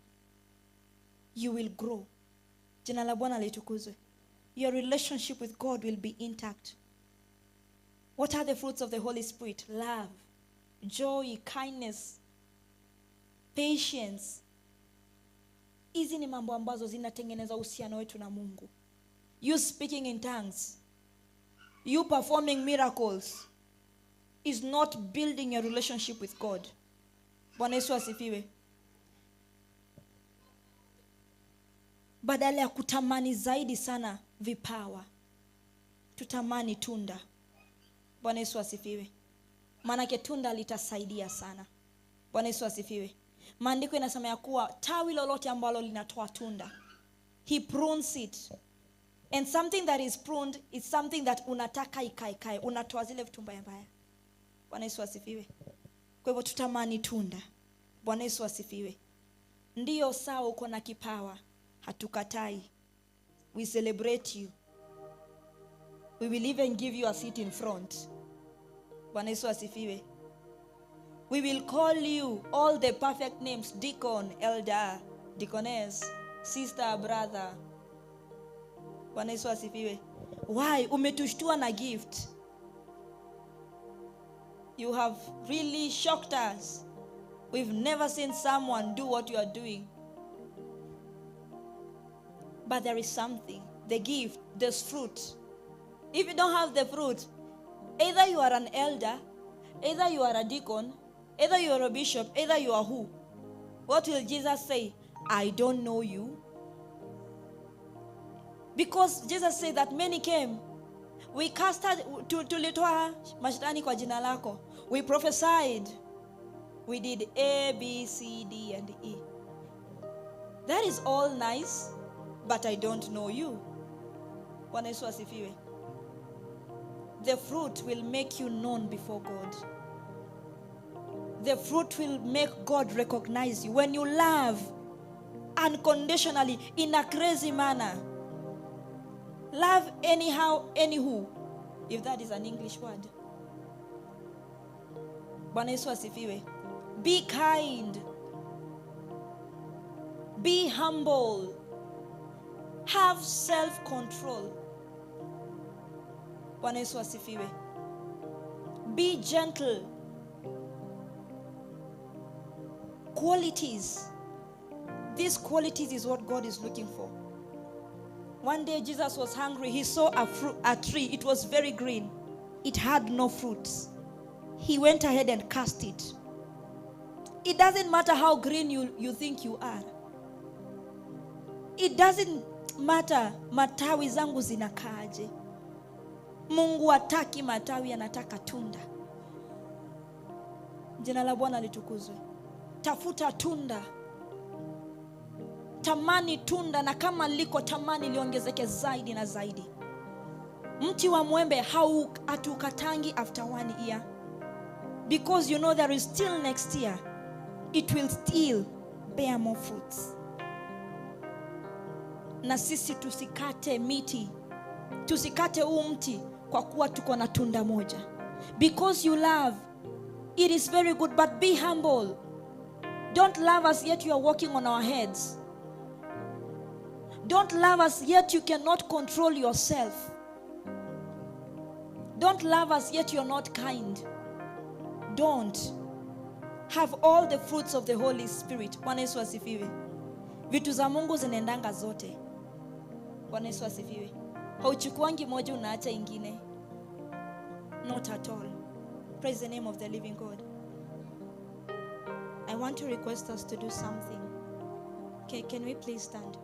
you will grow. Jina la Bwana litukuzwe. Your relationship with God will be intact. What are the fruits of the Holy Spirit? Love, joy, kindness, patience. Hizi ni mambo ambazo zinatengeneza uhusiano wetu na Mungu. You speaking in tongues, you performing miracles is not building your relationship with God. Bwana Yesu asifiwe. Badala ya kutamani zaidi sana vipawa, tutamani tunda. Bwana Yesu asifiwe. Maanake tunda litasaidia sana. Bwana Yesu asifiwe. Maandiko inasema ya kuwa tawi lolote ambalo linatoa tunda, he prunes it. And something that is pruned is something that unataka ikae. Unatoa zile vitu mbaya mbaya. Bwana Yesu asifiwe. Kwa hivyo tutamani tunda. Bwana Yesu asifiwe. Ndiyo sawa uko na kipawa, hatukatai. We celebrate you. We will even give you a seat in front. Bwana Yesu asifiwe. We will call you all the perfect names: deacon, elder, deaconess, sister, brother. Bwana Yesu asifiwe. Why? Umetushtua na gift. You have really shocked us. We've never seen someone do what you are doing. But there is something. The gift, there's fruit. If you don't have the fruit, either you are an elder, either you are a deacon, either you are a bishop, either you are who. What will Jesus say? I don't know you. Because Jesus said that many came. We casted, tulitoa mashetani kwa jina lako. We prophesied. We did A, B, C, D, and E. That is all nice, but I don't know you. Bwana Yesu asifiwe. The fruit will make you known before God. The fruit will make God recognize you. When you love unconditionally in a crazy manner, love anyhow, anywho, if that is an English word. Bwana Yesu asifiwe. Be kind. Be humble. Have self-control. Bwana Yesu asifiwe. Be gentle. Qualities. These qualities is what God is looking for. One day Jesus was hungry. He saw a tree. It was very green. It had no fruits. He went ahead and cast it. It doesn't matter how green you think you are. It doesn't matter matawi zangu zinakaaje. Mungu hataki matawi, anataka tunda. Jina la Bwana litukuzwe. Tafuta tunda. Tamani tunda, na kama liko tamani liongezeke zaidi na zaidi. Mti wa mwembe hatukatangi after 1 year. Because you know there is still next year. It will still bear more fruits. Na sisi tusikate miti. Tusikate huu mti kwa kuwa tuko na tunda moja. Because you love, it is very good, but be humble. Don't love us yet you are walking on our heads. Don't love us yet you cannot control yourself. Don't love us yet you are not kind. Don't. Have all the fruits of the Holy Spirit. Bwana Yesu asifiwe. Vitu za Mungu zinaendanga zote. Bwana Yesu asifiwe. Hauchukuangi moja unaacha ingine. Not at all. Praise the name of the living God. I want to request us to do something. Okay, can we please stand?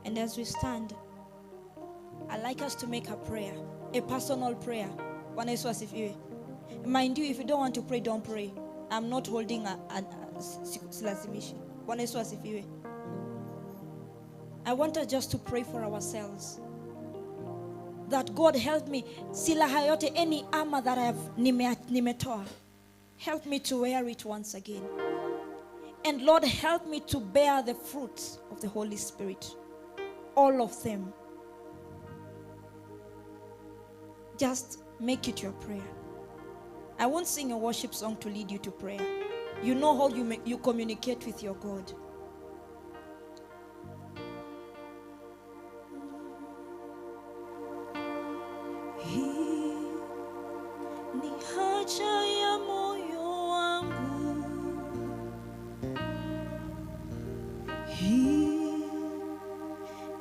And as we stand, I'd like us to make a prayer, a personal prayer. Bwana Yesu asifiwe. Mind you, if you don't want to pray, don't pray. I'm not holding a silazimishi. Bwana Yesu asifiwe. I want us just to pray for ourselves. That God help me. Silaha yote, any armor that I have nimetoa, help me to wear it once again. And Lord, help me to bear the fruits of the Holy Spirit. All of them. Just make it your prayer. I won't sing a worship song to lead you to prayer. You know how you communicate with your God. Hii ni haja ya moyo wangu. Hii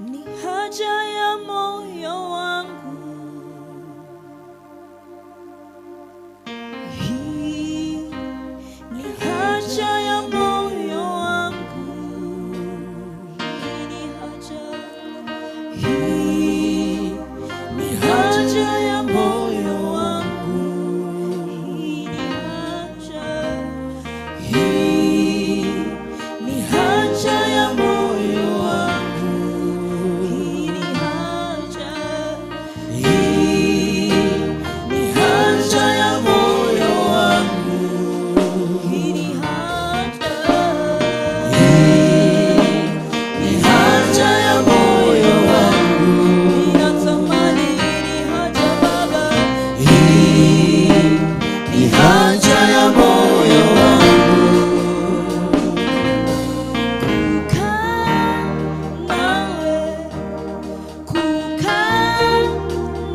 ni haja ya moyo wangu. Hii ni haja ya moyo wangu. Hii ni haja. Hii ni haja ya moyo wangu. Hii ni haja. Hii ni haja ya moyo wangu. Hii ni haja. Hii ni haja ya moyo wangu. Hii ni haja. Hii ni haja ya moyo wangu. Ninatamani hii ni haja Baba. Hii ni haja ya moyo wangu. Kukaa nawe, kukaa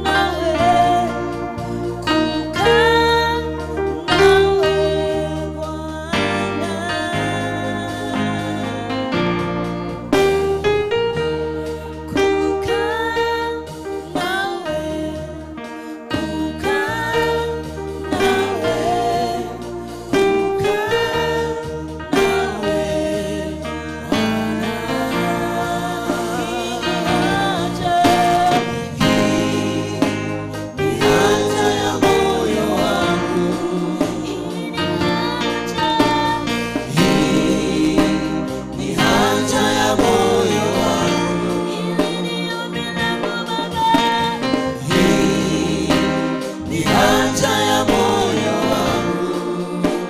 nawe, kukaa nawe Bwana. Kukaa nawe, kukaa nawe, kukaa nawe Bwana. Hii ni haja, hii ni haja ya moyo wangu. Hii ni haja, hii ni haja ya moyo wangu. Hili ni ombi langu Baba. Hii ni haja ya moyo wangu.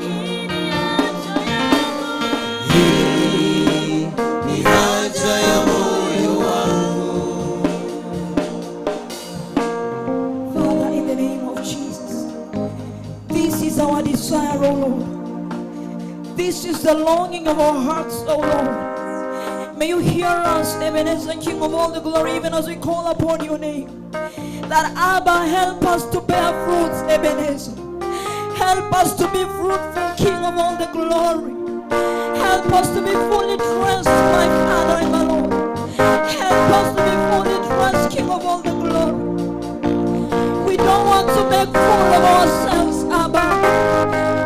Hii ni haja yangu. Hii ni haja ya moyo wangu. Father, in the name of Jesus, this is our desire, O Lord. This is the longing of our hearts, O Lord. May you hear us, Ebenezer, King of all the glory, even as we call upon your name. That Abba, help us to bear fruits, Ebenezer. Help us to be fruitful, King of all the glory. Help us to be fully dressed, my Father and my Lord. Help us to be fully dressed, King of all the glory. We don't want to make fool of ourselves, Abba.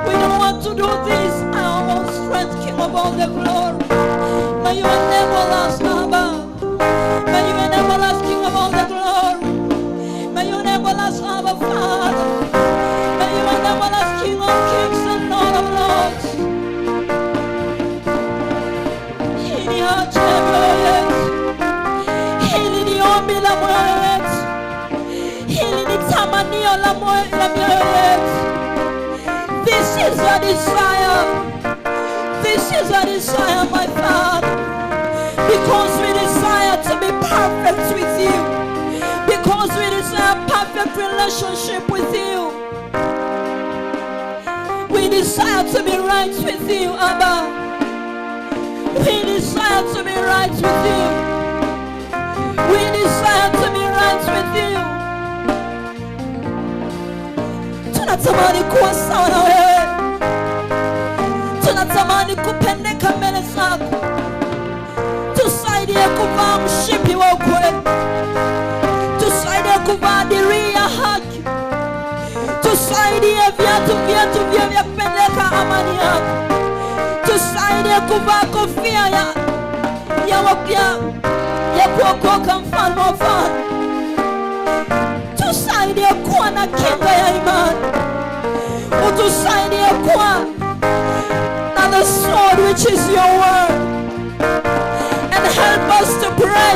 We don't want to do this our own strength, King of all the glory. May you enable us, Abba. May you enable us, King of all the glory. May you enable us, Abba, Father. May you enable us, King of kings and Lord of lords. Hii ni haja ya mioyo yetu. Hili ni ombi la moyo wetu. Hili ni tamanio la moyo la mioyo yetu. This is our desire. This is our desire, my Father. Because we desire to be perfect with you. Because we desire perfect relationship with you. We desire to be right with you, Abba. We desire to be right with you. We desire to be right with you. Tunatamani kuwa sawa na wewe. Tunatamani kupendeka mbele zako. Tusaidie kuvaa mshipi wa ukweli. Tusaidie kuvaa dirii ya haki. Tusaidie viatu vyetu vya vya kupeleka amani yako. Tusaidie kuvaa kofia ya kuokoka, mfalme wa falme. Tusaidie kuwa na kinga ya imani. Utusaidie kuwa na the sword, which is your word. And help us to pray.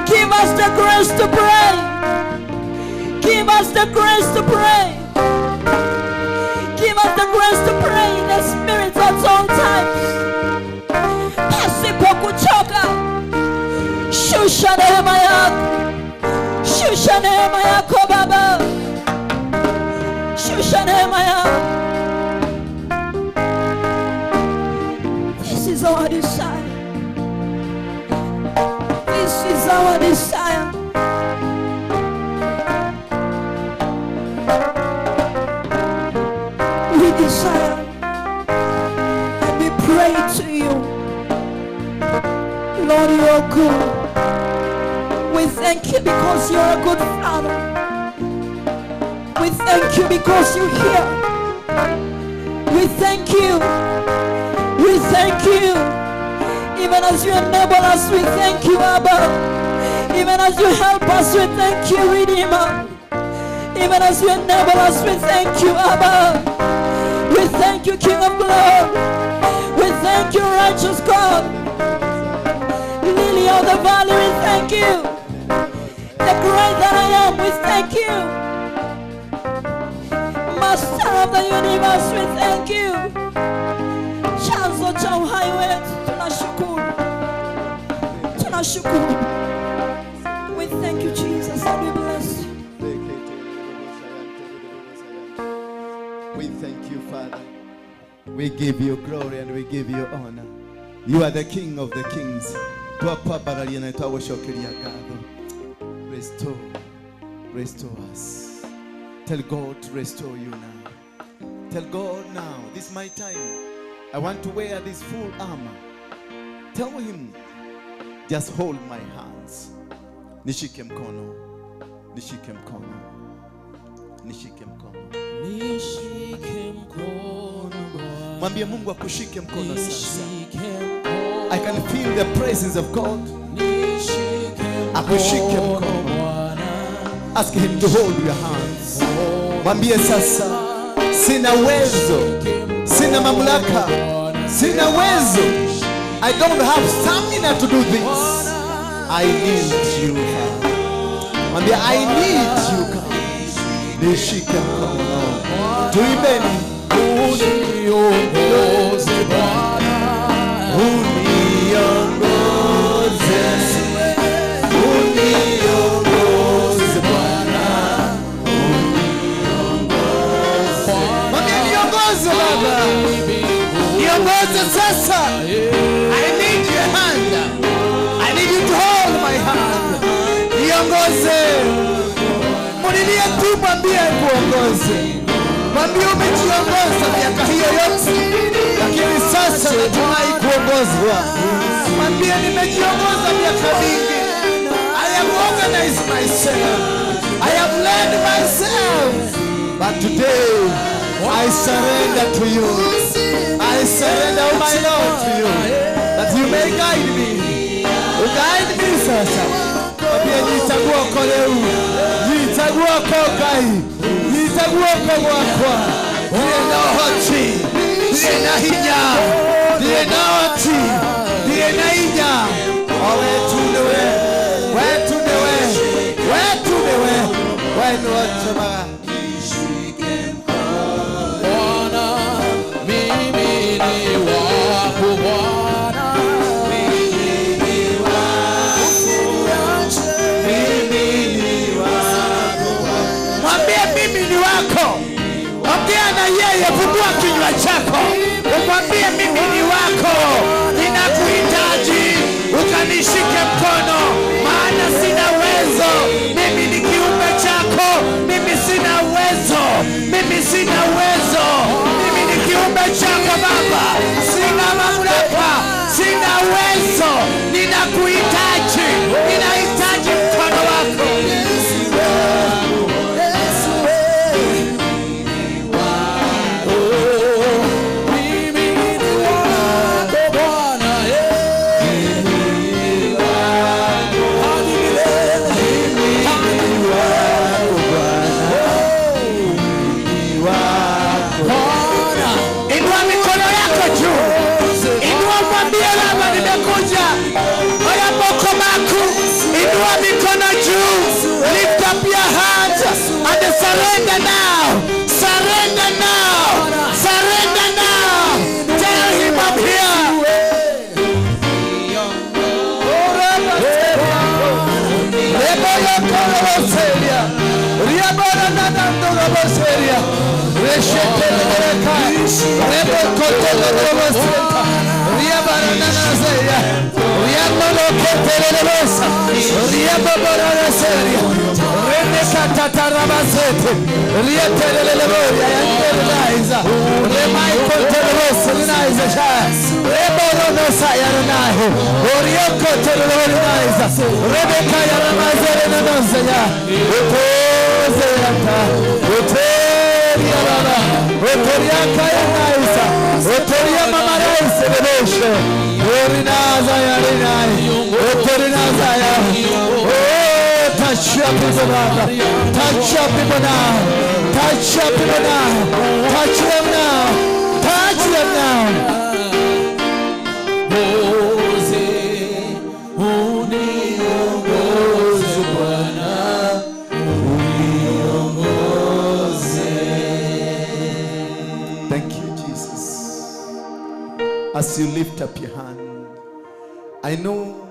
Give us the grace to pray. Give us the grace to pray. Give us the grace to pray in the spirit at all times. Pasipo kuchoka. Shusha neema yako. Shusha neema yako, Baba. Shusha neema yako. This is our desire. This is our desire. We desire and we pray to you. Lord, you are good. We thank you because you are a good Father. We thank you because you hear. We thank you. We thank you. Even as you enable us, we thank you, Abba. Even as you help us, we thank you, Redeemer. Even as you enable us, we thank you, Abba. We thank you, King of glory. We thank you, righteous God. Lily of the valley, we thank you. The great that I am, we thank you. Master of the universe, we thank you. Chanzo cha uhai wetu, tunashukuru. Tunashukuru. We thank you, Jesus, and we bless you. We thank you, Father. We give you glory and we give you honor. You are the King of the kings. Twakwambararia na twagũcokeria ngatho. Restore, restore us. Tell God to restore you now. Tell God now, this is my time. I want to wear this full armor. Tell him, just hold my hands. Nishike mkono. Nishike mkono. Nishike mkono. Nishike mkono, Bwana. Mwambie Mungu akushike mkono sasa. Nishike mkono. I can feel the presence of God. Nishike Akushike mkono, mkono. Bwana. Ask him to hold your hands. Mwambie sasa, sina uwezo, sina mamlaka, sina uwezo. I don't have stamina to do this. I need you, Father. Mwambie I need you, God. Nishike mkono. Tuimbeni. Uniongoze, Bwana. Uniongoze, uniongoze, Bwana, uniongoze. Mwambie niongoze, Baba, niongoze sasa. I need your hand. Niongoze. Mulilie tu, mwambie kuongoze. Mwambie umejiongoza miaka hiyo yote, lakini sasa natumai kuongozwa. Mwambie nimejiongoza miaka mingi. I have organized myself. I have led myself. But today I surrender to you. I surrender my Lord to you, that you may guide me. Guide me sasa. Mwambie nitaguoko leo. Nitaguoko Ngai. Nitaguoko gwakwa. Ndirĩ na ũhoti. Ndirĩ na hinya. Ndirĩ na ũhoti. Ndirĩ na hinya. O we tu nĩwe. We tu nĩwe. We tu nĩwe. We nĩwe ũtũmaga. Bwana, mimi ni wako Bwana. Mwambie mimi ni wako. Ongea na yeye, fungua kinywa chako umwambie mimi ni wako, ninakuhitaji, ukanishike mkono, maana sina uwezo. Mimi ni kiumbe chako, mimi sina uwezo, mimi sina uwezo, mimi ni kiumbe chako Baba, sina mamlaka, sina uwezo, ninakuhitaji, ninahitaji mkono wako. Mimi ni wako Bwana, hadi milele. Bwana, Inua mikono yako juu, inua, mwambie Baba, nimekuja. Oya moko maku, inua mikono juu, lift up your hands and surrender now, surrender now, surrender now. Tell him I'm here. Touch your people, Baba. Touch your people now. Touch your people now. Touch them now. Touch them now. Ongoze, uniongoze Bwana, uniongoze. Thank you, Jesus. As you lift up your hand, I know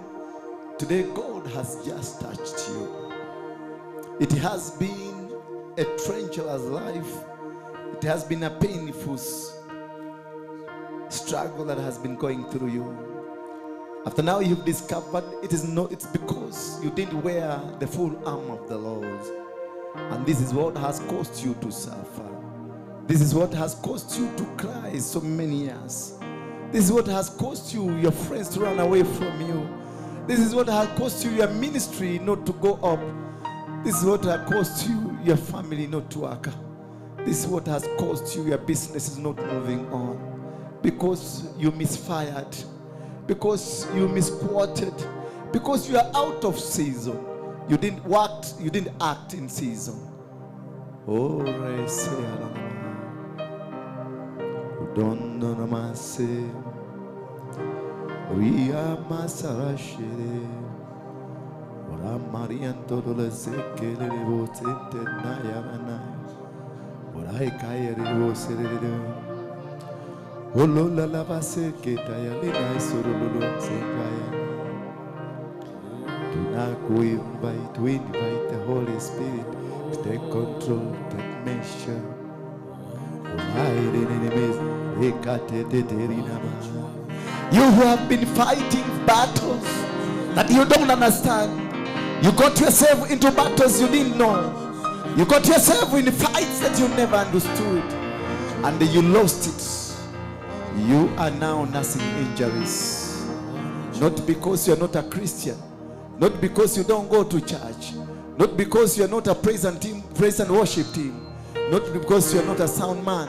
today God has just touched you. It has been a treacherous life. It has been a painful struggle that has been going through you. After now you've discovered it is not, it's because you didn't wear the full armor of the Lord. And this is what has caused you to suffer. This is what has caused you to cry so many years. This is what has caused you, your friends to run away from you. This is what has caused you, your ministry not to go up. This is what has caused you, your family not to work. This is what has caused you, your business is not moving on. Because you misfired. Because you misquoted. Because you are out of season. You didn't work, you didn't act in season. Oh, We invite the Holy Spirit to take control, take measure. You who have been fighting battles that you don't understand, You got yourself into battles you didn't know. You got yourself in fights that you never understood. And you lost it. You are now nursing injuries. Not because you're not a Christian. Not because you don't go to church. Not because you're not a praise and worship team. Not because you're not a sound man.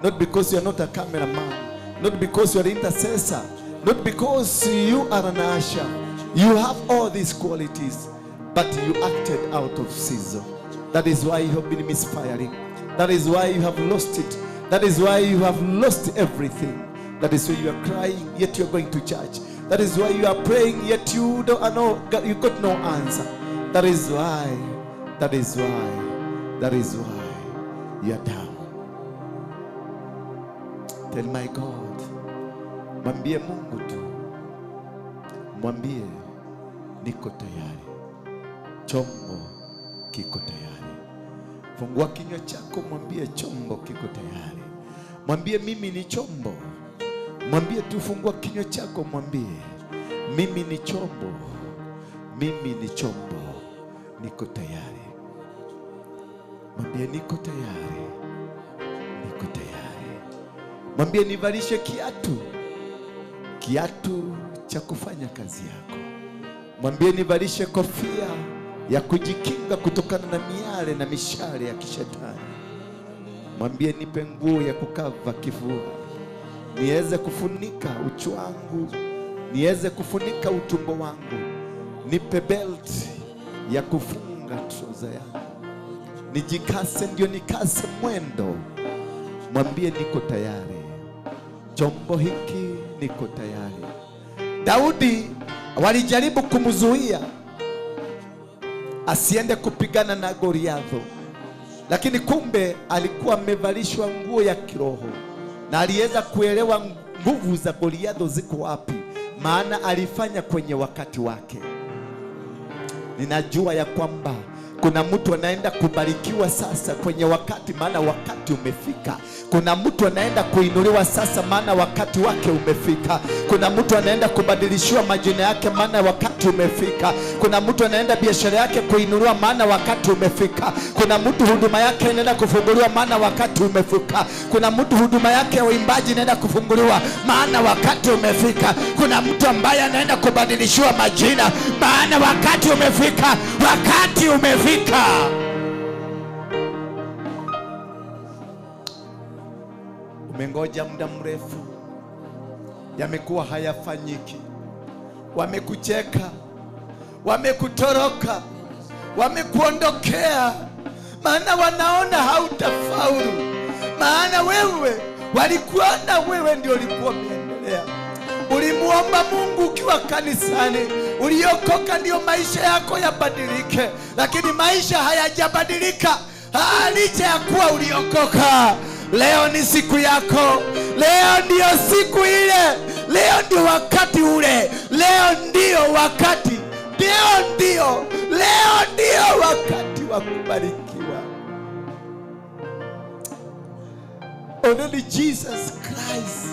Not because you're not a cameraman. Not because you're an intercessor. Not because you are an usher. You have all these qualities, but you acted out of season. That is why you have been misfiring. That is why you have lost it. That is why you have lost everything. That is why you are crying, yet you are going to church. That is why you are praying, yet you don't know, you got no answer. That is why, that is why, that is why you are down. Tell my God, mwambie Mungu tu, mwambie niko tayari, chombo kiko tayari. Fungua kinywa chako, mwambie chombo kiko tayari. Mwambie mimi ni chombo. Mwambie tu, fungua kinywa chako, mwambie mimi ni chombo, mimi ni chombo, niko tayari. Mwambie niko tayari, niko tayari. Mwambie nivalishe kiatu, kiatu cha kufanya kazi yako. Mwambie nivalishe kofia ya kujikinga kutokana na miale na mishale ya kishetani. Mwambie nipe nguo ya kukava kifua, niweze kufunika uchi wangu, niweze kufunika utumbo wangu. Nipe belt ya kufunga trouser yangu, nijikase ndio nikase mwendo. Mwambie niko tayari, chombo hiki niko tayari. Daudi walijaribu kumzuia asiende kupigana na Goliatho, lakini kumbe alikuwa amevalishwa nguo ya kiroho na aliweza kuelewa nguvu za Goliatho ziko wapi, maana alifanya kwenye wakati wake. Ninajua ya kwamba kuna mtu anaenda kubarikiwa sasa kwenye wakati, maana wakati umefika. Kuna mtu anaenda kuinuliwa sasa, maana wakati wake umefika. Kuna mtu anaenda kubadilishiwa majina yake, maana wakati umefika. Kuna mtu anaenda biashara yake kuinuliwa, maana wakati umefika. Kuna mtu huduma yake inaenda kufunguliwa, maana wakati umefika. Kuna mtu huduma yake ya uimbaji inaenda kufunguliwa, maana wakati umefika. Kuna mtu ambaye anaenda kubadilishiwa majina, maana wakati umefika. Wakati umefika. Umengoja muda mrefu, yamekuwa hayafanyiki. Wamekucheka, wamekutoroka, wamekuondokea, maana wanaona hautafaulu. Maana wewe walikuona wewe ndio ulikuwa umeendelea. Ulimuomba Mungu ukiwa kanisani, uliokoka ndio maisha yako yabadilike, lakini maisha hayajabadilika licha ya kuwa uliokoka. Leo ni siku yako. Leo ndio siku ile. Leo ndio wakati ule. Leo ndio wakati. Leo ndio. Leo ndio wakati wa kubarikiwa. Only Jesus Christ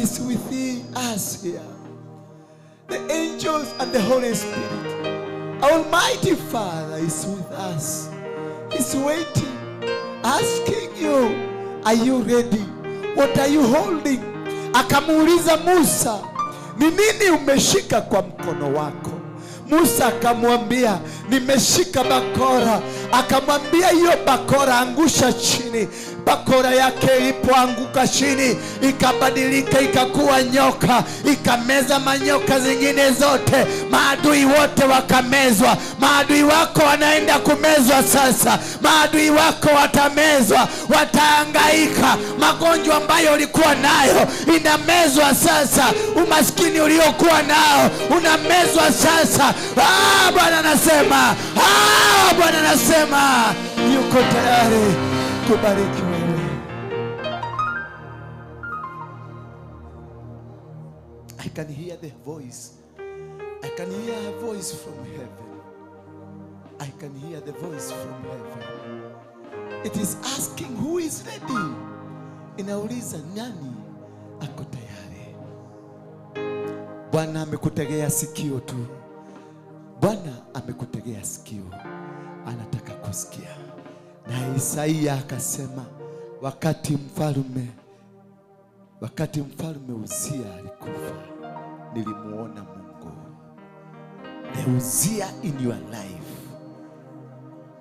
is within us here. The angels and the Holy Spirit. Almighty Father is with us. He's waiting, asking you, are you ready? What are you holding? Akamuuliza Musa, ni nini umeshika kwa mkono wako? Musa akamwambia, nimeshika bakora. Akamwambia hiyo bakora angusha chini. Bakora yake ilipoanguka chini ikabadilika ikakuwa nyoka, ikameza manyoka zingine zote. Maadui wote wakamezwa. Maadui wako wanaenda kumezwa sasa. Maadui wako watamezwa, watahangaika. Magonjwa ambayo ulikuwa nayo inamezwa sasa. Umaskini uliokuwa nao unamezwa sasa. Bwana anasema, Bwana anasema yuko tayari kubariki wewe. I can hear the voice. I can hear a voice from heaven. I can hear the voice from heaven. It is asking who is ready. Inauliza nani ako tayari. Bwana amekutegea sikio tu. Bwana amekutegea sikio, anataka kusikia. Na Isaia akasema, wakati mfalme Uzia alikufa, nilimuona Mungu. The Uzia in your life,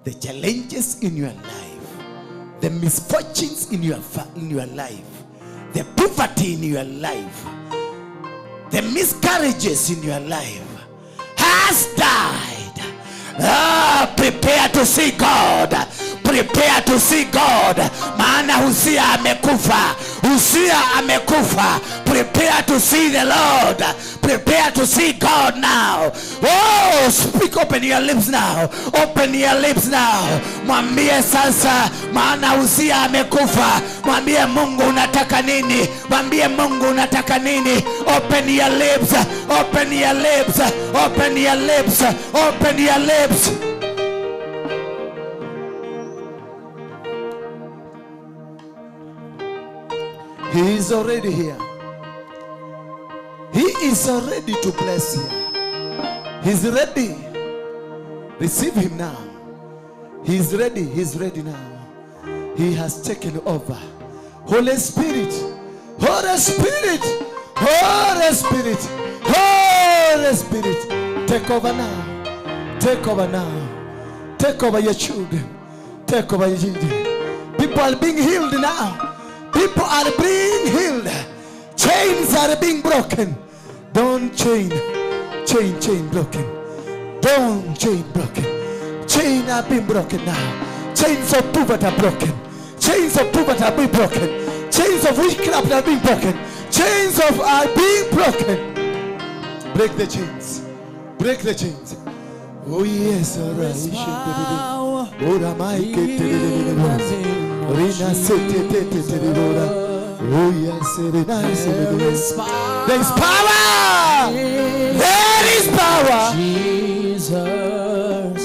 the challenges in your life, the misfortunes in your life, the poverty in your life, the miscarriages in your life has died. Ah, prepare to see God. Prepare to see God. Maana Uzia amekufa. Uzia amekufa. Prepare to see the Lord. Prepare to see God now. Oh, speak, open your lips now. Open your lips now. Mwambie sasa, maana Uzia amekufa. Mwambie Mungu, unataka nini? Mwambie Mungu, unataka nini? Open your lips. Open your lips. Open your lips. Open your lips. He is already here. He is already to bless you. He's ready. Receive him now. He's ready. He's ready now. He has taken over. Holy Spirit. Holy Spirit. Holy Spirit. Holy Spirit. Take over now. Take over now. Take over your children. Take over your children. People are being healed now. People are being healed. Chains are being broken. Don't chain. Chain, chain broken. Don't chain broken. Chain are being broken now. Chains of poverty are broken. Chains of poverty are being broken. Chains of witchcraft are being broken. Chains of are being broken. Break the chains. Break the chains. Oh yes, Ora Rina sete te te te Oh yes, Rina. There is power. There is power. Jesus.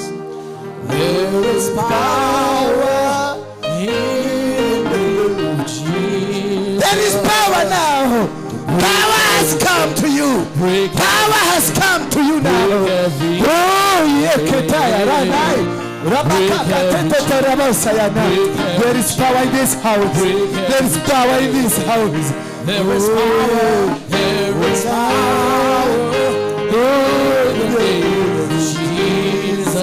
There is power in the name of Jesus. There is power now. Power has come to you. Power has come to you now. Oh, yeah, ranai. Rabakaka tete terabosayana. There is power in this house. There is power in this house. There is power. There is power in the name of Jesus.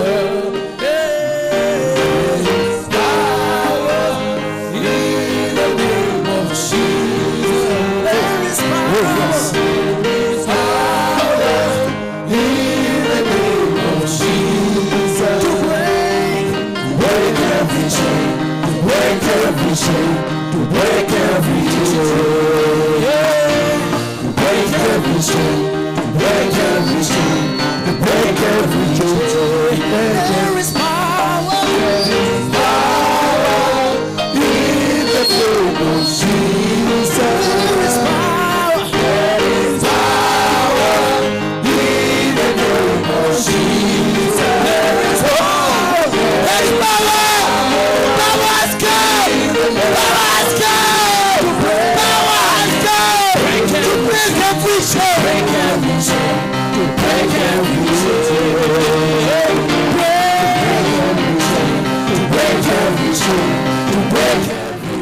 There is power in the name of Jesus. There is power. There is power in the name of Jesus. To break every chain, to break every chain, to break every chain. To break every chain, to break every chain, to break every chain. There is power, there is power in the name of Jesus. There is power, there is power in the name of Jesus. There is power, There is power. Power has come. Power has come. Power has come. To break every chain. Break every chain, to break every chain. Break every chain, to break every chain, to break every.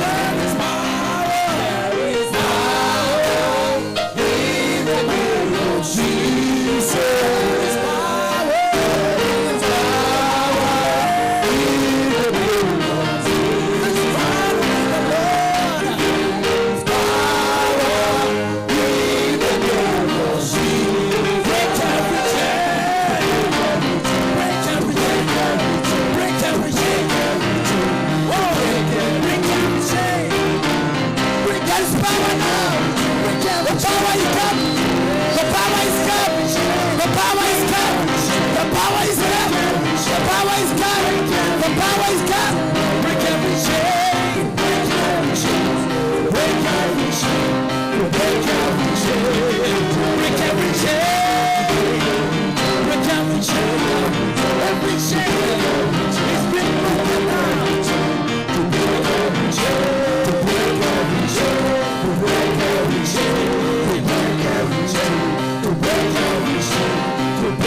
There is power, there is power in the name of Jesus. There is power, there is power in the name of Jesus. Power in the Lord. There is power in the name of Jesus. Break every chain. Break every chain. Break every chain. Oh, break every chain. Break There is power now. The power is come. The power is come. The power is come. The power is come. The power is come. The power is come. Break every chain. Break every chain. Break every chain. Break every chain. Break every chain. Break every chain. Every chain is being broken now. To break every chain. To break every chain. To break every chain. To break every chain. To break every chain. To break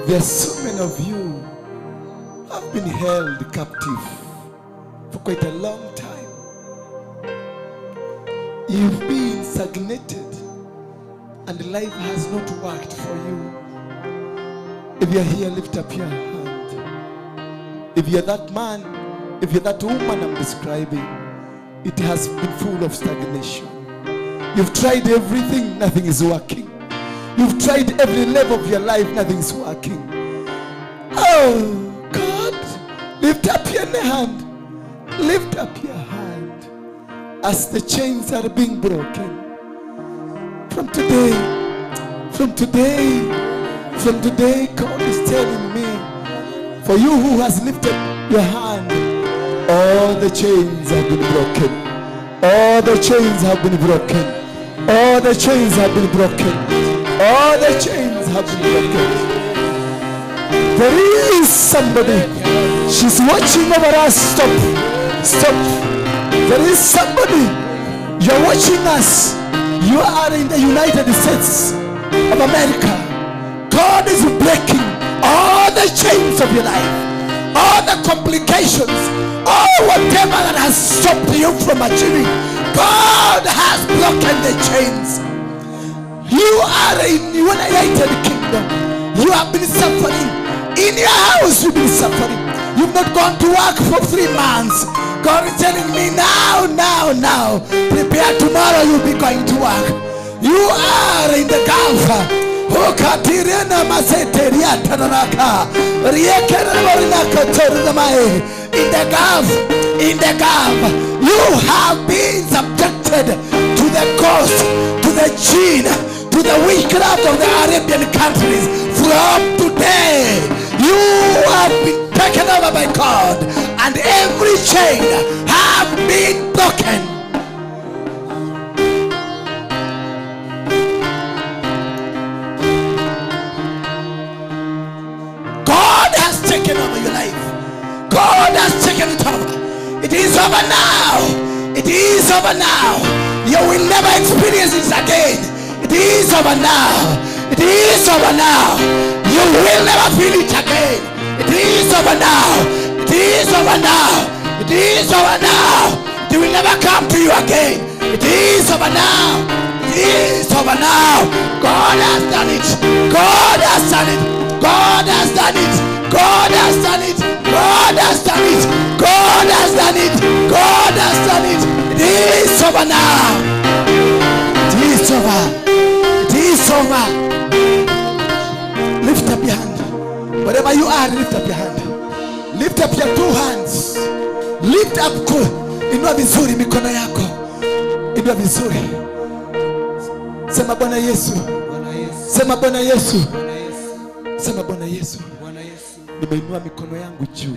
There are so many of you who have been held captive for quite a long time. You've been stagnated and life has not worked for you. If you're here, lift up your hand. If you're that man, if you're that woman I'm describing, it has been full of stagnation. You've tried everything, nothing is working. You've tried every level of your life, nothing is working. Oh, God, lift up your hand. Lift up your hand as the chains are being broken. From today, from today, from today, God is telling me, for you who has lifted your hand, all the chains have been broken. All the chains have been broken. All the chains have been broken. All the chains have been broken. There is somebody. She's watching over us. Stop. Stop. There is somebody. You're watching us. You are in the United States of America. God is breaking all the chains of your life, all the complications, all whatever that has stopped you from achieving. God has broken the chains. You are in United Kingdom. You have been suffering. In your house, you've been suffering. You've not gone to work for 3 months. God is telling me now, now, now. Prepare tomorrow, you'll be going to work. You are in the Gulf. In the Gulf, in the Gulf, you have been subjected to the ghost, to the jinn, to the witchcraft of the Arabian countries. From today, you have been taken over by God, and every chain have been broken. God has taken over your life. God has taken it over. It is over now. It is over now. You will never experience it again. It is over now. It is over now. You will never feel it again. It is over now. It is over now. It is over now. It will never come to you again. It is over now. It is over now. God has done it. God has done it. God has done it. God has done it. God has done it. God has done it. God has done it. It is over now. It is over. It is over. Lift up your hand. Wherever you are, lift up your hand. Lift up your two hands. Lift up. Inua vizuri mikono yako. Inua vizuri. Sema Bwana Yesu. Sema Bwana Yesu. Sema Bwana Yesu. Nimeinua mikono yangu juu.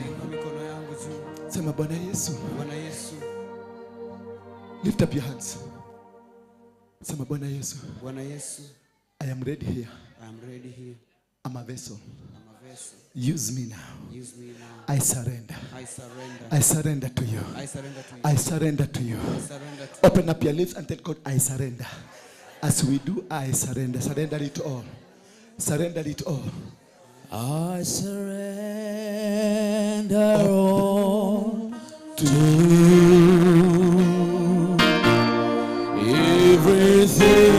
Sema Bwana Yesu. Lift up your hands. Sema Bwana Yesu. Bwana Yesu. I am ready here. I am ready here. I'm a vessel. I'm a vessel. Use me now. Use me now. I surrender. I surrender. I surrender to you. I surrender to you. I surrender to you. I surrender to Open up your lips and tell God, I surrender. As we do, I surrender. Surrender it all. Surrender it all. I surrender all to you. Everything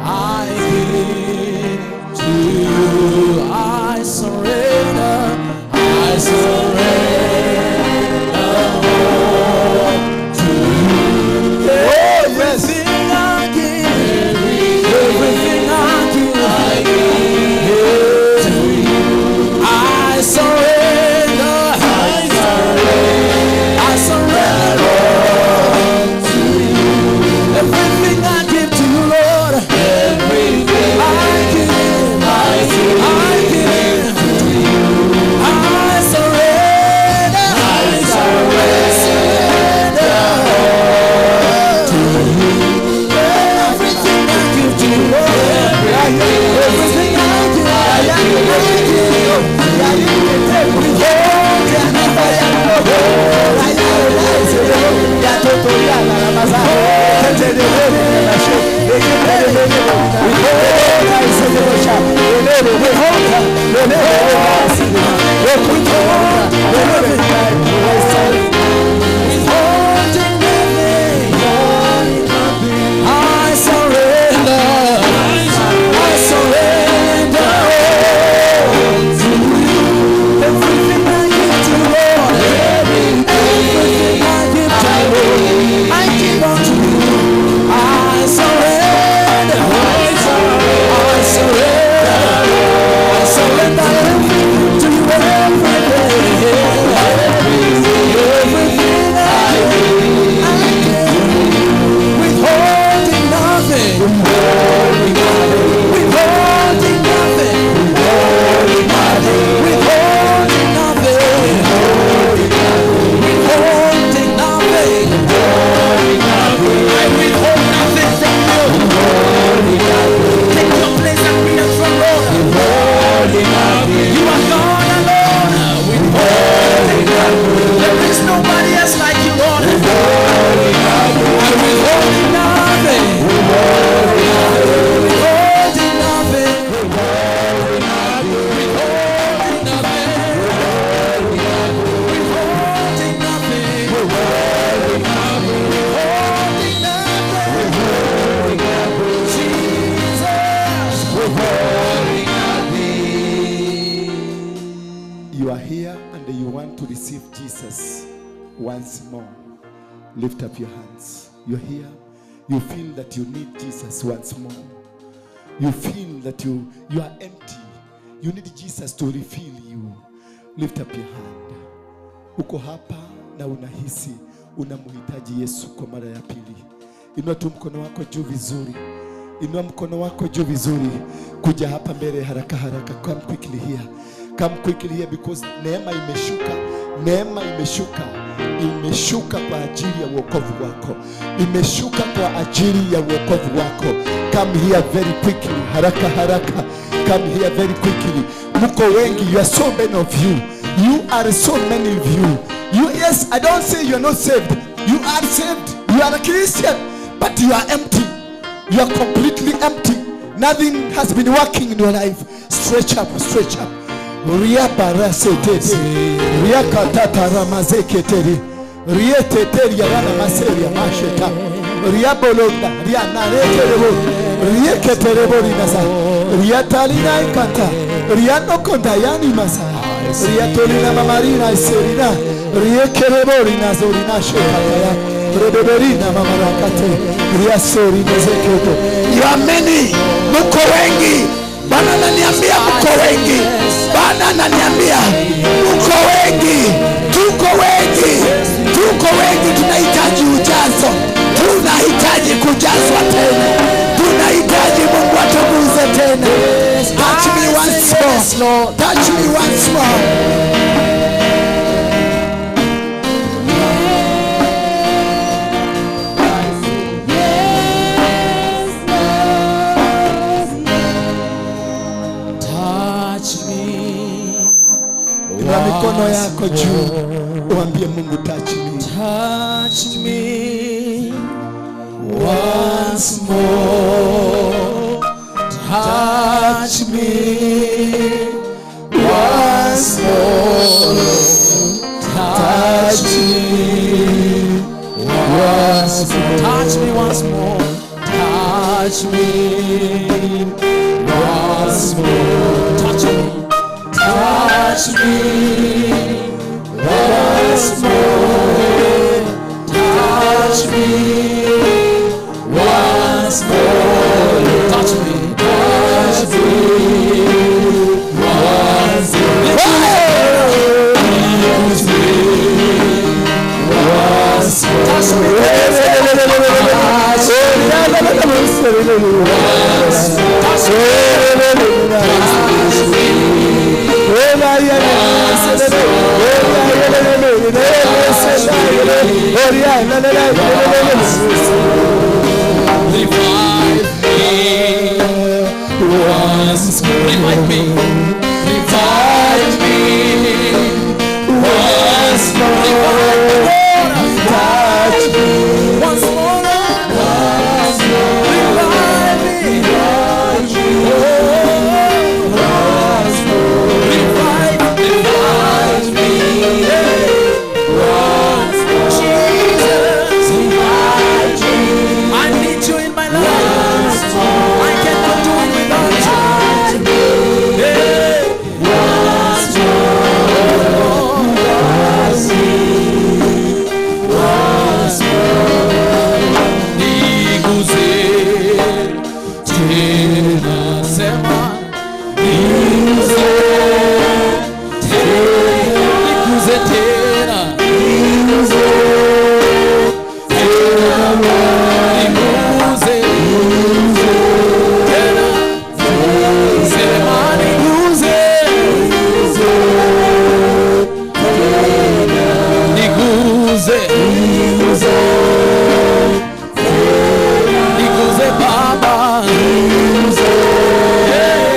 I give to you. I surrender. I surrender all to you. Everything I give, everything I give to you. I surrender. I surrender. I surrender. Withholding nothing, I surrender. I surrender all to you. Everything I give to Lord, everything I give to Lord, I give unto you. I surrender. I surrender. I surrender everything to you. Everything, everything I give, I give. Withholding nothing, withholding nothing, withholding nothing, withholding nothing. I withhold nothing from you. Take your place and be the throne, Lord. You are God alone. Withholding nothing. There is nobody else like you, Lord. I'm withholding nothing. Withholding nothing. Withholding nothing. Withholding nothing. Withholding nothing. Jesus. Withholding nothing. You are here and you want to receive Jesus once more. Lift up your hands. You're here. You feel that you need Jesus once more. You feel that you are empty. You need Jesus to refill you. Lift up your hand. Uko hapa na unahisi unamhitaji Yesu kwa mara ya pili. Inua tu mkono wako juu vizuri. Inua mkono wako juu vizuri. Kuja hapa mbele haraka haraka. Come quickly here. Come quickly here because neema imeshuka. Neema imeshuka. Imeshuka kwa ajili ya wokovu wako. Imeshuka kwa ajili ya wokovu wako. Come here very quickly. Haraka haraka. Come here very quickly. Mko wengi, you are so many of you. You are so many of you. You, yes, I don't say you are not saved. You are saved. You are a Christian, but you are empty. You are completely empty. Nothing has been working in your life. Stretch up, stretch up. Riabarasetete. Riakatataramazeketeri. Rieteteriarana masheta. Riabolonda. Rianareterebo. Rieketereborinasa. Riatalina ikata. Rianokonda masa. Riatolina mamarina iserina. Riekereborina zorina shekataya. Rebeberina mamarakate. Riasorina zeketo. You are many, mko wengi. Bwana ananiambia mko wengi. Bwana ananiambia mko wengi. Tuko wengi. Tuko wengi, tunahitaji ujazo. Tunahitaji kujazwa tena. Tunahitaji Mungu atuguze tena. Touch me once more. Touch me once more. Touch me. Inua mikono yako juu. Uambie Mungu touch me. Touch me once more. Touch me once more. Touch me once more. Touch me once more. Touch me once more. Touch me. Touch me once more. Touch me once more. Touch me. Touch me once more. Use me once more. Touch me. Touch me. Touch me. Revive me once more. Revive me. Revive me once more. Touch me once more. Once more. Revive me. Once more. Niguze tena, niguze tena, niguze tena, niguze tena, sema niguze, niguze, niguze Baba, yeah.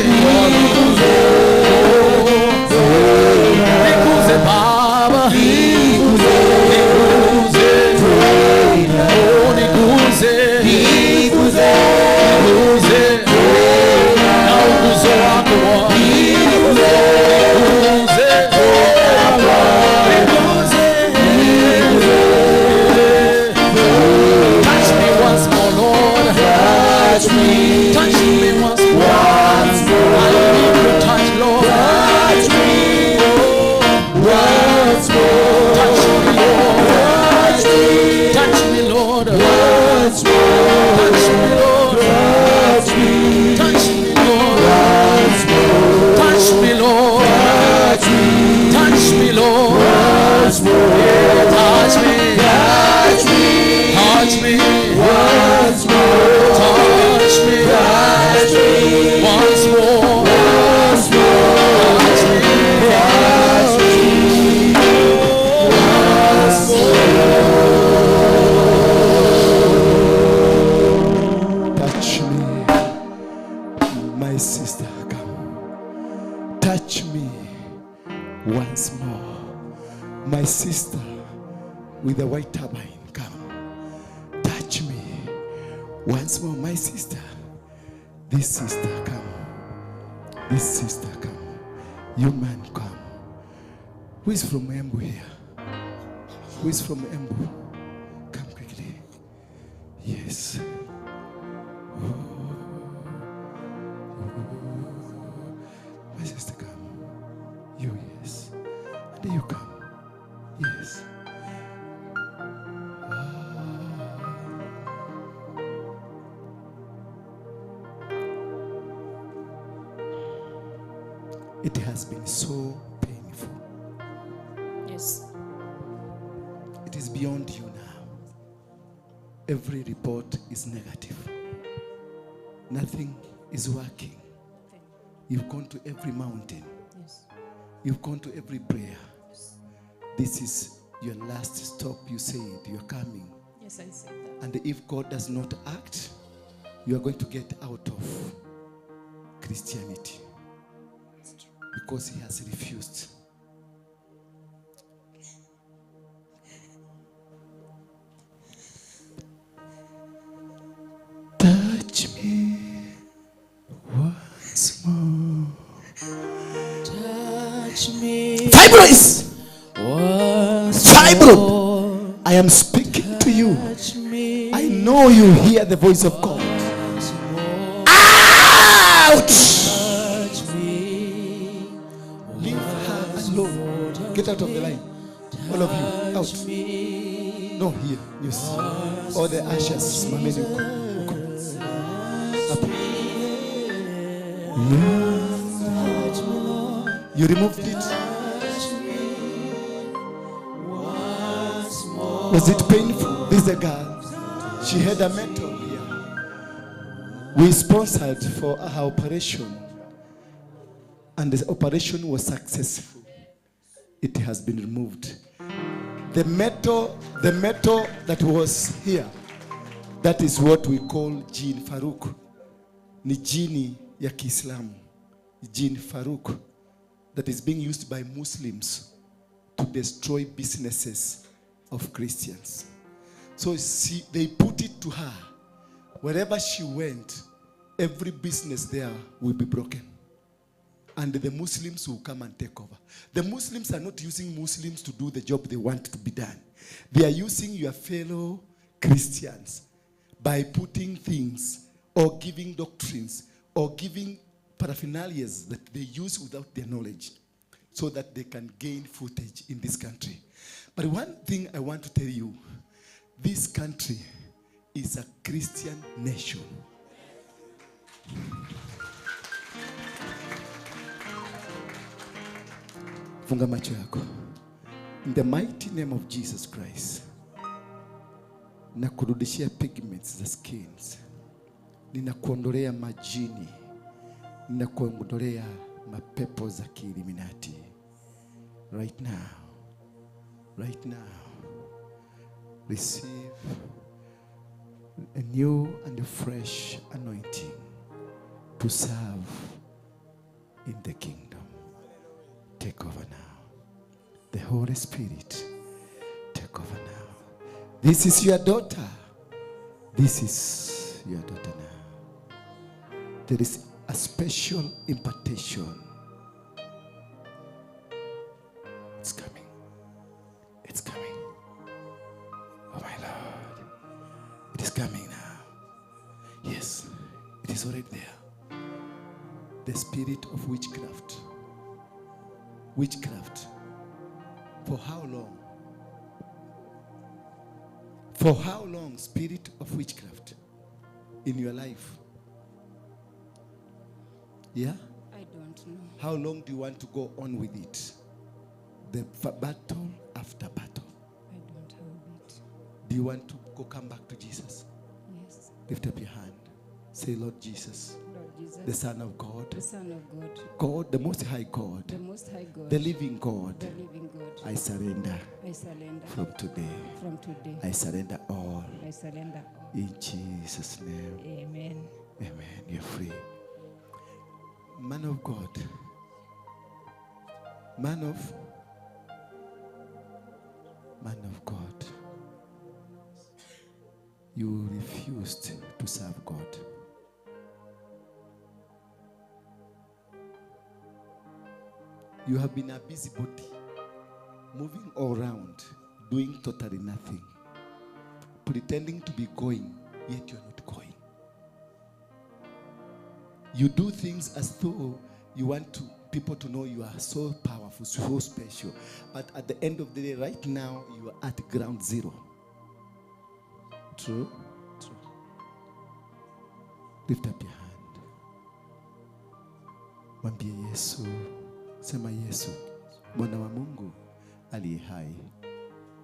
Bwana. Niguze Baba, niguze, oh niguze, niguze, niguze, na uguzo wako Bwana, niguze, niguze, niguze. Touch me once more, Lord. Touch me, touch me once more. I need your touch, Lord. Touch me once more. Touch me, Lord. Touch me, touch me, Lord. Once more. Touch me, Lord. Touch me, touch me, Lord. Once more. Touch me, Lord. Touch me, touch me, Lord. Once more. Yeah, touch me, touch me, touch me once more. Touch me, touch me once more. Once more. Touch me, touch me once more. Touch me, my sister, come. Touch me once more. My sister with the white turban, come. Touch me once more, my sister. This sister, come. This sister, come. You man, come. Who is from Embu here? Who is from Embu? Come quickly. Yes. My sister, come. You, yes. And you come. Yes. It has been so painful. Yes. It is beyond you now. Every report is negative. Nothing is working. You've gone to every mountain. Yes. You've gone to every prayer. This is your last stop. You said you're coming. Yes, I said that. And if God does not act, you are going to get out of Christianity. Because he has refused. Touch me once more. Touch me. Fibroids! Once Fibroid! more. I am speaking to you. Touch me. I know you hear the voice of God. Out! Touch me. Leave her alone. Get out of the line. All of you. Out. No, here. Yes. All the ashes. Mameni huko. Huko. Hapo. You removed it. Was it painful? This is a girl. She had a metal here. We sponsored for her operation. And the operation was successful. It has been removed. The metal that was here, that is what we call Jinn Farouk. Ni jini ya Kiislamu. Jinn Farouk. That is being used by Muslims to destroy businesses of Christians. So see, they put it to her. Wherever she went, every business there will be broken. And the Muslims will come and take over. The Muslims are not using Muslims to do the job they want to be done. They are using your fellow Christians by putting things or giving doctrines or giving paraphernalias that they use without their knowledge so that they can gain footage in this country. But one thing I want to tell you, this country is a Christian nation. Funga macho yako. In the mighty name of Jesus Christ, nakurudishia pigments za skins. Ninakuondolea majini. Ninakuondolea mapepo za kiilluminati. Right now. Right now. Receive a new and a fresh anointing to serve in the kingdom. Take over now. The Holy Spirit, take over now. This is your daughter. This is your daughter now. There is a special impartation. It's coming. It's coming. Oh my Lord. It is coming now. Yes, it is already there. The spirit of witchcraft. Witchcraft. For how long? For how long, spirit of witchcraft in your life? Yeah? I don't know. How long do you want to go on with it? The battle after battle. I don't have it. Do you want to go come back to Jesus? Yes. Lift up your hand. Say, Lord Jesus, Lord Jesus, the Son of God, the Son of God, God, the Most High God, the Most High God, the Living God, the Living God, I surrender. I surrender. From today. From today. I surrender all. I surrender all. In Jesus' name. Amen. Amen. You're free. Man of God. Man of God. You refused to serve God. You have been a busybody, moving all around, doing totally nothing, pretending to be going, yet you're not going. You do things as though you want people to know you are so powerful, so special. But at the end of the day, right now, you are at ground zero. True? True. Lift up your hand. Mwambie Yesu. Sema Yesu, Bwana wa Mungu aliye hai,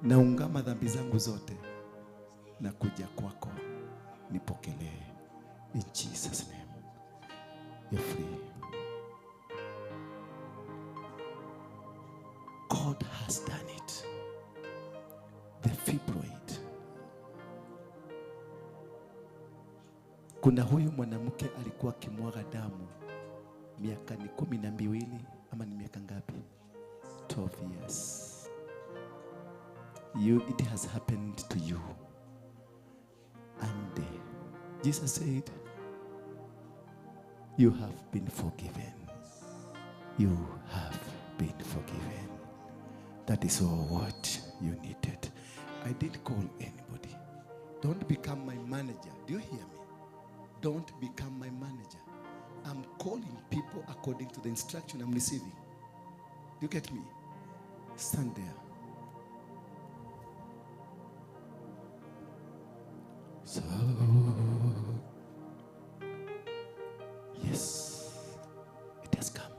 naungama dhambi zangu zote na kuja kwako, nipokelee. In Jesus' name. You're free. God has done it. The fibroid. Kuna huyu mwanamke alikuwa akimwaga damu miaka ni 12 ama ni miaka ngapi? 12 years. It has happened to you. And Jesus said, you have been forgiven. You have been forgiven. That is all what you needed. I didn't call anybody. Don't become my manager. Do you hear me? Don't become my manager. I'm calling people according to the instruction I'm receiving. Do you get me? Stand there. So, yes, it has come.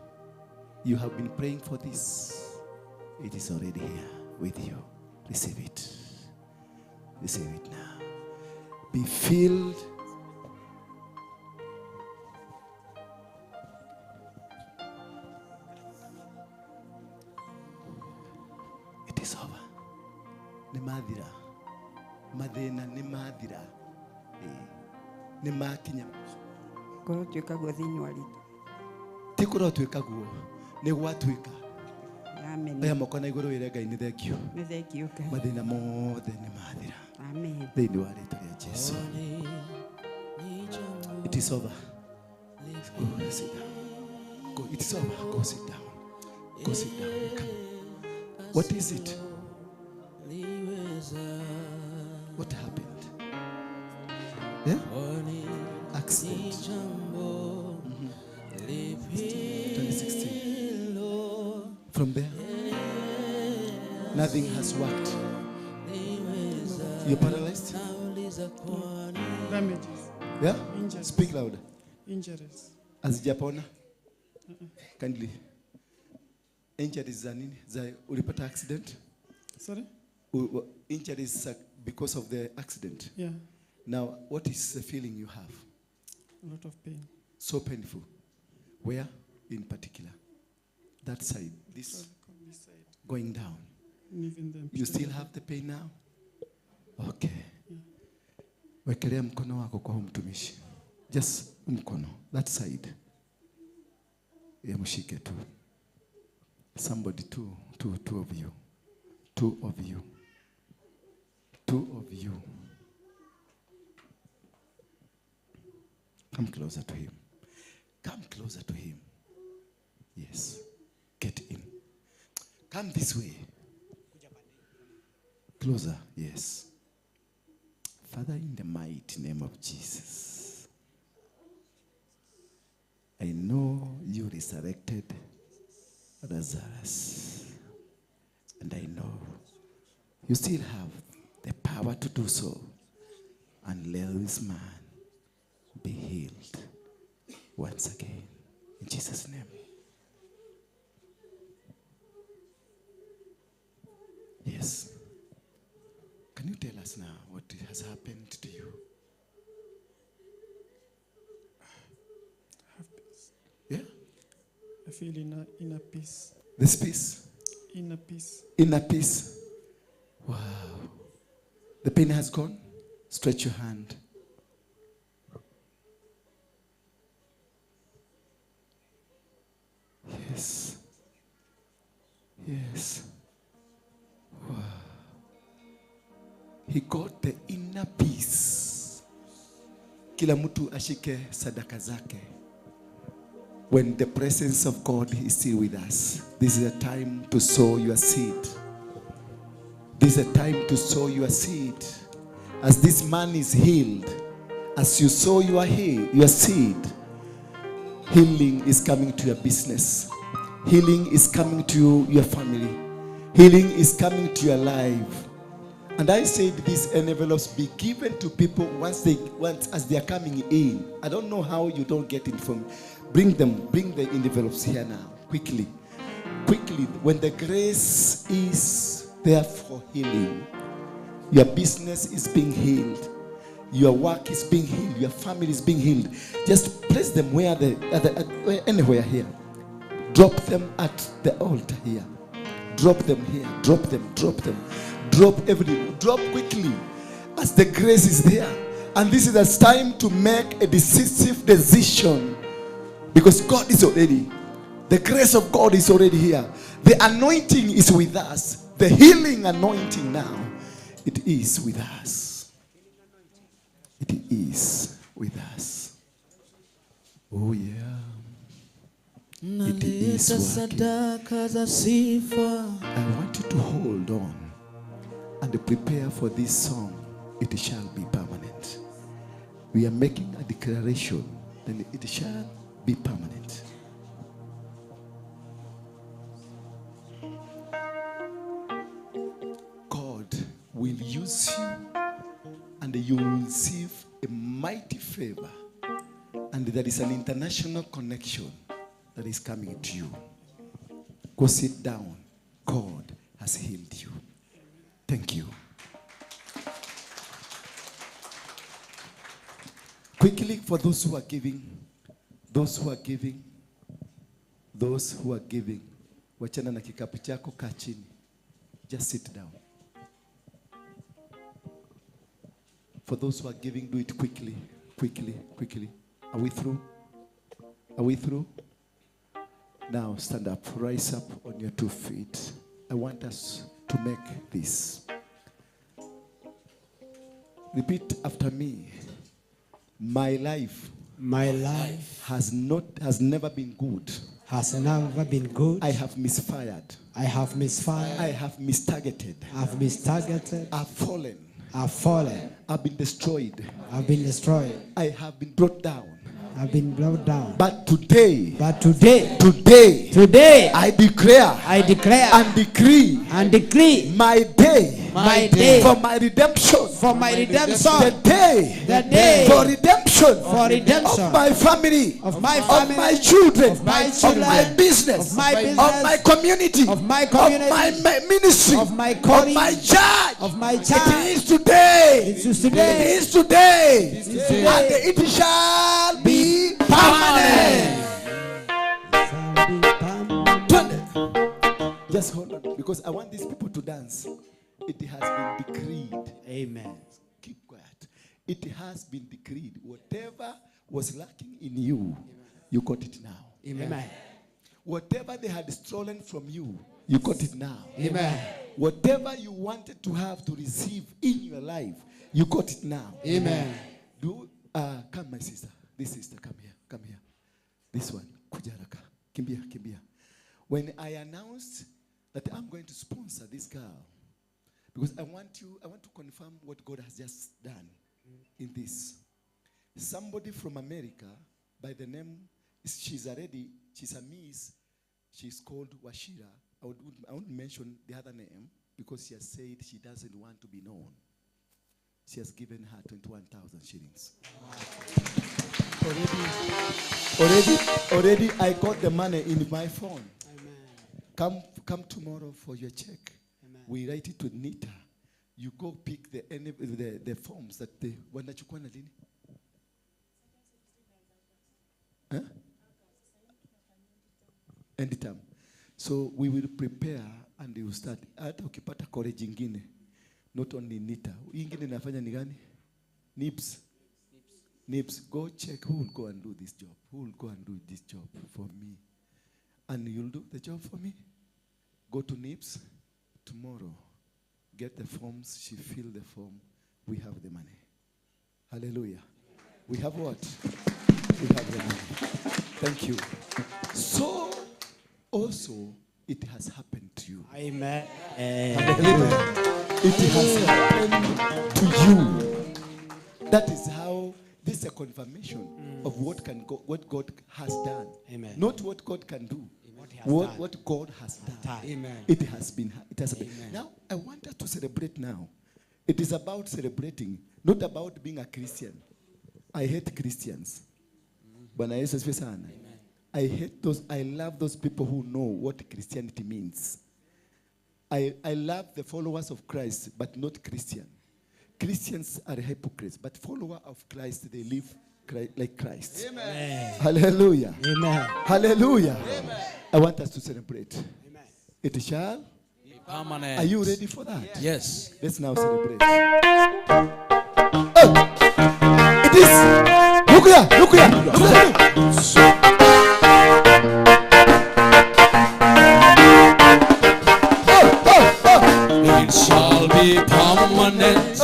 You have been praying for this. It is already here with you. Receive it. Receive it now. Be filled. It is over. Ni mathira. Mathina ni mathira. Ni makinya. Koro twikaguo thiini wa ritwa. Ti koro twikaguo. Ni gwatwika. Amen. Oya moko na iguru wire Ngai ni thank you. Ni thank you Ngai. Mathina mothe ni mathira. Amen. Thiini wa ritwa ria Jesu. It is over. Go sit down. Go. It is over. Go sit down. Go sit down. Come. What is it? What happened? Yeah? Accident. 2016. From there, nothing has worked. You're paralyzed? Damages. Yeah? Injuries. Speak louder. Injuries. Hazijapona? Kindly. Injuries za nini? Za ulipata accident? Sorry? Injuries because of the accident. Yeah. Now, what is the feeling you have? A lot of pain. So painful. Where in particular? That side. This side. Going down. Even the You still have the pain now? Okay. Yeah. Wekelea mkono wako kwa mtumishi. Just mkono. That side. Mshike tu. Somebody, two of you. Two of you. Two of you. Come closer to him. Come closer to him. Yes. Get in. Come this way. Closer. Yes. Father, in the mighty name of Jesus, I know you resurrected Lazarus, and I know you still have the power to do so, and let this man be healed once again. In Jesus' name. Yes. Can you tell us now what has happened to you? I have peace. Yeah? I feel inner peace. This peace? Inner peace. Inner peace. Wow. The pain has gone. Stretch your hand. Yes. Yes. Wow. He got the inner peace. Kila mtu ashike sadaka zake. When the presence of God is still with us, this is a time to sow your seed. This is a time to sow your seed. As this man is healed, as you sow your seed, healing is coming to your business. Healing is coming to your family. Healing is coming to your life. And I said these envelopes be given to people once as they are coming in. I don't know how you don't get it from. Bring them, bring the envelopes here now, quickly. Quickly, when the grace is there for healing, your business is being healed, your work is being healed, your family is being healed. Just place them where anywhere here. Drop them at the altar here. Drop them here. Drop them. Drop them. Drop everything. Drop quickly as the grace is there. And this is a time to make a decisive decision, because God is already. The grace of God is already here. The anointing is with us. The healing anointing now, it is with us. It is with us. Oh yeah. It is working. I want you to hold on and prepare for this song. It shall be permanent. We are making a declaration, then it shall be permanent. God will use you, and you will receive a mighty favor, and there is an international connection that is coming to you. Go sit down. God has healed you. Thank you. Quickly, for those who are giving, those who are giving, those who are giving, wachana na kikapu chako, kaa chini. Just sit down. For those who are giving, do it quickly, quickly, quickly. Are we through? Are we through? Now stand up, rise up on your 2 feet. I want us to make this. Repeat after me. My life has never been good. Has never been good. I have misfired. I have misfired. I have mistargeted. I've mistargeted. I've fallen. I've fallen. I've been destroyed. I've been destroyed. I have been brought down. I've been brought down. But today, today, I declare and decree, my day, for my redemption, the day, for redemption, of my family, of my children, of my business, of my community, of my ministry, of my calling, of my church. It is today. It is today. It is today. And it shall be permanent. Just hold on, because I want these people to dance. It has been decreed. Amen. Keep quiet. It has been decreed. Whatever was lacking in you, you got it now. Amen. Whatever they had stolen from you, you got it now. Amen. Whatever you wanted to have to receive in your life, you got it now. Amen. Do come, my sister. This sister, come here. Come here. This one. Kuja haraka. Kimbia, kimbia. When I announced that I'm going to sponsor this girl, because I want to confirm what God has just done in this. Somebody from America by the name, she's a miss, she's called Washira. I won't mention the other name because she has said she doesn't want to be known. She has given her 21,000 shillings. Already I got the money in my phone. Amen. Come tomorrow for your check. Amen. We write it to Nita. You go pick the forms that they wanachukua na lini? Huh? End term. So we will prepare and you start. Hata ukipata college ingine, not only Nita. Ingine nafanya ni gani? Nips. Nips. Go check who will go and do this job. Who will go and do this job for me? And you'll do the job for me? Go to Nips tomorrow. Get the forms. She fill the form. We have the money. Hallelujah. We have what? We have the money. Thank you. So, also, it has happened to you. Amen. Hallelujah. It has happened to you. That is how this is a confirmation of what God has done. Amen. Not what God can do. What God has done. Amen. It has been. Now, I want us to celebrate now. It is about celebrating, not about being a Christian. I hate Christians. Bwana Yesu asifiwe sana. I hate those. I love those people who know what Christianity means. I love the followers of Christ, but not Christian. Christians are hypocrites, but followers of Christ, they live like Christ. Amen. Hallelujah. Amen. Hallelujah. Amen. I want us to celebrate. Amen. It shall be permanent. Are you ready for that? Yes. Let's now celebrate. Oh, it is. Look here. Look here. Look here. It shall be permanent.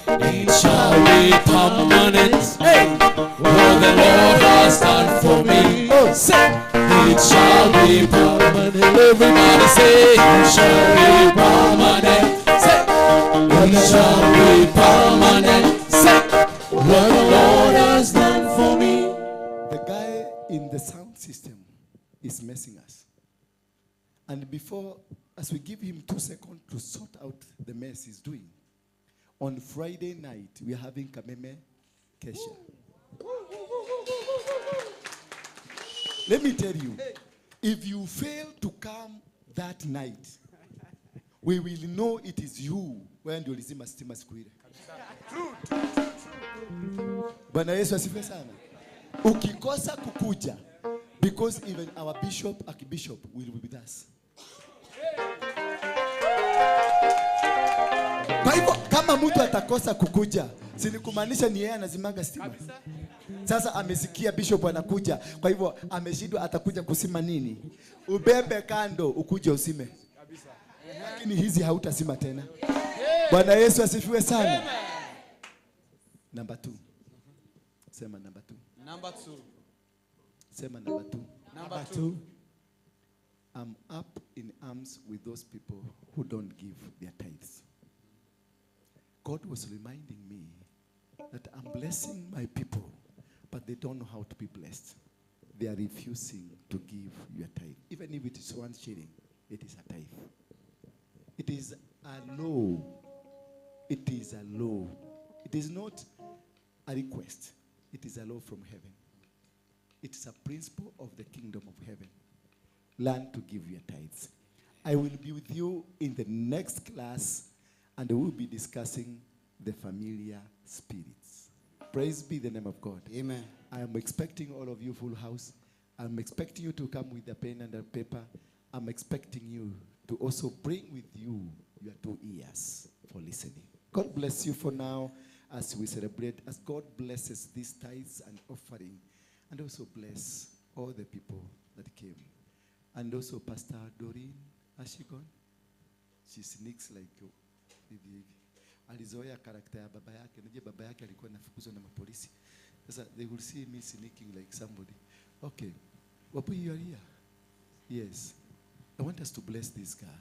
It shall be permanent. Hey, what the Lord has done for me. Say, it shall be permanent. Everybody say, it shall be permanent. Say, it shall be permanent. Say, what the Lord has done for me. The guy in the sound system is messing us. And before, as we give him 2 seconds to sort out the mess he's doing, on Friday night, we are having Kameme Kesha. Let me tell you, if you fail to come that night, we will know it is you when you receive stima siku ile. Bwana Yesu asifiwe sana. Ukikosa kukuja, because even our bishop, archbishop will be with us. Kwa hivyo kama mtu atakosa kukuja, si ni kumaanisha ni yeye anazimaga stima. Sasa amesikia bishop anakuja, kwa hivyo ameshindwa atakuja kusima nini? Ubebe kando ukuje usime. Lakini hizi hautasima tena. Bwana Yesu asifiwe sana. Number 2. Sema number 2. Number 2. Sema number 2. Number 2. I'm up in arms with those people who don't give their tithes. God was reminding me that I'm blessing my people, but they don't know how to be blessed. They are refusing to give your tithe. Even if it is 1 shilling, it is a tithe. It is a law. It is a law. It is not a request. It is a law from heaven. It is a principle of the kingdom of heaven. Learn to give your tithes. I will be with you in the next class, and we will be discussing the familiar spirits. Praise be the name of God. Amen. I am expecting all of you, full house. I'm expecting you to come with a pen and a paper. I'm expecting you to also bring with you your 2 ears for listening. God bless you for now as we celebrate, as God blesses these tithes and offering, and also bless all the people that came. And also Pastor Doreen, has she gone? She sneaks like hivi hivi. Alizoea character ya baba yake. Unajua baba yake alikuwa anafukuzwa na mapolisi. Sasa they will see me sneaking like somebody. Okay. Wapo, you are here. Yes. I want us to bless this girl.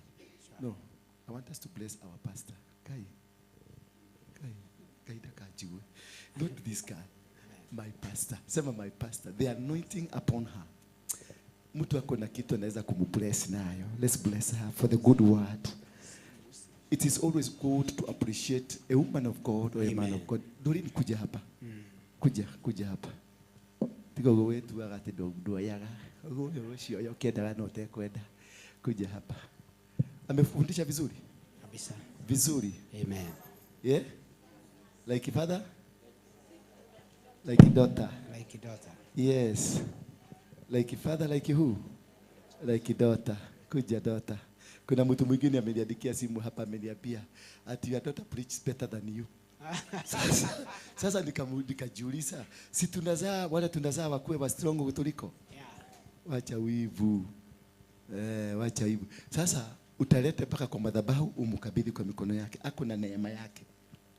No. I want us to bless our pastor. Kai. Kai. Kai ndakajiwe. Not this girl. My pastor. Sema my pastor. The anointing upon her. Mtu ako na kitu anaweza kumbless nayo. Let's bless her for the good word. It is always good to appreciate a woman of God or a man of God. Doreen, kuja hapa. Kuja, kuja hapa. Tiga ugo wetu agate nduoyaga. Ugo ucio ucio ukiendaga no utekwenda. Kuja hapa. Amefundisha vizuri? Kabisa. Vizuri. Amen. Yeah? Like father? Like daughter. Like daughter. Yes. Like father, like who? Like daughter. Kuja daughter. Kuna mtu mwingine ameniandikia simu hapa, ameniambia ati your daughter preaches better than you. Sasa nikajiuliza, si tunazaa wala tunazaa wakuwe wa strong kutuliko? Yeah. Wacha wivu. Wacha wivu. Sasa utalete mpaka kwa madhabahu, umkabidhi kwa mikono yake. Ako na neema yake.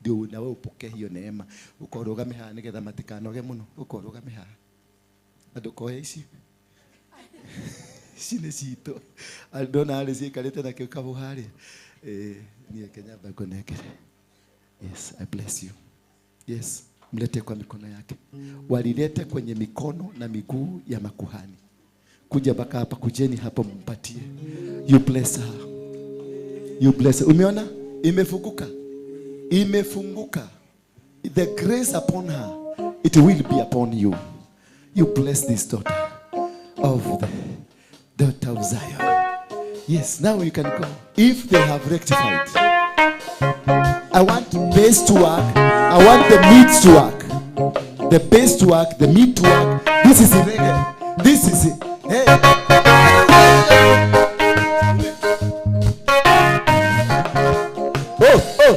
Ndio na wewe upokee hiyo neema. Ukorogame haha nigetha matikanoge muno. Ukorogame haha. Na ndukoe ici. Ici nĩ citũ. Ndona harĩ ciikarĩte na kĩu kabũ harĩa. Niĩ Kenyamba ngũnengere. Yes, I bless you. Yes, mlete kwa mikono yake. Walilete kwenye mikono na miguu ya makuhani. Kuja mpaka hapa, kujeni hapo mpatie. You bless her. You bless her. Umeona? Imefunguka. Imefunguka. The grace upon her, it will be upon you. You bless this daughter of the daughter of Zion. Yes, now you can go. If they have rectified. I want base to work. I want the meat to work. The base to work, the meat to work. This is reggae. This is it. Hey. Oh, oh.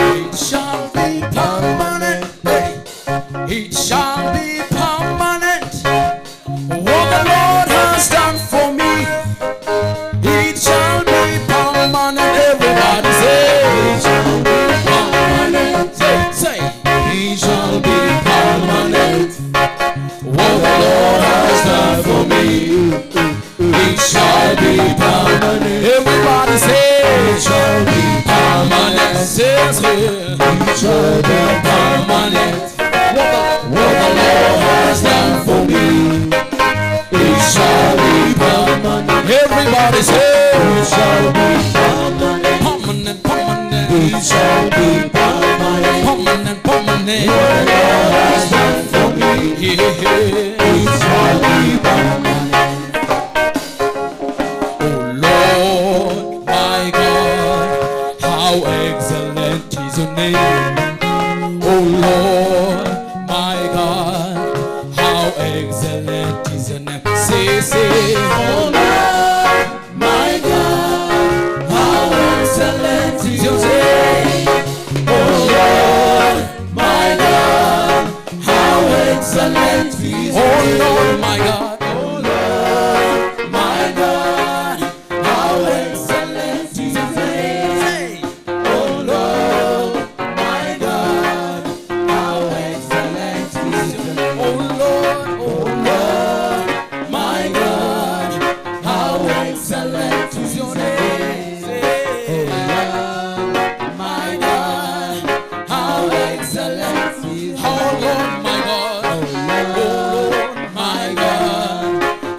It shall be permanent. It shall be permanent. What the Lord has done for me, it shall be permanent. Everybody say, it shall be permanent. Say, say, it shall be permanent. What the Lord has done for me, it shall be permanent. Everybody say, it shall be permanent. Say, say, it shall be permanent. What the Lord has done for me, it shall be permanent. Everybody say, it shall be permanent. Permanent, permanent. It shall be permanent. Permanent, permanent. What the Lord has done for me, yeah, it shall be permanent. Oh Lord, my God, how excellent is your name. Oh Lord, my God, how excellent is your name. Say, say, oh Lord, my God, how excellent is your name. Oh Lord, my God, how excellent is your name. Oh Lord, my God, oh Lord, my God, how excellent is your name. Oh Lord, my God, how excellent is your name. Oh Lord, my God, how excellent is your name. Oh Lord, my God, how excellent is your name. Oh Lord, my God, oh Lord, my God,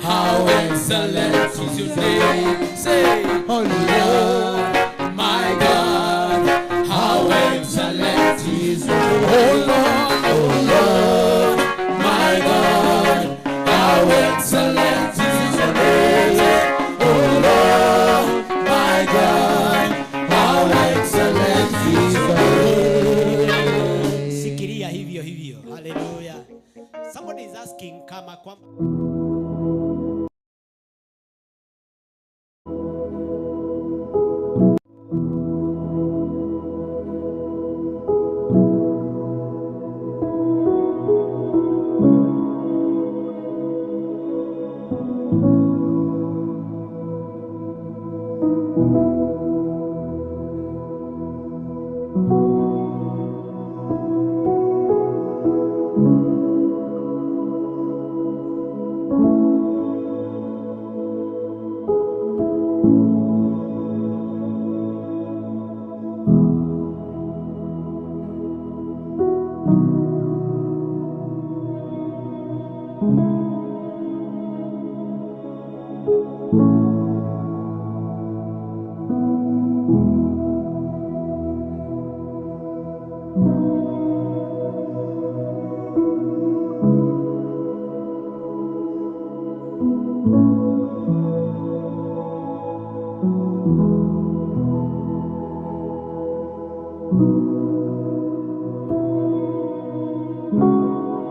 how excellent is your name. Say, oh Lord, my God, how excellent is your name. Oh Lord, my God, how excellent is your name. Oh Lord, my God, how excellent is your name. Shikilia hivyo hivyo. Hallelujah. Somebody is asking kama kwamba Thank